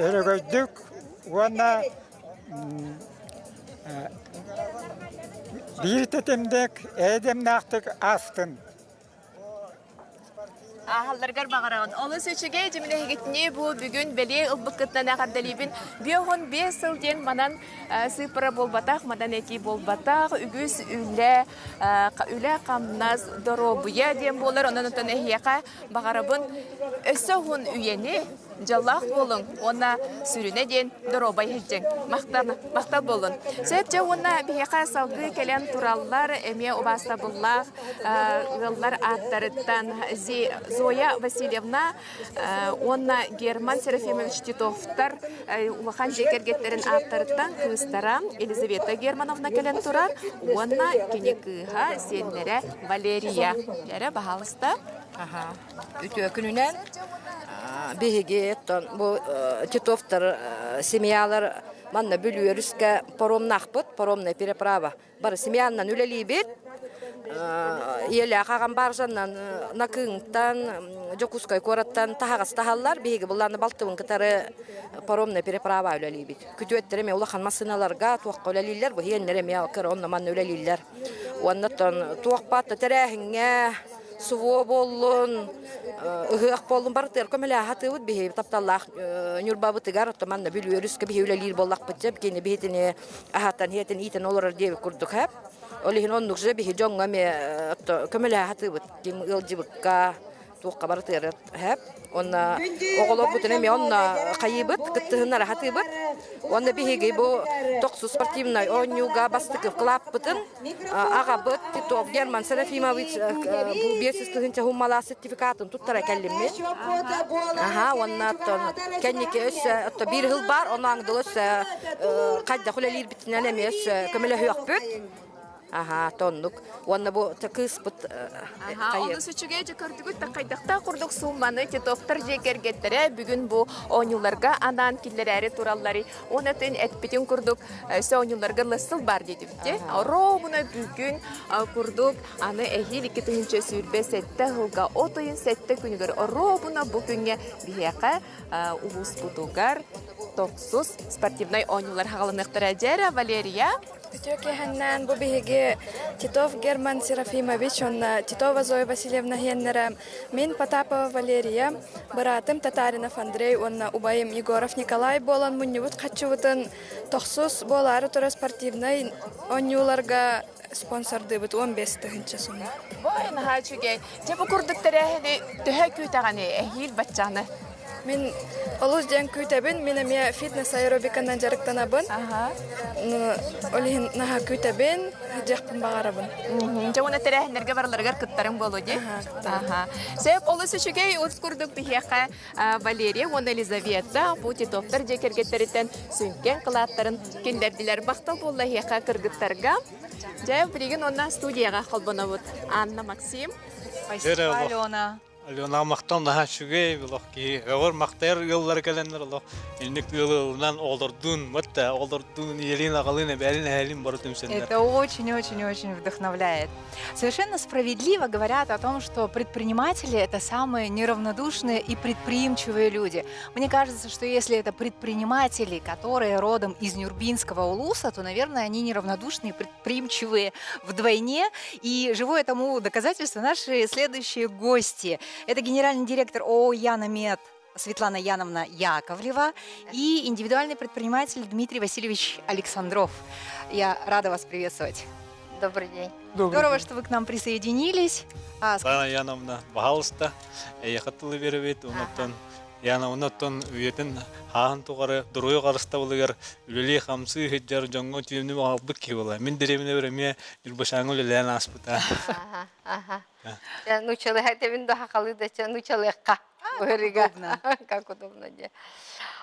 Өрөгөйдүк уонна биир тэтимник эйэ-дэмнээхтик аастын. Ааһалларыгар баҕараҕын. Олус үчүгэй дьимин эһигитини бу бүгүн бэлиэ ылбыккытынан эҕэрдэлиибин. 55 сыл диэн манан сыыппара буолбатах, манан этии буолбатах. Үгүс үлэ, үлэ-хамнас, доруобуйа диэн буолар. Онон оттон эһиэхэ Баҕарабын өссө уһун үйэни, дьоллоох буолуҥ уонна сүрүнэ диэн доруобай сылдьыҥ. Махтал буоллун. Сөп дьэ уонна биһиэхэ салгыы кэлэн тураллар эмиэ убаастабыллаах ыаллар ааттарыттан Зоя Васильевна уонна Герман Серафимович Титовтар улахан дьиэ кэргэттэрин ааттарыттан кыыстара Елизавета Германовна кэлэн турар уонна кини кыыһа сиэннэрэ Валерия. Эрэ баһаалыста. Үтүө күнүнэн биһиги бу Титовтар семьялар манна Бүлүү өрүскэ паромнаахпыт, паромная переправа. Бары семьянан үлэлиибит. Ийэлээх аҕам баржаннан Накыҥтан, Дьокуускай куораттан таһаҕас таһаллар. Биһиги буллааны балтыбын кытары паромная переправа үлэлиибит. Күтүөттэр эмиэ улахан массыыналарга туохха үлэлииллэр, бу иһиэннэр эмиэ кыра онно-манна үлэлииллэр. Уонна туох баатта тэрээһиҥҥэ СВО буоллун, ыһыах буоллун барытыгар көмөлөһө сатыыбыт биһиги тапталлаах Ньурбабытыгар, оттон манна Бүлүү өрүскэ биһи үлэлиир буоллахпыт дьэ, кини биһитини аһатан, иһэтин иитэн олорор диэбит курдук һэ. Ол иһин оннук же биһи дьоҥҥо эмиэ көмөлөһө сатыыбыт. Ким ыалдьыбыкка, туохха барытыгар хэп. Уонна оҕолорбутун эмиэ онно хайыыбыт, кыттыһыннара сатыыбыт. Уонна биһиги бу тохсус спортивнай оонньууга бастакы кылааппытын аҕабыт Титов Герман Серафимович бу 500 тыһыынча сертификатын туттара кэллиммит. Аха, уонна оттон кэнники өссө отто биир сыл баар, ону аңдыл өссө хайдах үлэлиирбитинэн эмиэ өссө көмөлөһүөхпүт. Аха, тоннук. Уонна бу кыыспыт Онус үчүгэй дьэ көрдүгүт да хайдахтаах курдук суумманы Титовтар дьиэ кэргэттэрэ бүгүн бу оонньууларга анаан киллэрээри тураллары уонна тын эппитин курдук өссө оонньууларга лысыл бар диэтибит Ровно бүгүн курдук аны эһиил 2027 сылга от ыйын сэттэ күнүгэр ровно бу күҥҥэ биһиэхэ улууспутугар тохсус спортивнай оонньуулар хаҕаланыахтара. Дьэрэ Валерия Үтүө киэһэннээн бу биһиги Титов Герман Серафимович уонна Титова Зоя Васильевна иһиэннэрэ мин Потапова Валерия, быраатым Татаринов Андрей уонна убайым Егоров Николай буолан мунньубут хаччыбытын тохсус буолаары турар спортивнай оонньууларга спонсордыыбыт 15 тыһыынча сумма. Бой, наһаа үчүгэй. Дьэ бу курдук тэрээһини төһө күүтэҕини эһиил баччааны? Мин олус диэн күүтэбин. Мин эмиэ фитнес аэробиканан дьарыктанабын. Ол иһин наһаа күүтэбин, дьиэхпин баҕарабын. Дьэ уонна тэрээһиннэргэ барыларыгар кыттарыҥ буолуо дии? Аха. Сөп, олус үчүгэй ут курдук биһиэхэ Валерия уонна Елизавета бу Титовтар дьиэ кэргэттэриттэн сүҥкэн кылааттарын киллэрдилэр. Махтал буолла эһиэхэ кыргыттарга. Дьэ, билигин уонна студияҕа холбонобут. Анна Максим. Спасибо, Алена. Алена махтал наһаа үчүгэй олох киһи өҕөр махтайар ыаллара кэлэннэр олох инник ыалынан оҕолордуун батта оҕолордуун ийэлиин аҕалыын эбээлин эһээлин бары түмсэннэр. Это очень-очень-очень вдохновляет. Совершенно справедливо говорят о том, что предприниматели – это самые неравнодушные и предприимчивые люди. Мне кажется, что если это предприниматели, которые родом из Нюрбинского улуса, то, наверное, они неравнодушные и предприимчивые вдвойне. И живое тому доказательство наши следующие гости. Это генеральный директор ООО «Яна Мед» Светлана Яновна Яковлева и индивидуальный предприниматель Дмитрий Васильевич Александров. Я рада вас приветствовать. Добрый день. Добрый Здорово, день. что вы к нам присоединились. А, Светлана Яновна, пожалуйста, я хотела верить, онтон Яна онтон үйэтин хааһын тухары доруобуйа харыстабылыгар үлэлии-хамсыы сылдьар дьоҥҥо түүнү аҕалбыт киһи буолар. Мин дэриэбинэбэр эмиэ Ньурбачааҥҥа үлэлээн ааспыта. Нучалыха этэбин да хахалыы да нучалыахха быһырыга как удобно дьэ.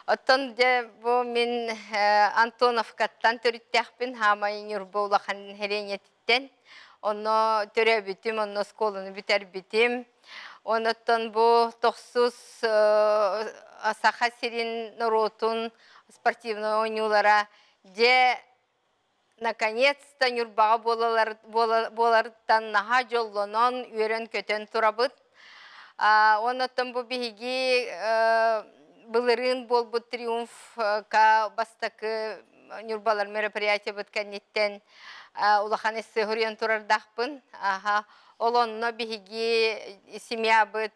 Оттон дьэ бу мин Антоновкаттан төрүттээхпин хаамай Ньурба улахан нэһилиэнньэтиттэн. Онно төрөөбүтүм, онно оскуоланы бүтэрбитим. Онуттан бу тохсус Саха сирин норуотун спортивнай оонньуулара дьэ наконец-то Ньурбаҕа буоларыттан наһаа дьоллонон, үөрэн-көтөн турабыт. Онуттан бу биһиги былырыын буолбут триумфка бастакы Ньурбалар мероприятиебыт кэнниттэн улахан эссе суруйан турардаахпын. Аха, ол онно биһиги семьябыт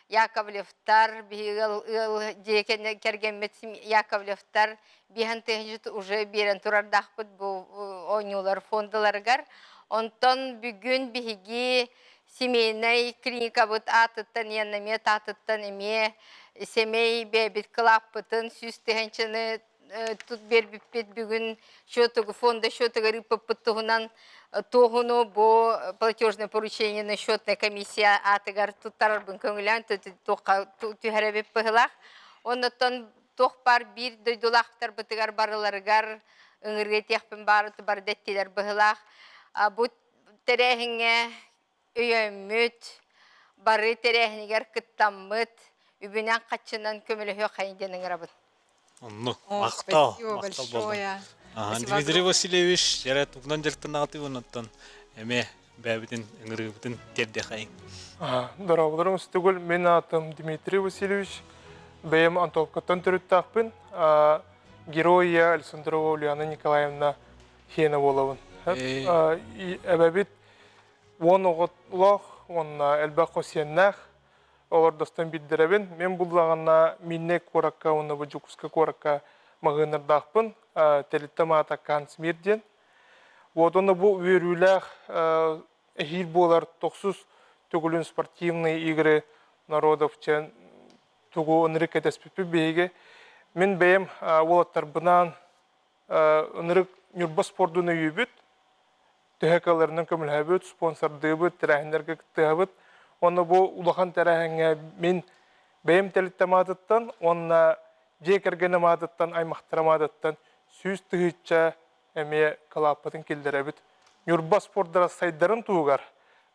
Яковлевтар, биһиги ыал, ыал дьиэ кэргэммит Яковлевтар биһан тыһыынча уже биэрэн турардаахпыт бу оонньуулар фондаларыгар. Онтон бүгүн биһиги семейнай клиникабыт аатыттан Яннамет аатыттан эмиэ сэмэй бэйэбит кылааппытын 100 тыһыынчаны тут биэрбиппит бүгүн счетугу фонда счетугар ыыппыппыт туһунан туоһуну бу платежное поручениены счетная комиссия аатыгар туттарарбын көҥүлээн туохха түһэрэбит быһылаах. Оннуттан туох баар биир дойдулаахтарбытыгар барыларыгар ыҥырыы этиэхпин баар бар дэттилэр быһылаах. Бу тэрээһиҥҥэ өйөөммүт, бары тэрээһинигэр кыттаммыт, үбүнэн-хаччынан көмөлөһүөх хайын диэн ыҥырабыт. Оннук. Махтал. Махтал болдум. Дмитрий Васильевич, ярэ тугунан дьарыктанаҕытый оннуттан эмиэ бэйэбитин ыҥырыыбытын тиэрдиэхэйиҥ. Дорооболорум үстүгүл. Мин аатым Дмитрий Васильевич. Бэйэм Антоновкаттан төрүттээхпин. Герой Александрова Ульяна Николаевна хиэнэ буолабын. Эбэбит 10 оҕолоох уонна элбэх хос сиэннээх олордостон биирдэрэбин. Мин буллаҕына Миннэ куоракка уонна бу Дьокуускай куоракка маҕаһыыннардаахпын. Тэрилтэм аата Канцмир диэн. Вот онно бу үөрүүлээх эһиил буолар тохсус төгүлүн спортивные игры народов чэн тугу ынырык кэтэспиппит биһиги. Мин бэйэм уолаттарбынаан ынырык Ньурба спордун өйүүбүт, төһө кыалларынан көмөлөһөбүт, спонсордыыбыт, тэрээһиннэргэ кыттыһабыт. Уонна бу улахан тэрээһиҥҥэ мин бэйэм тэрилтэм аатыттан уонна дьиэ кэргэним аатыттан, аймахтарым аатыттан 100 тыһыынча эмиэ кылааппытын киллэрэбит. Ньурба спордара сайдарын туһугар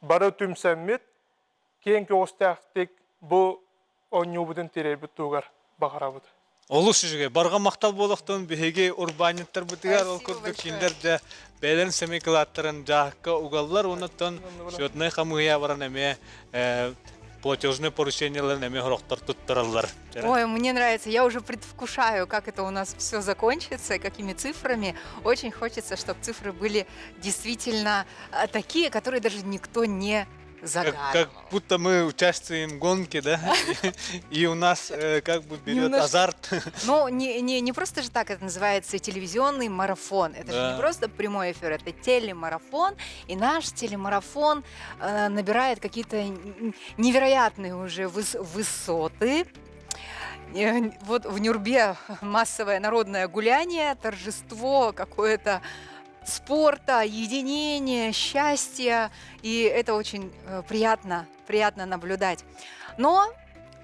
бары түмсэммит, киэҥ көҕүстээхтик бу оонньуубутун тирэйбит туһугар баҕарабыт. Олус үчүгэй. Барҕа махтал буолуохтун биһиги урбаанньыттарбытыгар ол курдук кинилэр дьэ бэйэлэрин сэмэй кылааттарын дьааһыкка угаллар уонна счетнай хамыыһыйа баран эмиэ платежное поручениеларын эмиэ сорохтор туттараллар. Ой, мне нравится. Я уже предвкушаю, как это у нас все закончится, какими цифрами. Очень хочется, чтобы цифры были действительно такие, которые даже никто не как, как будто мы участвуем в гонке, да, и у нас как бы берет Немножко... азарт. Ну, не, не, не просто же так это называется телевизионный марафон. Это да. же не просто прямой эфир, это телемарафон. И наш телемарафон набирает какие-то невероятные уже выс высоты. Вот в Нюрбе массовое народное гуляние, торжество какое-то спорта, единения, счастья. И это очень приятно, приятно наблюдать. Но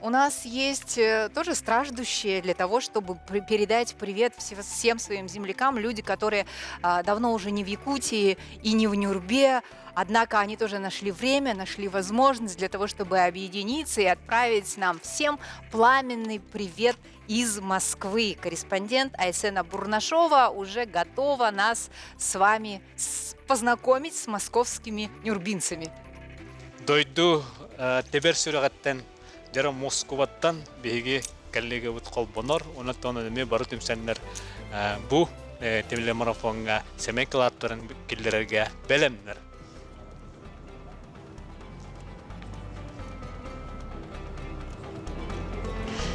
у нас есть тоже страждущие для того, чтобы передать привет всем своим землякам, люди, которые давно уже не в Якутии и не в Нюрбе, однако они тоже нашли время, нашли возможность для того, чтобы объединиться и отправить нам всем пламенный привет из Москвы. Корреспондент Айсена Бурнашова уже готова нас с вами познакомить с московскими нюрбинцами. Дойду тэбэр сүрэҕиттэн дьара Москубаттан биһиги коллегабыт холбонор, онон эмиэ бары түмсэннэр бу телемарафоҥҥа сэмэй кылааттарын киллэрэргэ бэлэмнэр.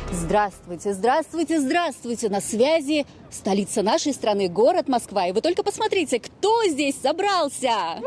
Здравствуйте, здравствуйте, здравствуйте! На связи столица нашей страны, город Москва. И вы только посмотрите, кто здесь собрался!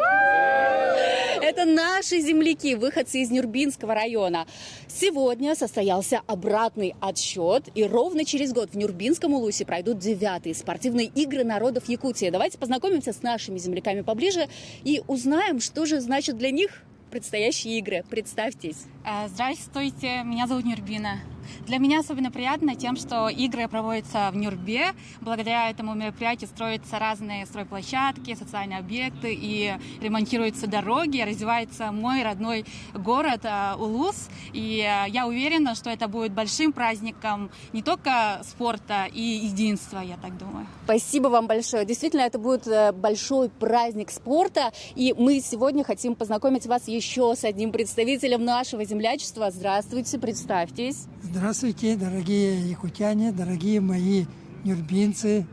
Это наши земляки, выходцы из Нюрбинского района. Сегодня состоялся обратный отсчет, и ровно через год в Нюрбинском Улусе пройдут девятые спортивные игры народов Якутии. Давайте познакомимся с нашими земляками поближе и узнаем, что же значит для них предстоящие игры. Представьтесь. Здравствуйте, меня зовут Нюрбина. Для меня особенно приятно тем, что игры проводятся в Нюрбе. Благодаря этому мероприятию строятся разные стройплощадки, социальные объекты и ремонтируются дороги, развивается мой родной город Улус. И я уверена, что это будет большим праздником не только спорта и единства, я так думаю. Спасибо вам большое. Действительно, это будет большой праздник спорта. И мы сегодня хотим познакомить вас еще с одним представителем нашего землячества. Здравствуйте, представьтесь. Здравствуйте, дорогие якутяне, дорогие мои нюрбинцы.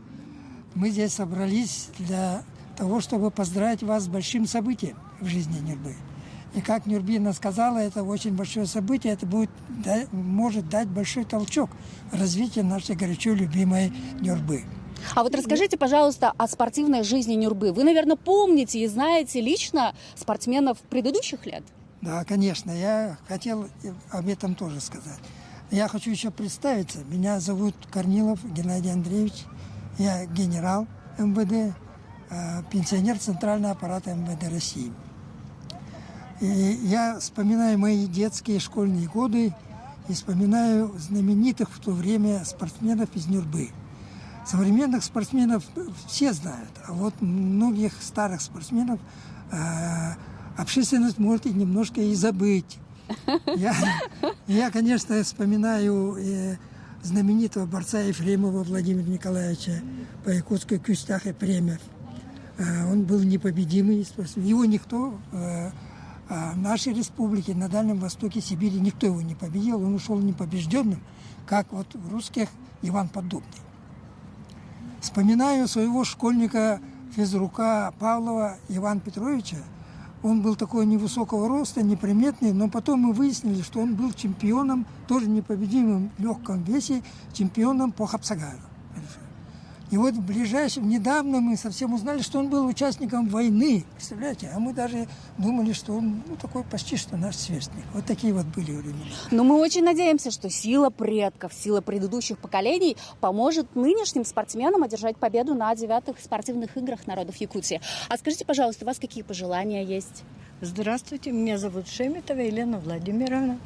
Мы здесь собрались для того, чтобы поздравить вас с большим событием в жизни Нюрбы. И как Нюрбина сказала, это очень большое событие, это будет, может дать большой толчок развитию нашей горячо любимой Нюрбы. А вот расскажите, пожалуйста, о спортивной жизни Нюрбы. Вы, наверное, помните и знаете лично спортсменов предыдущих лет? Да, конечно, я хотел об этом тоже сказать. Я хочу еще представиться. Меня зовут Корнилов Геннадий Андреевич. Я генерал МВД, пенсионер Центрального аппарата МВД России. И я вспоминаю мои детские школьные годы и вспоминаю знаменитых в то время спортсменов из Нюрбы. Современных спортсменов все знают, а вот многих старых спортсменов общественность может и немножко и забыть. Я, конечно, вспоминаю знаменитого борца Ефремова Владимира Николаевича по якутски Күүстээх Епремов. Он был непобедимый спортсмен. Его никто в нашей республике, на Дальнем Востоке, Сибири, никто его не победил. Он ушел непобежденным, как вот в русских Иван Поддубный. Вспоминаю своего школьника физрука Павлова Ивана Петровича. Он был такой невысокого роста, неприметный, но потом мы выяснили, что он был чемпионом, тоже непобедимым в легком весе, чемпионом по хапсагаю. И вот в ближайшем, недавно мы совсем узнали, что он был участником войны, представляете? А мы даже думали, что он ну, такой почти что наш сверстник. Вот такие вот были времена. Но мы очень надеемся, что сила предков, сила предыдущих поколений поможет нынешним спортсменам одержать победу на девятых спортивных играх народов Якутии. А скажите, пожалуйста, у вас какие пожелания есть? Здравствуйте, меня зовут Шеметова Елена Владимировна.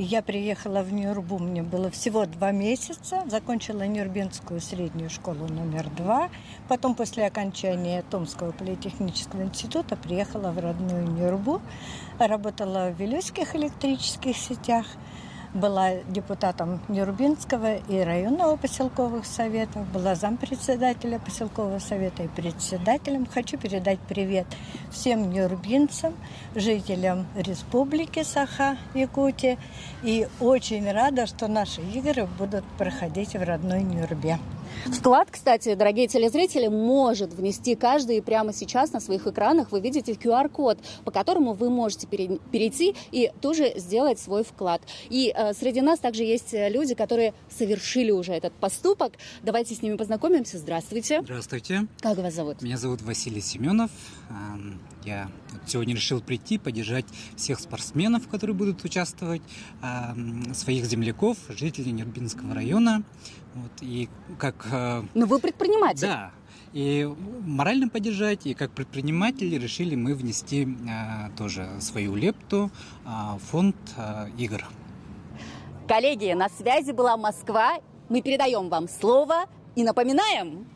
Я приехала в Нюрбу, мне было всего два месяца. Закончила Нюрбинскую среднюю школу номер два. Потом после окончания Томского политехнического института приехала в родную Нюрбу. Работала в Вилюйских электрических сетях была депутатом Нюрбинского и районного поселковых советов, была зампредседателя поселкового совета и председателем. Хочу передать привет всем нюрбинцам, жителям Республики Саха, Якутия. И очень рада, что наши игры будут проходить в родной Нюрбе. Вклад, кстати, дорогие телезрители, может внести каждый. И прямо сейчас на своих экранах вы видите QR-код, по которому вы можете перейти и тоже сделать свой вклад. И э, среди нас также есть люди, которые совершили уже этот поступок. Давайте с ними познакомимся. Здравствуйте. Здравствуйте. Как вас зовут? Меня зовут Василий Семенов. Я сегодня решил прийти, поддержать всех спортсменов, которые будут участвовать, своих земляков, жителей Нюрбинского района. Вот, и как... Э, Но вы предприниматель. Да. И морально поддержать, и как предприниматели решили мы внести э, тоже свою лепту э, в фонд игр. Коллеги, на связи была Москва. Мы передаем вам слово и напоминаем.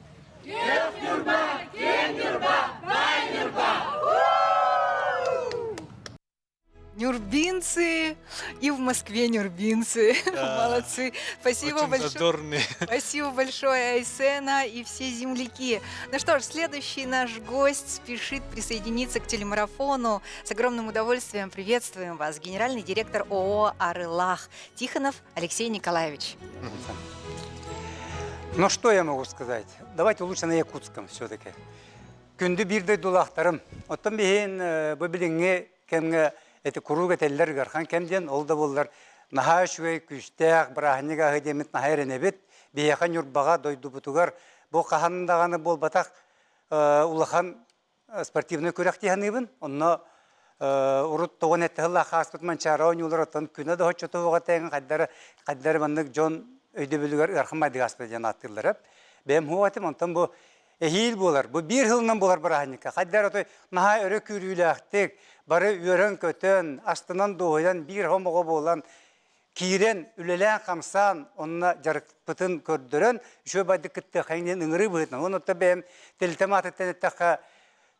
Нюрба! Нюрба! Нюрба! Нюрбинцы и в Москве нюрбинцы. Да. Молодцы. Спасибо Очень большое. задорные. Спасибо большое, Айсена и все земляки. Ну что ж, следующий наш гость спешит присоединиться к телемарафону. С огромным удовольствием приветствуем вас, генеральный директор ООО «Арылах» Тихонов Алексей Николаевич. Ну что я могу сказать? Давайте лучше на якутском все-таки. Күндү биир дойдулаахтарым. Оттон биһин бу билиҥҥи кэмҥэ эти куруук этэллэр ыарахан кэм диэн ол да буоллар наһаа үчүгэй күүстээх бырааһынньык аһы диэммит наһаа эрэнэбит. Биһиэхэ Ньурбаҕа дойдубутугар бу хаһан даҕаны буолбатах улахан спортивнай күрэх дии саныыбын. Онно урут тоҕон этэ сыллаах ааспыт Манчаары оонньуулар оттон күнэ да оччотооҕу тэҥ хайдары хайдары маннык дьон өйдөбүлүгэр ыарахан майдыга ааспыт диэн ааттыыллара. Бэйэм хуох этим, онтон бу эһиил буолар, бу биир сылынан буолар бырааһынньыкка. Хайдары отой наһаа өрө күүрүүлээхтик, бары үөрэн-көтөн, астынан дуоһуйан, биир хомоҕо буолан, киирэн, үлэлээн-хамсаан, онно дьарыкпытын көрдөрөн, үчүгэй байдык кыттыахайын диэн ыҥырыы быһыытынан. Уонна оттон бэйэм тэрилтэм аатыттан эттэххэ,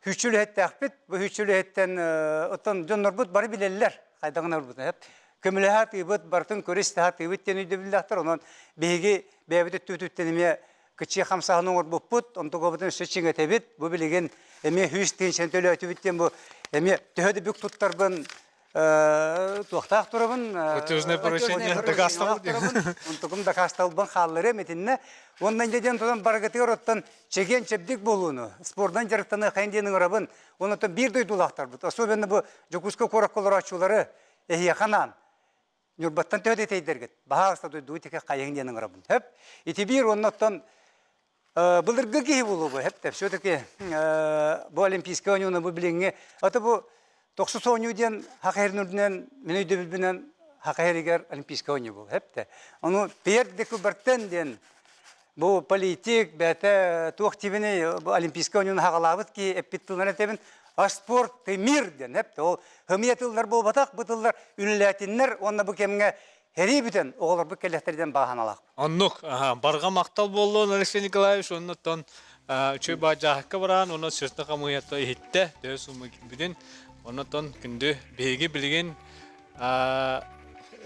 сүүсчэ үлэһиттээхпит. Бу сүүсчэ үлэһиттэн оттон дьоннорбут бары билэллэр хайдаҕын ылбытын. Көмөлөһө сатыыбыт, барытын көрө-истэ сатыыбыт диэн өйдөбүллээхтэр. Онон биһиги бэйэбит өттүбүтүттэн эмиэ кыччыы хамсааһын оҥорбуппут, онтугабытын өссө чиҥэтэбит. Бу билигин эмиэ сүүс тыһыынчаны төлөөтүбүт диэн бу эмиэ төһө да бүк туттарбын туохтаах турабын Платежное поручение дакаастабыл онтукум дакаастабылбын хаалларыам итиннэ уонна инде диэн тутан барыгытыгар оттон чэгиэн чэбдик буолууну спордунан дьарыктаныахайын диэн ыҥырабын онтон биир дойдулаахтарбыт особенно бу Дьокуускай куоракка олорооччулары эһиэхэ анаан Ньурбаттан төһө да итэйдэргит баһаалыста дойдугут тике хайыһын диэн ыҥырабын хөп ити биир уонна оттон былыргы киһи буолуо бу хэп все-таки бу олимпийскай оонньууну бу билиҥҥи аты бу тохсус оонньуу диэн хахаһирин үрдүнэн мин өйдөбүлбүнэн хахаһиригэр олимпийскай оонньуу буол хэптэ ону Пьер де Кубертен диэн бу политик бэйэтэ туох тибини бу олимпийскай оонньууну хаҕалаабыт киһи эппит тылынан этэбин а спорт ты мир диэн хэптэ ол хымыйа тыллар буолбатах бу тыллар үлэлээтиннэр уонна бу кэмҥэ Һэрии бүтэн, оҕолорбут кэллэхтэринэн бааһыналаах. Оннук, барҕа махтал буоллун Алексей Николаевич, оннуттан үчүгэй баадьааһыкка бараан, онно сүртэ хамыыйата иһиттэ, төһө сумма киирбитин. Оннуттан күндү биһиги билигин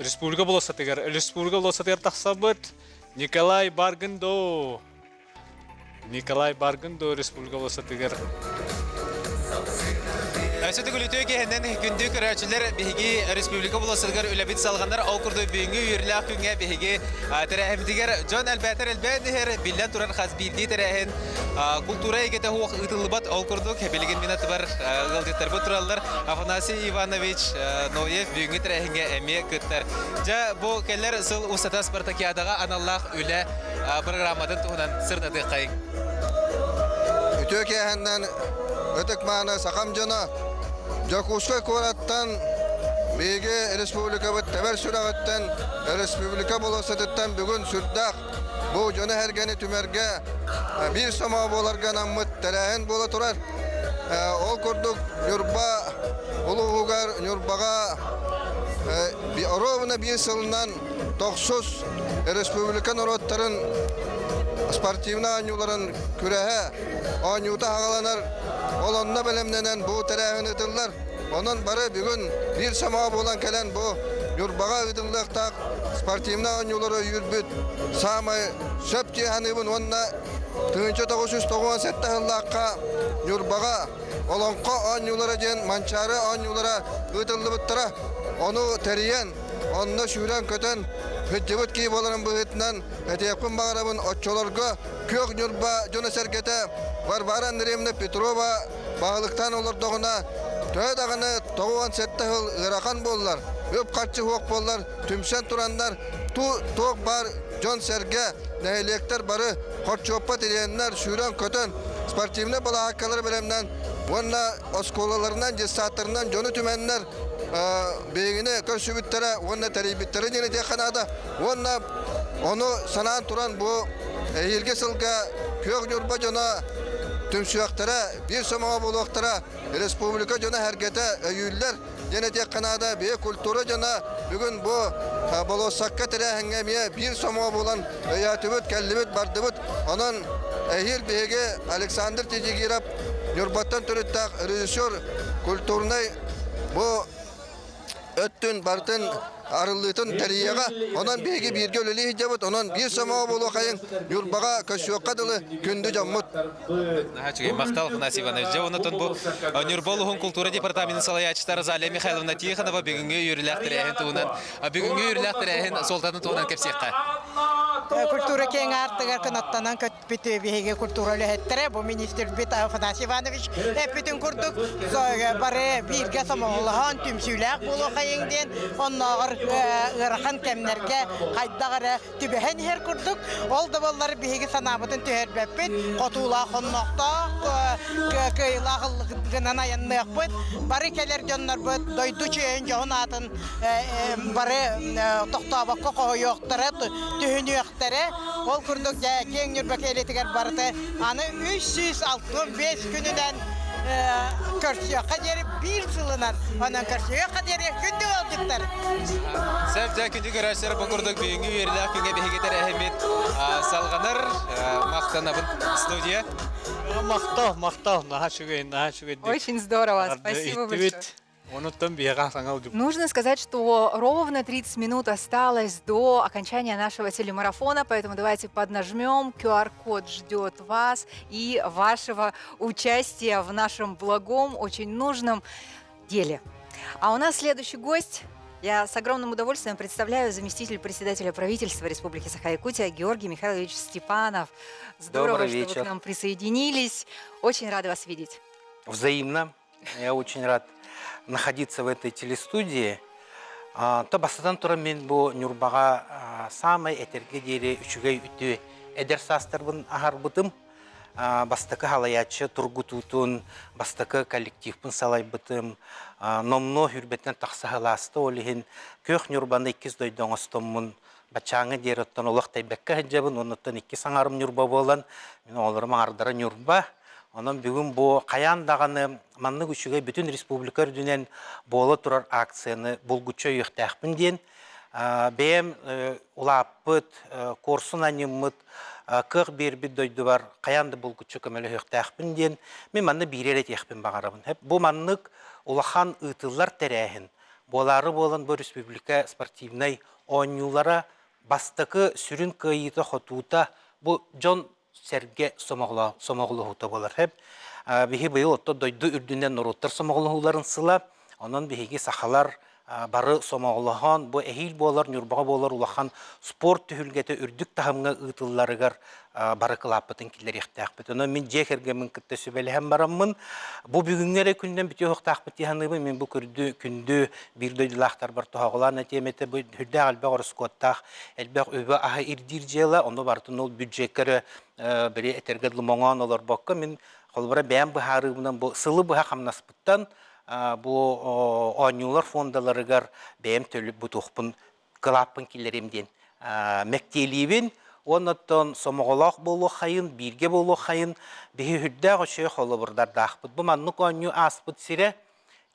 республика болуоссатыгар, республика болуоссатыгар тахсабыт Николай Баргындо. Николай Баргындо республика болуоссатыгар. Өссө төгүл үтүө киэһэнэн күндү көрөөччүлэр биһиги республика болуоссатыгар үлэбит салҕанар. Ол курдук бүгүҥҥү үөрүүлээх күҥҥэ биһиги тэрээһиммитигэр дьон элбээтэр элбээн иһэр, биллэн турар хас биирдии тэрээһин култуура эйгэтэ суох ыытыллыбат. Ол курдук билигин мин аттыбар ыалдьыттарбыт тураллар. Афанасий Иванович Ноев бүгүҥҥү тэрээһиҥҥэ эмиэ кыттар. Дьэ, бу кэлэр сыл устата спартакиадаҕа аналлаах үлэ программатын туһунан сырдатыаххайыҥ. Үтүө киэһэннэн ытык-мааны сахам дьоно Дьокуускай куораттан биһиги республикабыт тэбэр сүрэҕиттэн республика болуоссатыттан бүгүн сүрдээх бу дьону-сэргэни түмэргэ биир сомоҕо буоларга анаммыт тэрээһин буола турар. Ол курдук Ньурба улууһугар Ньурбаҕа оруобуна биир сылынан тохсус республика норуоттарын спортивнай оонньууларын күрэһэ оонньуута хаҕаланар. Ол онно бэлэмнэнэн бу тэрээһин ыытыллар. Онон бары бүгүн биир сомоҕо буолан кэлэн бу Ньурбаҕа ыытыллыахтаах спортивнай оонньуулары өйүүрбүт саамай сөп дии саныыбын уонна 1997 сыллаахха Ньурбаҕа Олоҥхо оонньуулара диэн Манчаары оонньуулара ыытыллыбыттара. Ону тэрийэн, онно сүүрэн-көтөн сылдьыбыт киһи буоларын быһыытынан этиэхпин баҕарабын оччолорго Күөх Ньурба дьоно-сэргэтэ Варвара Андреевна Петрова баһылыктаан олордоҕуна төһө даҕаны 97 сыл ыарахан буоллар, үп-харчы суох буоллар түмсэн тураннар туох баар дьон-сэргэ, нэһилиэктэр бары хорчуоппа тириэннэр сүүрэн-көтөн спортивнай балаһааккалары бэлэмнээн уонна оскуолаларынан, детсадтарынан дьону түмэннэр биһигини көрсүбүттэрэ уонна тэрийбиттэрэ диэн этиэххэ наада. Уонна ону санаан туран бу эһиилги сылга Күөх Ньурба дьоно түмсүөхтэрэ, биир сомоҕо буолуохтара, республика дьоно-сэргэтэ өйүүллэр диэн этиэххэ наада. Биһи культура дьоно бүгүн бу болуоссакка тэрээһиҥҥэ эмиэ биир сомоҕо буолан өйөөтүбүт, кэллибит, бардыбыт. Онон эһиил биһиги Александр Тидигиров Ньурбаттан төрүттээх режиссер культурнай бу өттүн барытын арыллыытын тэрийиэҕэ. Онон биһиги бииргэ үлэлии сылдьабыт. Онон биир сомоҕо буолуохайыҥ Ньурбаҕа көсүөххэ дылы күндү дьоммут. Наһаа үчүгэй. Махтал, Афанасий Иванович. Дьэ, онон бу Ньурба улууһун култуура департаменын салайааччыта Розалия Михайловна Тихонова бүгүҥҥү үөрүүлээх тэрээһин туһунан, бүгүҥҥү үөрүүлээх тэрээһин суолтатын туһунан кэпсиэххэ. Культура киэҥ аартыгар кынаттанан көппүт биһиги культура үлэһиттэрэ бу министрбит Афанасий Иванович эппитин курдук бары бииргэ сомоҕолоһон түмсүүлээх буолуохайыҥ диэн оннооҕор ыарахан кэмнэргэ хайдах эрэ түбэһэн иһэр курдук ол да буоллар биһиги санаабытын түһэрбэппит хотуулаах хоннохтоох кыайыылаах ыллыгынан айанныахпыт бары кэлэр дьоннорбут дойду чиэһин дьоһун аатын бары тохтообокко хоһуйуохтара түһүнүөхтэрэ Ол курдук дьэ киэҥ Ньурба киэлитигэр барыта аны 365 күнүнэн көрсүөххэ диэри биир сылынан онон көрсүөххэ диэри күндү ыалдьыттар. Сөп дьэ күндү көрөөччүлэр бу курдук бүгүҥҥү үөрүүлээх күҥҥэ биһиги тэрээһиммит салҕанар. Махтанабын студия. Махтал, махтал, наһаа үчүгэй, наһаа үчүгэй. Очень здорово, спасибо большое. Нужно сказать, что ровно 30 минут осталось до окончания нашего телемарафона, поэтому давайте поднажмем. QR-код ждет вас и вашего участия в нашем благом, очень нужном деле. А у нас следующий гость я с огромным удовольствием представляю заместитель председателя правительства Республики Саха-Якутия Георгий Михайлович Степанов. Здорово, Добрый что вечер. вы к нам присоединились. Очень рада вас видеть. Взаимно. Я очень рад находиться в этой телестудии. То бастатан туран мин бу Ньурбаҕа саамай этэргэ диэри үчүгэй үтүө эдэр саастарбын аһарбытым. Бастакы халайааччы тургутуутун, бастакы коллективпын салайбытым. Номнуо хүрбэтинэн тахса сылааста ол иһин Күөх Ньурбаны иккис дойду оҥостоммун баччааҥҥа диэри оттон олох тэйбэккэ сылдьабын. Оннуттан иккис аҥарым Ньурба буолан, мин оҕолорум аҥардара Ньурба. Онон бүгүн бу хайаан даҕаны маннык үчүгэй бүтүн республика үрдүнэн буола турар акцияны булгуччу өйүөхтээхпин диэн бэйэм улааппыт, куорсун анньыммыт, кыах биэрбит дойдубар хайаан да булгуччу көмөлөһүөхтээхпин диэн мин манна биири эрэ этиэхпин баҕарабын. Бу маннык улахан ыытыллар тэрээһин буолаары буолан бу республика спортивнай оонньуулара бастакы сүрүн кыайыыта-хотуута бу дьон. сэргэ сомоҕолоһуута буолар. Биһи быйыл отто дойду үрдүнэн норуоттар сомоҕолоһууларын сыла, онон биһиги сахалар бары сомоҕолоһон бу эһиил буолар Ньурбаҕа буолар улахан спорт түһүлгэтэ үрдүк таһымҥа ыытылларыгар бары кылааппытын киллэриэхтээхпит. Онон мин дьиэ кэргэммин кытта сүбэлэһэн бараммын, бу бүгүҥҥү эрэ күнүнэн бүтүөх дии саныыбын. Мин бу күрдү күндү биир дойдулаахтарбар тоһоҕолоон этиэм этэ. Бу сүрдээх элбэх ороскуоттаах, элбэх үбү-аһы ирдиир дьыала. Ону барытын ол бюджекка эрэ били этэргэ дылы моҥоон олорбокко, мин холобура бэйэм быһаарыыбынан бу сылы быһа хамнаспыттан бу оонньуулар фондаларыгар бэйэм төлөбүтүөхпүн кылааппын киллэриэм диэн мэктиэлиибин уонна оттон сомоҕолоох буолуоххайын, бииргэ буолуоххайын биһи үрдээх үчүгэй холобурдардаахпыт. Бу маннык оонньуу ааспыт сирэ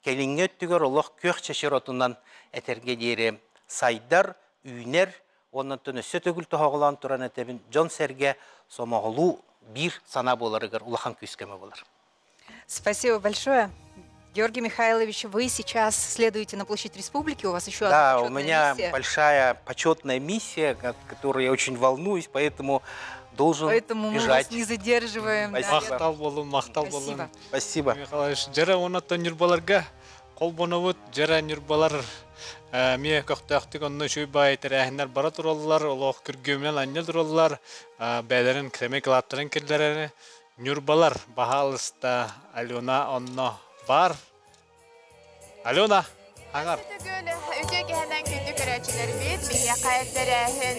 кэлиҥҥи өттүгэр олох күөх чэчир отунан этэргэ диэри сайдар, үүнэр уонна оттон өссө төгүл тоһоҕолоон туран этэбин, дьон-сэргэ сомоҕолуу биир санаа буоларыгар улахан күүс-көмө буолар. Спасибо большое. Георгий Михайлович, вы сейчас следуете на площадь Республики, у вас еще Да, одна у меня миссия. большая почетная миссия, от которой я очень волнуюсь, поэтому должен Поэтому мы бежать. вас не задерживаем. Да. Махтал болун, махтал болун. Спасибо. Михайлович, дьэрэ оннуттан Ньурбаларга холбонобут, дьэрэ Ньурбалар эмиэ көхтөөхтүк онно үчүгэй баай тэрээһиннэр бара тураллар, олох күргүөмүнэн анньа тураллар, бэйэлэрин кремей кылааттарын киллэрэр Ньурбалар, баһаалыста, Алена онно бар. Алена, аҥар. Төгүл үтүө киһинэн күндү көрөөччүлэрбит, биһиэхэ тэрээһин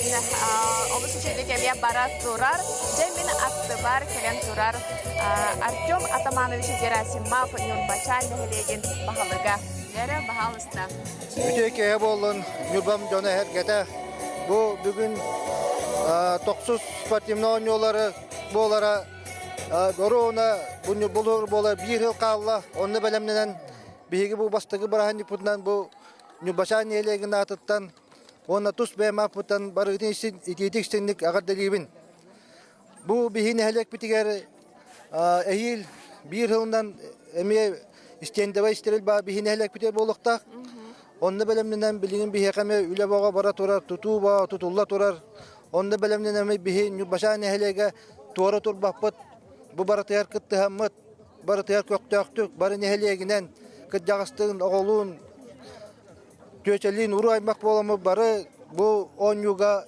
олус үчүгэйдик эмиэ бара турар. Дьэ, мин аттыбар кэлэн турар Артем Атаманович Герасимов Ньурбачаан нэһилиэгин баһылыга. Дьэрэ, баһаалыста. Үтүө киһи буоллун, Ньурбам дьоно эһэргэтэ. Бу бүгүн тохсус спортивный оонньуулары буолара Оруона булур буола биир сыл хаалла. Онно бэлэмнэнэн биһиги бу бастакы бырааһынньыкпытынан бу Ньурбачаан нэһилиэгин аатыттан уонна тус бэйэм ааппыттан барыгытын итиитик истиҥник эҕэрдэлиибин. Бу биһи нэһилиэкпитигэр эһиил биир сылынан эмиэ истиэндэбэй истэрил баар биһи нэһилиэкпитигэр буолуохтаах. Онно бэлэмнэнэн билигин биһиэхэ эмиэ үлэ бөҕө бара турар, тутуу бөҕө тутулла турар. Онно бэлэмнэнэммит биһи Ньурбачаан нэһилиэгэ туора турбаппыт, бу барытыгар кыттыһаммыт, барытыгар көхтөөхтүк, бары нэһилиэгинэн, кырдьаҕастыын, оҕолуун, түөчэлиин уруу аймах буоламмыт бары бу оонньууга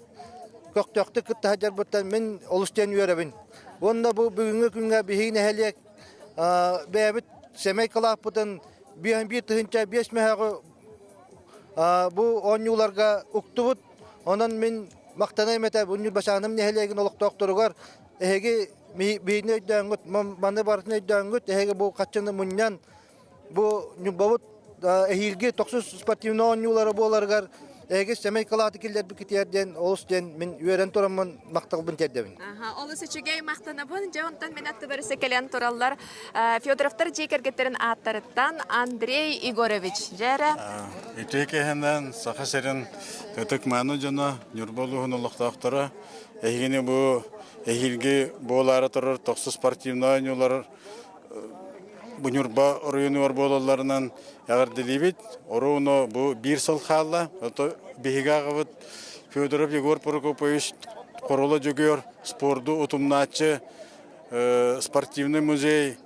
көхтөөхтүк кытта сылдьарбыттан мин олус диэн үөрэбин. Уонна бу бүгүҥҥү күҥҥэ биһиги нэһилиэк бэйэбит сэмэй кылааппытын 1005 мөһөөҕү бу оонньууларга уктубут. Онон мин махтаныам этэ бу Ньурбачааным нэһилиэгин олохтоохторугар эһиги биһини өйдөөҥҥүт, маны барытын өйдөөҥҥүт, эһиги бу хаччыны мунньан бу Ньурбабыт эһиилги тохсус спортивнай оонньуулара буоларыгар эһиги сэмэй кылааты киллэрбиккитигэр диэн олус диэн мин үөрэн тураммын махталбын тиэрдэбин. Олус үчүгэй махтанабын. Дьэ онтон мин аттыбар өссө кэлэн тураллар Федоровтар дьиэ кэргэттэрин ааттарыттан Андрей Егорович. Дьэ эрэ. Үтүө киэһэнэн Саха сирин ытык-мааны дьоно, Ньурба улууһун олохтоохторо, эһигини бу эһиилги буолаары турар тохсус спортивнай оонньуулар бу Ньурба оройуонугар буолалларынан эҕэрдэлиибит. Оруону бу биир сыл хаалла. Ото биһиги аҕабыт Федоров Егор Прокопович Хорула Дьөгүөр спорду утумнааччы спортивный музей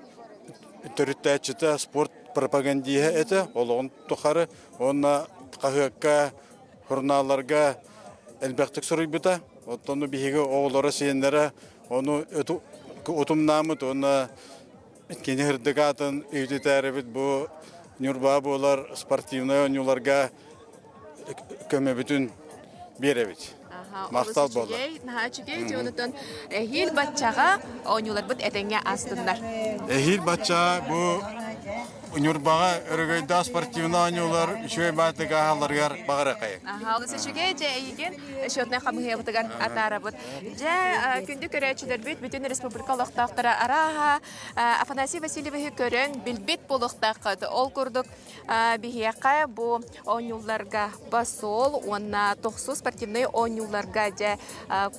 төрүттээччитэ спорт пропагандиһа этэ олоҕун тухары уонна хаһыакка журналларга элбэхтик суруйбута оттон биһиги оҕолоро сиэннэрэ ону утумнааммыт уонна кини сырдык аатын үйэтитээрибит бу Ньурба буолар спортивнай оонньууларга көмөбүтүн биэрэбит. Махтал буолла. Наһаа үчүгэй. Дьэ онутун эһиил баччаҕа оонньууларбыт этэҥҥэ астыннар. Эһиил бачча бу Ньурбаҕа өрөгөйдөөх спортивнай оонньуулар үчүгэй баатык ааһалларыгар баҕарыахайын. Аха, олус үчүгэй. Дьэ эйигин счетнай хамыыһыйабытыгар атаарабыт. Дьэ, күндү көрөөччүлэрбит, бүтүн республика олохтоохторо арааһа Афанасий Васильевиһы көрөн билбит буолуохтааххыт. Ол курдук Биһиэхэ бу оонньууларга посол уонна тохсус спортивнай оонньууларга дьэ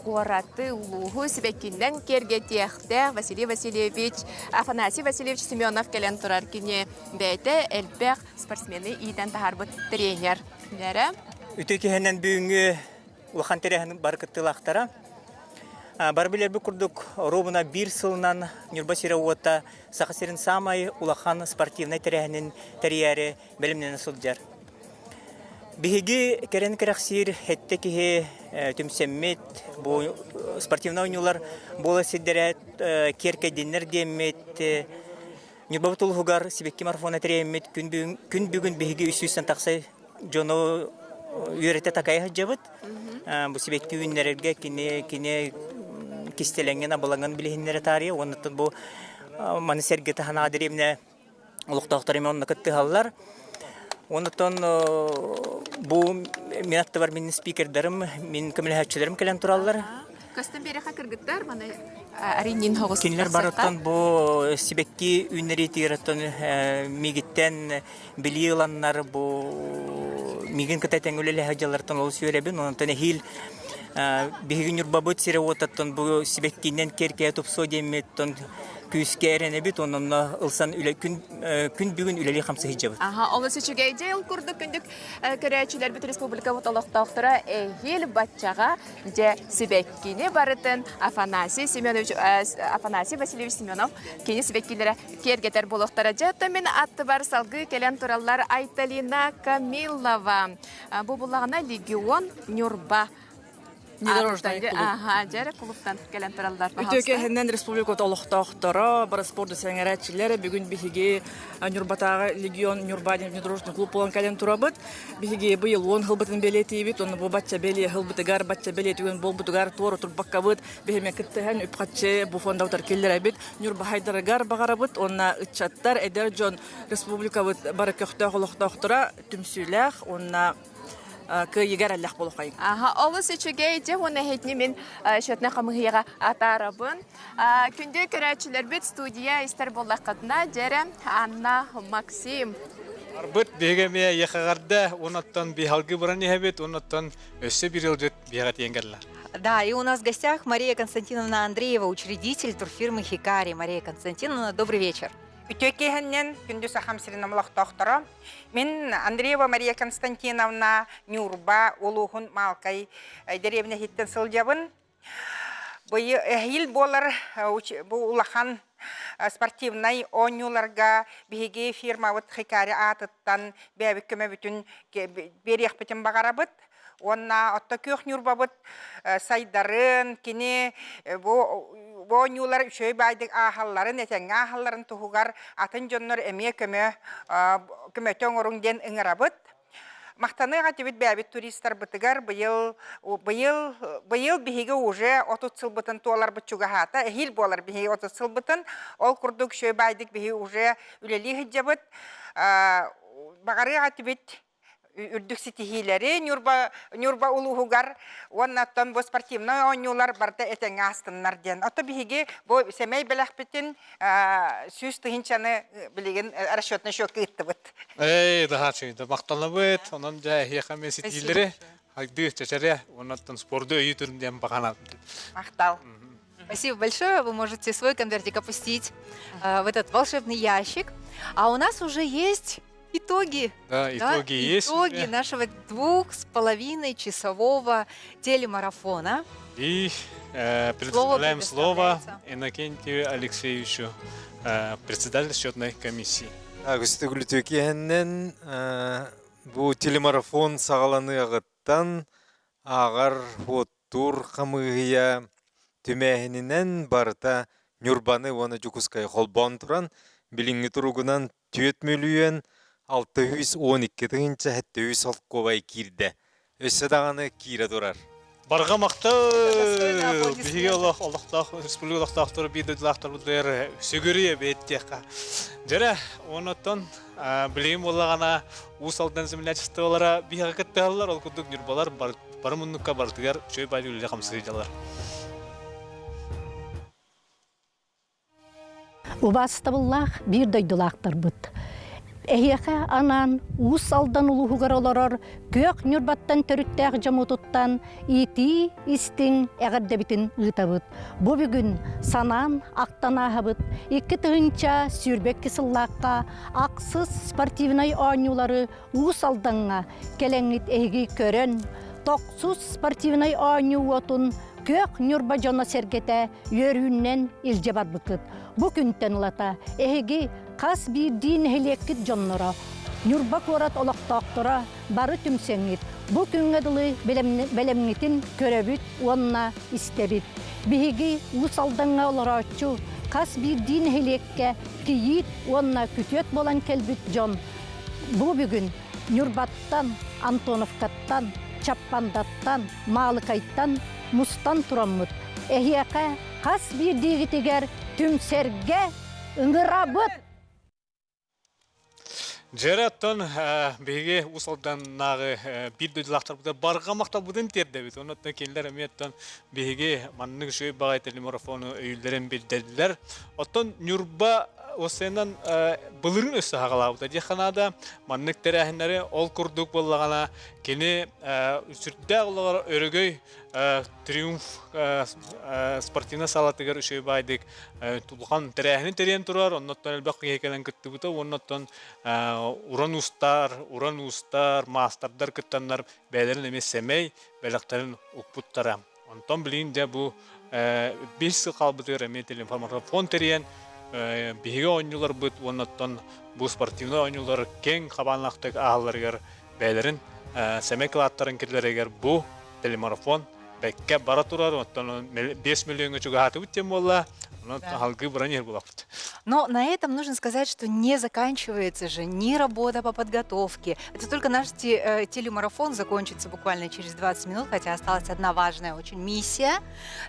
куораты, улууһу сибэккинэн киэргэтиэхтээх Василий Васильевич, Афанасий Васильевич Семенов кэлэн турар. Кини бэйэтэ элбэх спортсмены иитэн таһаарбыт тренер. Нэрэ? Үтүө киһинэн бүгүҥҥү улахан тэрээһин бары кыттыылаахтара. Бары билэрбит курдук, оруобуна биир сылынан Ньурба сирэ-уота Саха сирин саамай улахан спортивнай тэрээһинин тэрийээри бэлэмнэнэ сылдьар. Биһиги кэрэн кэрэхсиир сэттэ киһи түмсэммит, бу спортивнай оонньуулар буола сирдэрэ киэркэйдиннэр диэммит, Ньурбабыт улууһугар сибэкки марафона тэрийэммит күн бүгүн биһиги 300 тахса дьону үөрэтэ такайа сылдьабыт. Бу сибэкки үүннэрэргэ кини кини кистэлэҥин абылаҥын билиһиннэрэ таарыйа уонна бу маны сэргэ таһынаа дэриэбинэ олохтоохтор эмиэ онно кыттыһаллар. Онтон бу мин аттыбар мин спикердарым, мин көмөлөһөөччүлэрим кэлэн тураллар. Көстөн биэрэхэ кыргыттар маны ариннин хоҕус Кинилэр барыттан бу сибэкки үүннэриитигэр оттон мигиттэн билии ыланнар бу мигин кытта тэҥ үлэлэһэ дьаллартан олус үөрэбин. Онтон эһиил биһиги Ньурбабыт сирэ-уотаттан бу сибэккинэн киэркэйэ тупсуо диэммит күүскэ эрэнэбит онно ылсан үлэ күн күн бүгүн үлэлии хамсыы сылдьабыт. Аха, олус үчүгэй дьэ ол курдук күндүк көрөөччүлэрбит республикабыт олохтоохторо эһиил баччаҕа дьэ сибэккини барытын Афанасий Семенович Афанасий Васильевич Семенов кини сибэккилэрэ киэргэтэр буолуохтара. Дьэ, оттон мин аттыбар салгыы кэлэн тураллар Айталина Камиллова. Бу буллаҕына Легион Ньурба Внедорожный клуб. Аха, дьэ клубтан кэлэн тураллар. Үтүө кэһинэн республика олохтоохторо, бары спорду сэҥэрээччилэр бүгүн биһиги Ньурбатааҕы легион Ньурба диэн внедорожный клуб буолан кэлэн турабыт. Биһиги быйыл уон сылбытын бэлиэтиибит, онно бу бачча бэлиэ сылбытыгар, бачча бэлиэ түгэн буолбутугар туора турбаккабыт, биһиги кыттыһан үп-харчы бу фондабытыгар киллэрэбит. Ньурба хайдарыгар баҕарабыт уонна ыччаттар, эдэр дьон республикабыт бары көхтөөх олохтоохторо түмсүүлээх уонна кыайыыга эрэллээх буолуоххайыҥ. Аха, олус үчүгэй дьэ уонна эһитини мин счетнай хамыһыйаҕа атаарабын. Күндү көрөөччүлэрбит студия истэр буоллаххытына, дьэрэ Анна Максим. Арбыт биһиги эмиэ ехаҕарда, оннуттан биһалгы баран иһэбит, оннуттан өссө биир ыалдьыт биһиэхэ тиийэн кэллэ. Да, и у нас в гостях Мария Константиновна Андреева, учредитель турфирмы «Хикари». Мария Константиновна, добрый вечер. Үтүө киэһэннэн күндү Сахам сирин олохтоохторо. Мин Андреева Мария Константиновна Ньурба улууһун Маалкай дэриэбинэтиттэн сылдьабын. Эһиил буолар бу улахан спортивнай оонньууларга биһиги фирмабыт Хикари аатыттан бэйэбит көмөбүтүн биэриэхпитин баҕарабыт. Уонна отто күөх Ньурбабыт сайдарын, кини бу оонньуулар үчүгэй баайдык ааһалларын, этэҥҥэ ааһалларын туһугар атын дьоннор эмиэ көмө көмөтө оҥоруҥ диэн ыҥырабыт. Махтаныах этибит бэйэбит туристарбытыгар быйыл быйыл быйыл биһиги уже 30 сылбытын туоларбыт чугаһаата, эһиил буолар биһиги 30 сылбытын. Ол курдук үчүгэй баайдык биһиги уже үлэлии сылдьабыт. Баҕарыах этибит үрдүк ситиһиилэри Ньурба Ньурба улууһугар уонна оттон бу спортивнай оонньуулар барыта этэҥҥэ аастыннар диэн. Ото биһиги бу сэмэй бэлэхпитин 100 тыһыынчаны билигин расчетный счетка ыыттыбыт. Эй, даһаачыйда махтанабыт. Онон дьэ эһиэхэ эмиэ ситиһиилэри хайдыы чэчэре уоннаттан спорду өйүү турун диэн баҕанабын. Махтал. Спасибо большое. Вы можете свой конвертик опустить в этот волшебный ящик. А у нас уже есть итоги. Да, итоги есть. Итоги нашего 2,5 часового телемарафона. И предоставляем слово Иннокентию Алексеевичу, председателю счетной комиссии. Үгүстүк киэһэннэн бу телемарафон саҕаланыаҕыттан ааҕар суоттуур хамыыһыйа түмээһининэн барыта Ньурбаны уонна Дьокуускайы холбоон туран билиҥҥи туругунан 4 612 700 солкуобай киирдэ. Өссө даҕаны киирэ турар. Барҕа махтал биһиги олох олохтоох республика олохтоохтору биир дойдулаахтарбытыгар сүгүрүйэ бэттиэххэ. Дьэрэ, оннуттан билигин буоллаҕына Уус Алдан землячестволара биһиэхэ кыттыһаллар, ол курдук Ньурбалар бары муннукка барытыгар үчүгэй баай үлэ хамсыы Убаастабыллаах биир дойдулаахтарбыт. Эһиэхэ анаан Уус Алдан улууһугар олорор Күөх Ньурбаттан төрүттээх дьоммутуттан иитии истиҥ эҕэрдэбитин ыытабыт. Бу бүгүн санаан ахтан ааһабыт 2022 сыллаахха ахсыс спортивнай оонньуулары Уус Алдаҥҥа кэлэҥҥит эһиги көрөн, тохсус спортивнай оонньуу уотун Күөх Ньурба дьоно-сэргэтэ үөрүүннэн илдьэ барбыккыт. Бу күнтэн ылата эһиги хас биирдии нэһилиэккит дьонноро, Ньурба куорат олохтоохторо бары түмсэҥҥит бу күҥҥэ дылы бэлэмҥитин көрөбүт уонна истэбит. Биһиги Уус Алдаҥҥа олорооччу хас биирдии нэһилиэккэ кийиит уонна күтүөт буолан кэлбит дьон бу бүгүн Ньурбаттан, Антоновкаттан, Чаппандаттан, Маалыкайтан мустан тураммыт эһиэхэ хас биирдиигитигэр түмсэргэ ыҥырабыт! Дьэрэ оттон биһиги Уус Алданнааҕы биир дойдулаахтарбытыгар барҕа махталбытын тиэрдэбит. Онон кинилэр эмиэ оттон биһиги маннык үчүгэй баҕайы телемарафону өйүүллэрин билдэрдилэр. Оттон Ньурба осенан былырыын өссө хаҕалаабыта диэххэ наада. Маннык тэрээһиннэри ол курдук буоллаҕына кини сүрдээх олоҕор өрөгөй Триумф спортивнай саалатыгар үчүгэй баайдык улахан тэрээһини тэрийэн турар, оннуттан элбэх киһи кэлэн кыттыбыта, уоннаттан уран уустар, уран уустар, маастардар кыттаннар бэйэлэрин эмиэ сэмэй бэлэхтэрин укпуттара. Онтон билигин дьэ бу биир сыл хаалбытыгар эмиэ телеинформафон тэрийэн биһиги оонньууларбыт уоннаттан бу спортивнай оонньуулар киэҥ хабааннаахтык ааһалларыгар бэйэлэрин сэмэй кылааттарын киллэрэригэр бу телемарафон бэккэ бара турар, оттон 5 миллиоҥҥа чугаһаатыбыт диэн буолла, онон салгыы баран иһэр буоллахпыт. Но на этом нужно сказать, что не заканчивается же ни работа по подготовке. Это только наш те, телемарафон закончится буквально через 20 минут, хотя осталась одна важная очень миссия.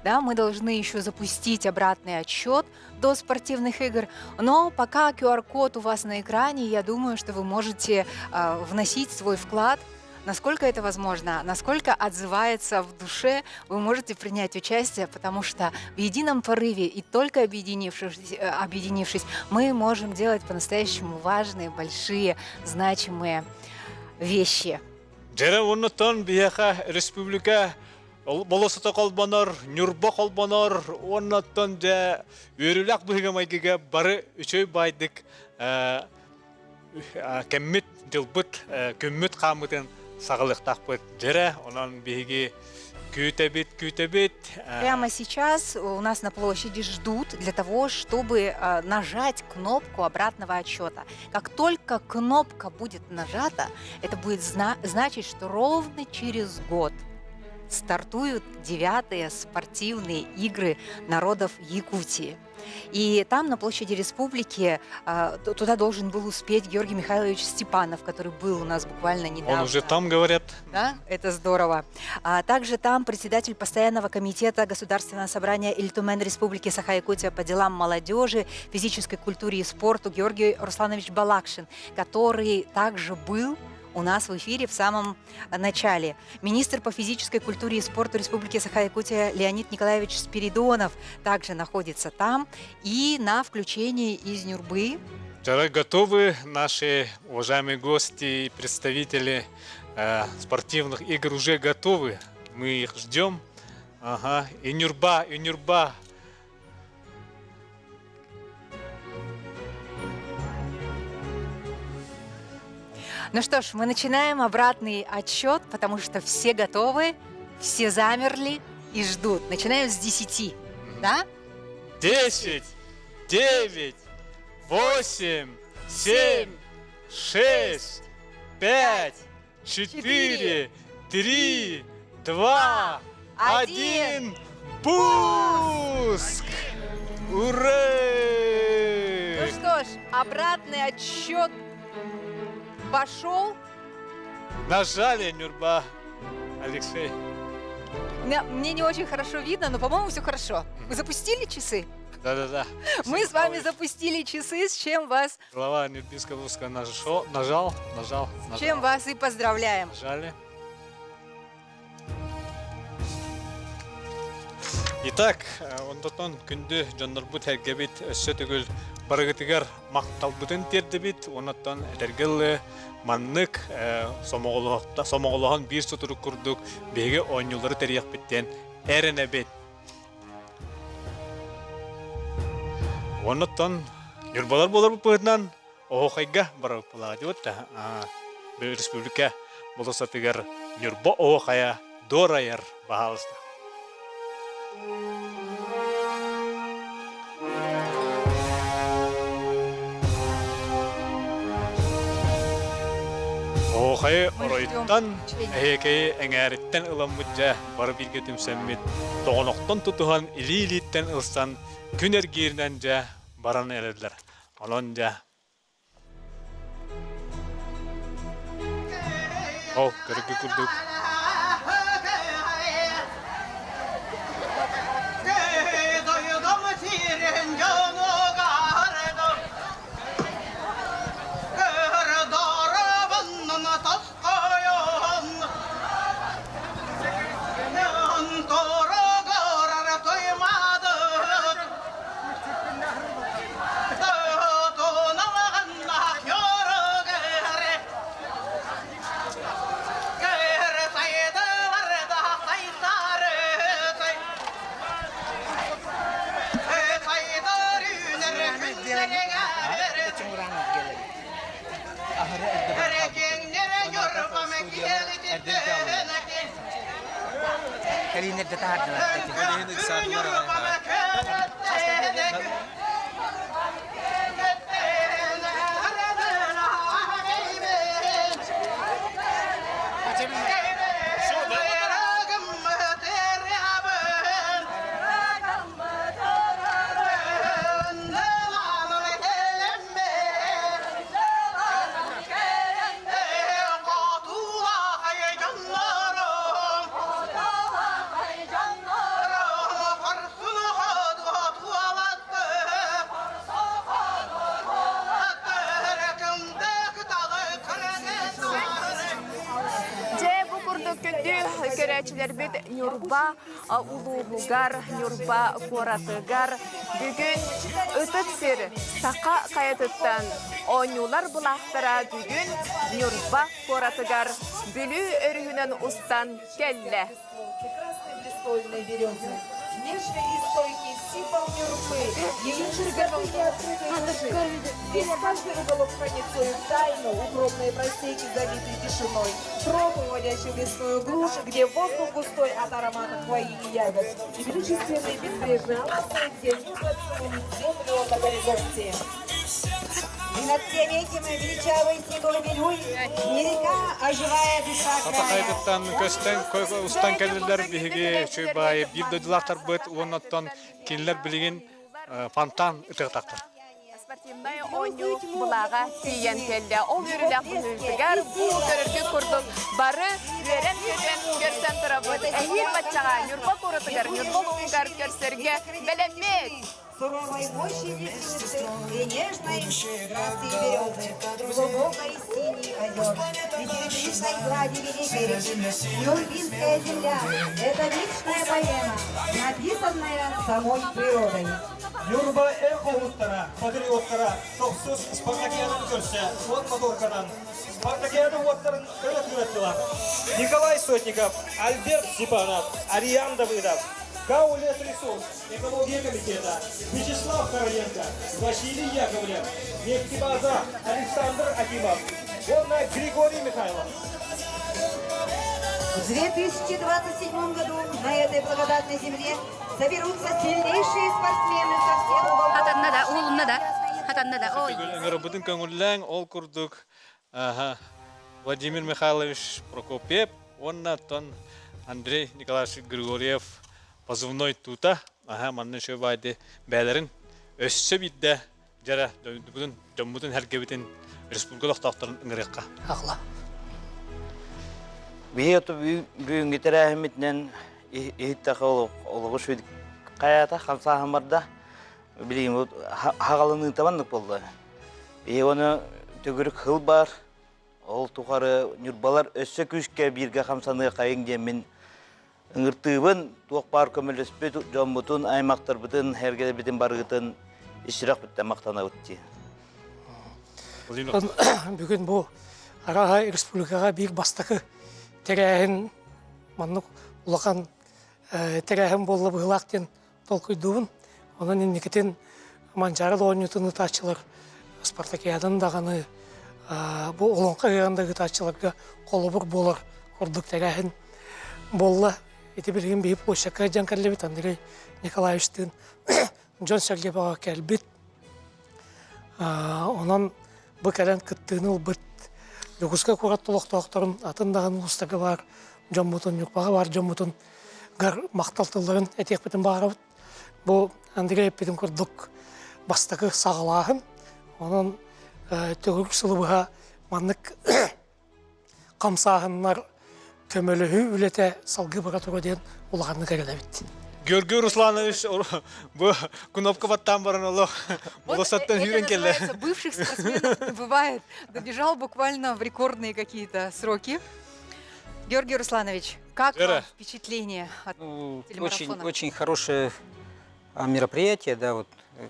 Да, мы должны еще запустить обратный отсчет до спортивных игр. Но пока QR-код у вас на экране, я думаю, что вы можете э, вносить свой вклад насколько это возможно, насколько отзывается в душе, вы можете принять участие, потому что в едином порыве и только объединившись, э, объединившись мы можем делать по-настоящему важные, большие, значимые вещи. Дьэрэ оннуттан биһиэхэ республика болосото холбонор, Ньурба холбонор, уоннаттан дьэ үөрүүлээх быһыыга-майгыга бары үчүгэй баайдык кэммит, дьылбыт, күммүт хааммытын саҕалыахтаахпыт. Дьэрэ, онон биһиги күүтэбит, күүтэбит. Прямо сейчас у нас на площади ждут для того, чтобы нажать кнопку обратного отсчета. Как только кнопка будет нажата, это будет зна значить, что ровно через год стартуют девятые спортивные игры народов Якутии. И там, на площади Республики, а, туда должен был успеть Георгий Михайлович Степанов, который был у нас буквально недавно. Он уже там, говорят. Да, это здорово. А также там председатель постоянного комитета Государственного собрания Ильтумен Республики Саха-Якутия по делам молодежи, физической культуре и спорту Георгий Русланович Балакшин, который также был у нас в эфире в самом начале. Министр по физической культуре и спорту Республики Саха-Якутия Леонид Николаевич Спиридонов также находится там. И на включении из Нюрбы. Вчера готовы наши уважаемые гости и представители э, спортивных игр уже готовы. Мы их ждем. Ага. И Нюрба, и Нюрба Ну что ж, мы начинаем обратный отсчет, потому что все готовы, все замерли и ждут. Начинаем с 10, да? 10, 9, 8, 7, 6, 5, 4, 3, 2, 1. Пуск! Ура! Ну что ж, обратный отсчет пошел. Нажали, Нюрба, Алексей. Мне не очень хорошо видно, но, по-моему, все хорошо. Вы запустили часы? Да-да-да. Мы с вами запустили часы, с чем вас... Глава Нюрбинского выпуска нажал, нажал, нажал. С чем вас и поздравляем. Нажали. Итак, онтон күндү дьоннорбут эргэбит өссө төгүл барыгытыгар махталбытын тиэрдэбит, оннуттан этэргэ маннык сомоҕолоһон биир сутурук курдук биһиги оонньуулары тэрийэхпит диэн эрэнэбит. Оннуттан Ньурбалар буоларбыт быһыытынан Оһуохайга барабыппылаҕа диэбит да республика болосатыгар Ньурба оһуохайа дуорайар баһаалыста. Оһуохайы оройуттан, эһиэкэйи эҥээриттэн ыламмыт дьэ бары бииргэ түмсэммит, тоҕонохтон тутуһан, илии-илииттэн ылсан, күн эргииринэн дьэ баран эрэллэр. Онон дьэ Ол көрүгү курдук Кэлииннэрдэ таһардылар. Дьэ, бу курдук күндү көрөөччүлэрбит Ньурба улууһугар, Ньурба куоратыгар бүгүн ытык сир Саха хайатыттан оонньуулар былаахтара бүгүн Ньурба куоратыгар Бүлүү өрүһүнэн устан кэллэ. Прекрасной березы, нежный и стойкий символ Нюрбы, ее чистоты и открытой души. Здесь каждый уголок хранит свою тайну, укромные просеки, залитые тишиной, тропы, уводящие в лесную глушь, где воздух густой от аромата хвои и ягод, и величественные безбрежные ласы, где небо целует землю на горизонте. И над всем этим величавой седой Вилюй не река, а живая душа края. Сатахайтыттан көстөн устан кэллилэр биһиги үчүгэй биир дойдулаахтарбыт уоннаттан кинилэр билигин фонтан ытыахтаахтар. Спортивнай оонньуу былааҕа тиийэн кэллэ. Ол үөрүүлээх быһыытыгар бу көрөргүт курдук бары үөрэн-көтөн көрсөн турабыт. Эһиил баччаҕа Ньурба куоратыгар Ньурба улууһугар көрсөргө бэлэммит! Суровой мощи лиственницы и нежной грации березы, глубокой синий озер, и серебристой глади великой реки. Нюрбинская земля – это вечная поэма, написанная самой природой. Нюрба эр хоһууттара, патриоттара, тохсус спартакиаданы көрсө уот моторканан спартакиада уоттарын өрө кыыраттылар. Николай Сотников, Альберт Степанов, Ариан Давыдов, Кау Лесресурс, Экология комитета, Вячеслав Короленко, Василий Яковлев, нефтебаза Александр Акимов, уонна Григорий Михайлов. В 2027 году на этой благодатной земле соберутся сильнейшие спортсмены со всех уголков. Хатанна да, уһулунна да. Хатанна да, ой. Ыҥырабытын көҥүллээҥ, ол курдук Владимир Михайлович Прокопьев уонна оттон Андрей Николаевич Григорьев позывной тута аха манна үчүгэй баайды бээлэрин өссө биирдэ дьэрэ дойдубутун дьоммутун сэргэбитин республика олохтоохторун ыҥырыахха. Ахла. Биһи оту бүгүҥҥү тэрээһиммитинэн иһиттэхэ олоҕу шүйдүк хайаата хамсааһын барда. Билигин хаҕалыныыта маннык буолла. Биһи оны төгүрүк хыл бар. Ол тухары ньурбалар өссө күүскэ бииргэ хамсаныахайыҥ диэн мин Ыҥыртыыбын туох баар көмөлөспүт дьоммутун, аймахтарбытын, эргэлэрбитин барыгытын ис сүрэхпиттэн махтанабыт дии. Бүгүн бу арааһа республикаҕа биир бастакы тэрээһин маннык улахан тэрээһин буолла быһыылаах диэн толкуйдуубун. Онон инникитин Манчаары оонньуутун ыытааччылар спартакиадан даҕаны бу олоҥхо ыһыаҕын да ыытааччыларга холобур буолар курдук тэрээһин буолла. Ити билигин биһи площадка дьон кэллибит Андрей Николаевичтыын дьон-сэргэ бөҕө кэлбит. Онон бу кэлэн кыттыыны ылбыт Дьокуускай куорат олохтоохторун атын даҕаны улуустарга баар дьоммутун, Ньурбаҕа баар дьоммутун гар махтал тылларын этиэхпитин баҕарабыт. Бу Андрей эппитин курдук бастакы саҕалааһын. Онон төгүрүк сылы быһа маннык хамсааһыннар көмөлөһүү үлэтэ салгыы бара туруо диэн улаханнык эрэнэбит. Георгий Русланович бу кнопка баттаан баран олох болосаттан сүүрэн кэллэ. Бывших спортсменов не бывает. Добежал буквально в рекордные какие-то сроки. Георгий Русланович, как вам впечатление от Очень, телемарафона? очень хорошее мероприятие, да, вот,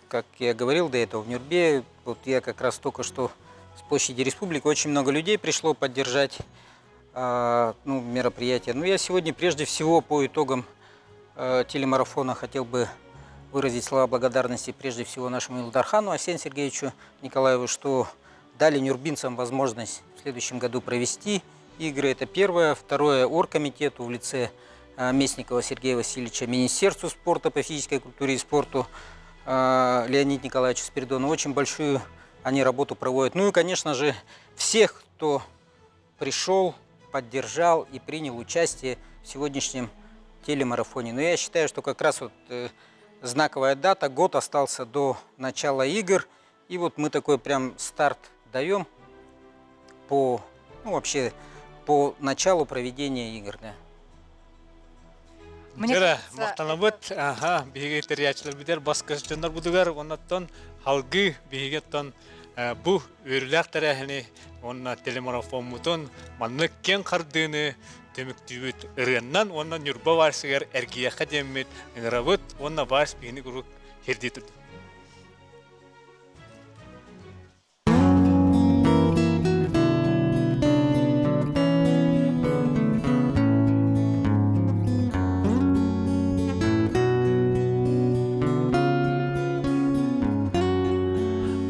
как я говорил до этого, в Нюрбе, вот я как раз только что с площади Республики, очень много людей пришло поддержать ну, мероприятие. Ну, я сегодня прежде всего по итогам телемарафона хотел бы выразить слова благодарности прежде всего нашему Ил Дархану Айсену Сергеевичу Николаеву, что дали нюрбинцам возможность в следующем году провести игры. Это первое. Второе, оргкомитету в лице Местникова Сергея Васильевича, Министерству спорта по физической культуре и спорту Леониду Николаевичу Спиридонову. Очень большую они работу проводят. Ну и, конечно же, всех, кто пришел, поддержал и принял участие в сегодняшнем телемарафоне. Но я считаю, что как раз вот знаковая дата, год остался до начала игр, и вот мы такой прям старт даем по, ну, вообще, по началу проведения игр. Да. Мне Дьэ, кажется, махтанабыт, аха, биһиги тэрийээччилэрбитигэр бас-көс дьоннорбутугар, оннуттан салгыы биһиги бу үөрүүлээх тэрээһини уонна телемарафоммутун маннык киэҥ хардыыны түмүктүүбүт ырыаннан уонна Ньурба вальсыгар эргийиэххэ диэммит ыҥырабыт уонна вальс биһини куруук сирдии турдун.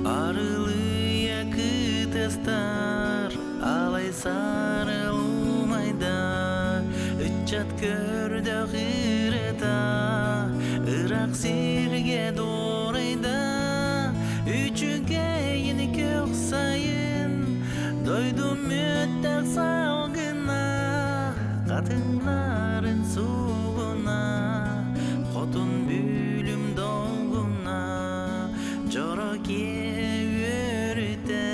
Арылыйа кытастар, алай сарылумайда, ыччат көрдөх ырыта, ыраах сиргэ дуорайда, үчүгэйин көх сайын, дойдум мүттэх салгына, хатыҥнарын суугуна, хотун бүлүм долгуна, дьоро киэһэ үөрүтэ,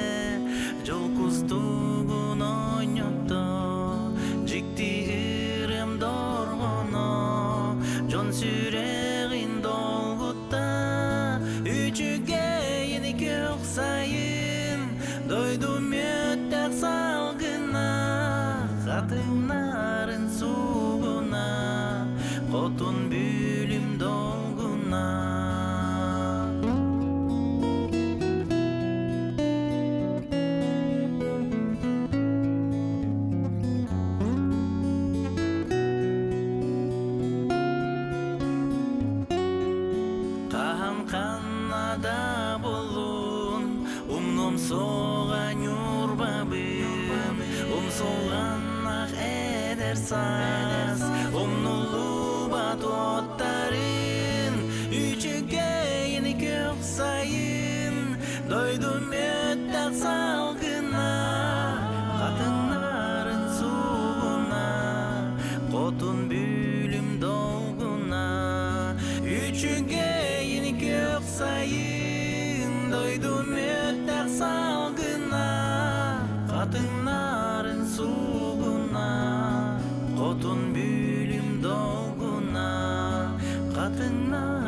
дьол кустугун оонньото, дьикти ырыам дорҕоно, дьон сүрэҕин долгутта, үчүгэйин күөх сайын, дойду мүөттээх салгына, хатыҥнарын суугуна, хотун бүлүм долгуна. Хаһан ханна да буоллун, умнуом суоҕа Ньурбабын, умсулҕаннах эдэр саас, умнуллубат уоттарын, үчүгэйин күөх сайын, дойдум мүөттээх салгына, хатыҥнарын суугуна, хотун бүлүм долгуна, үчүгэйин күөх сайын, дойдум мүөттээх салгына, хатыҥнарын суугуна, хотун бүлүм долгуна, хатыҥнарын.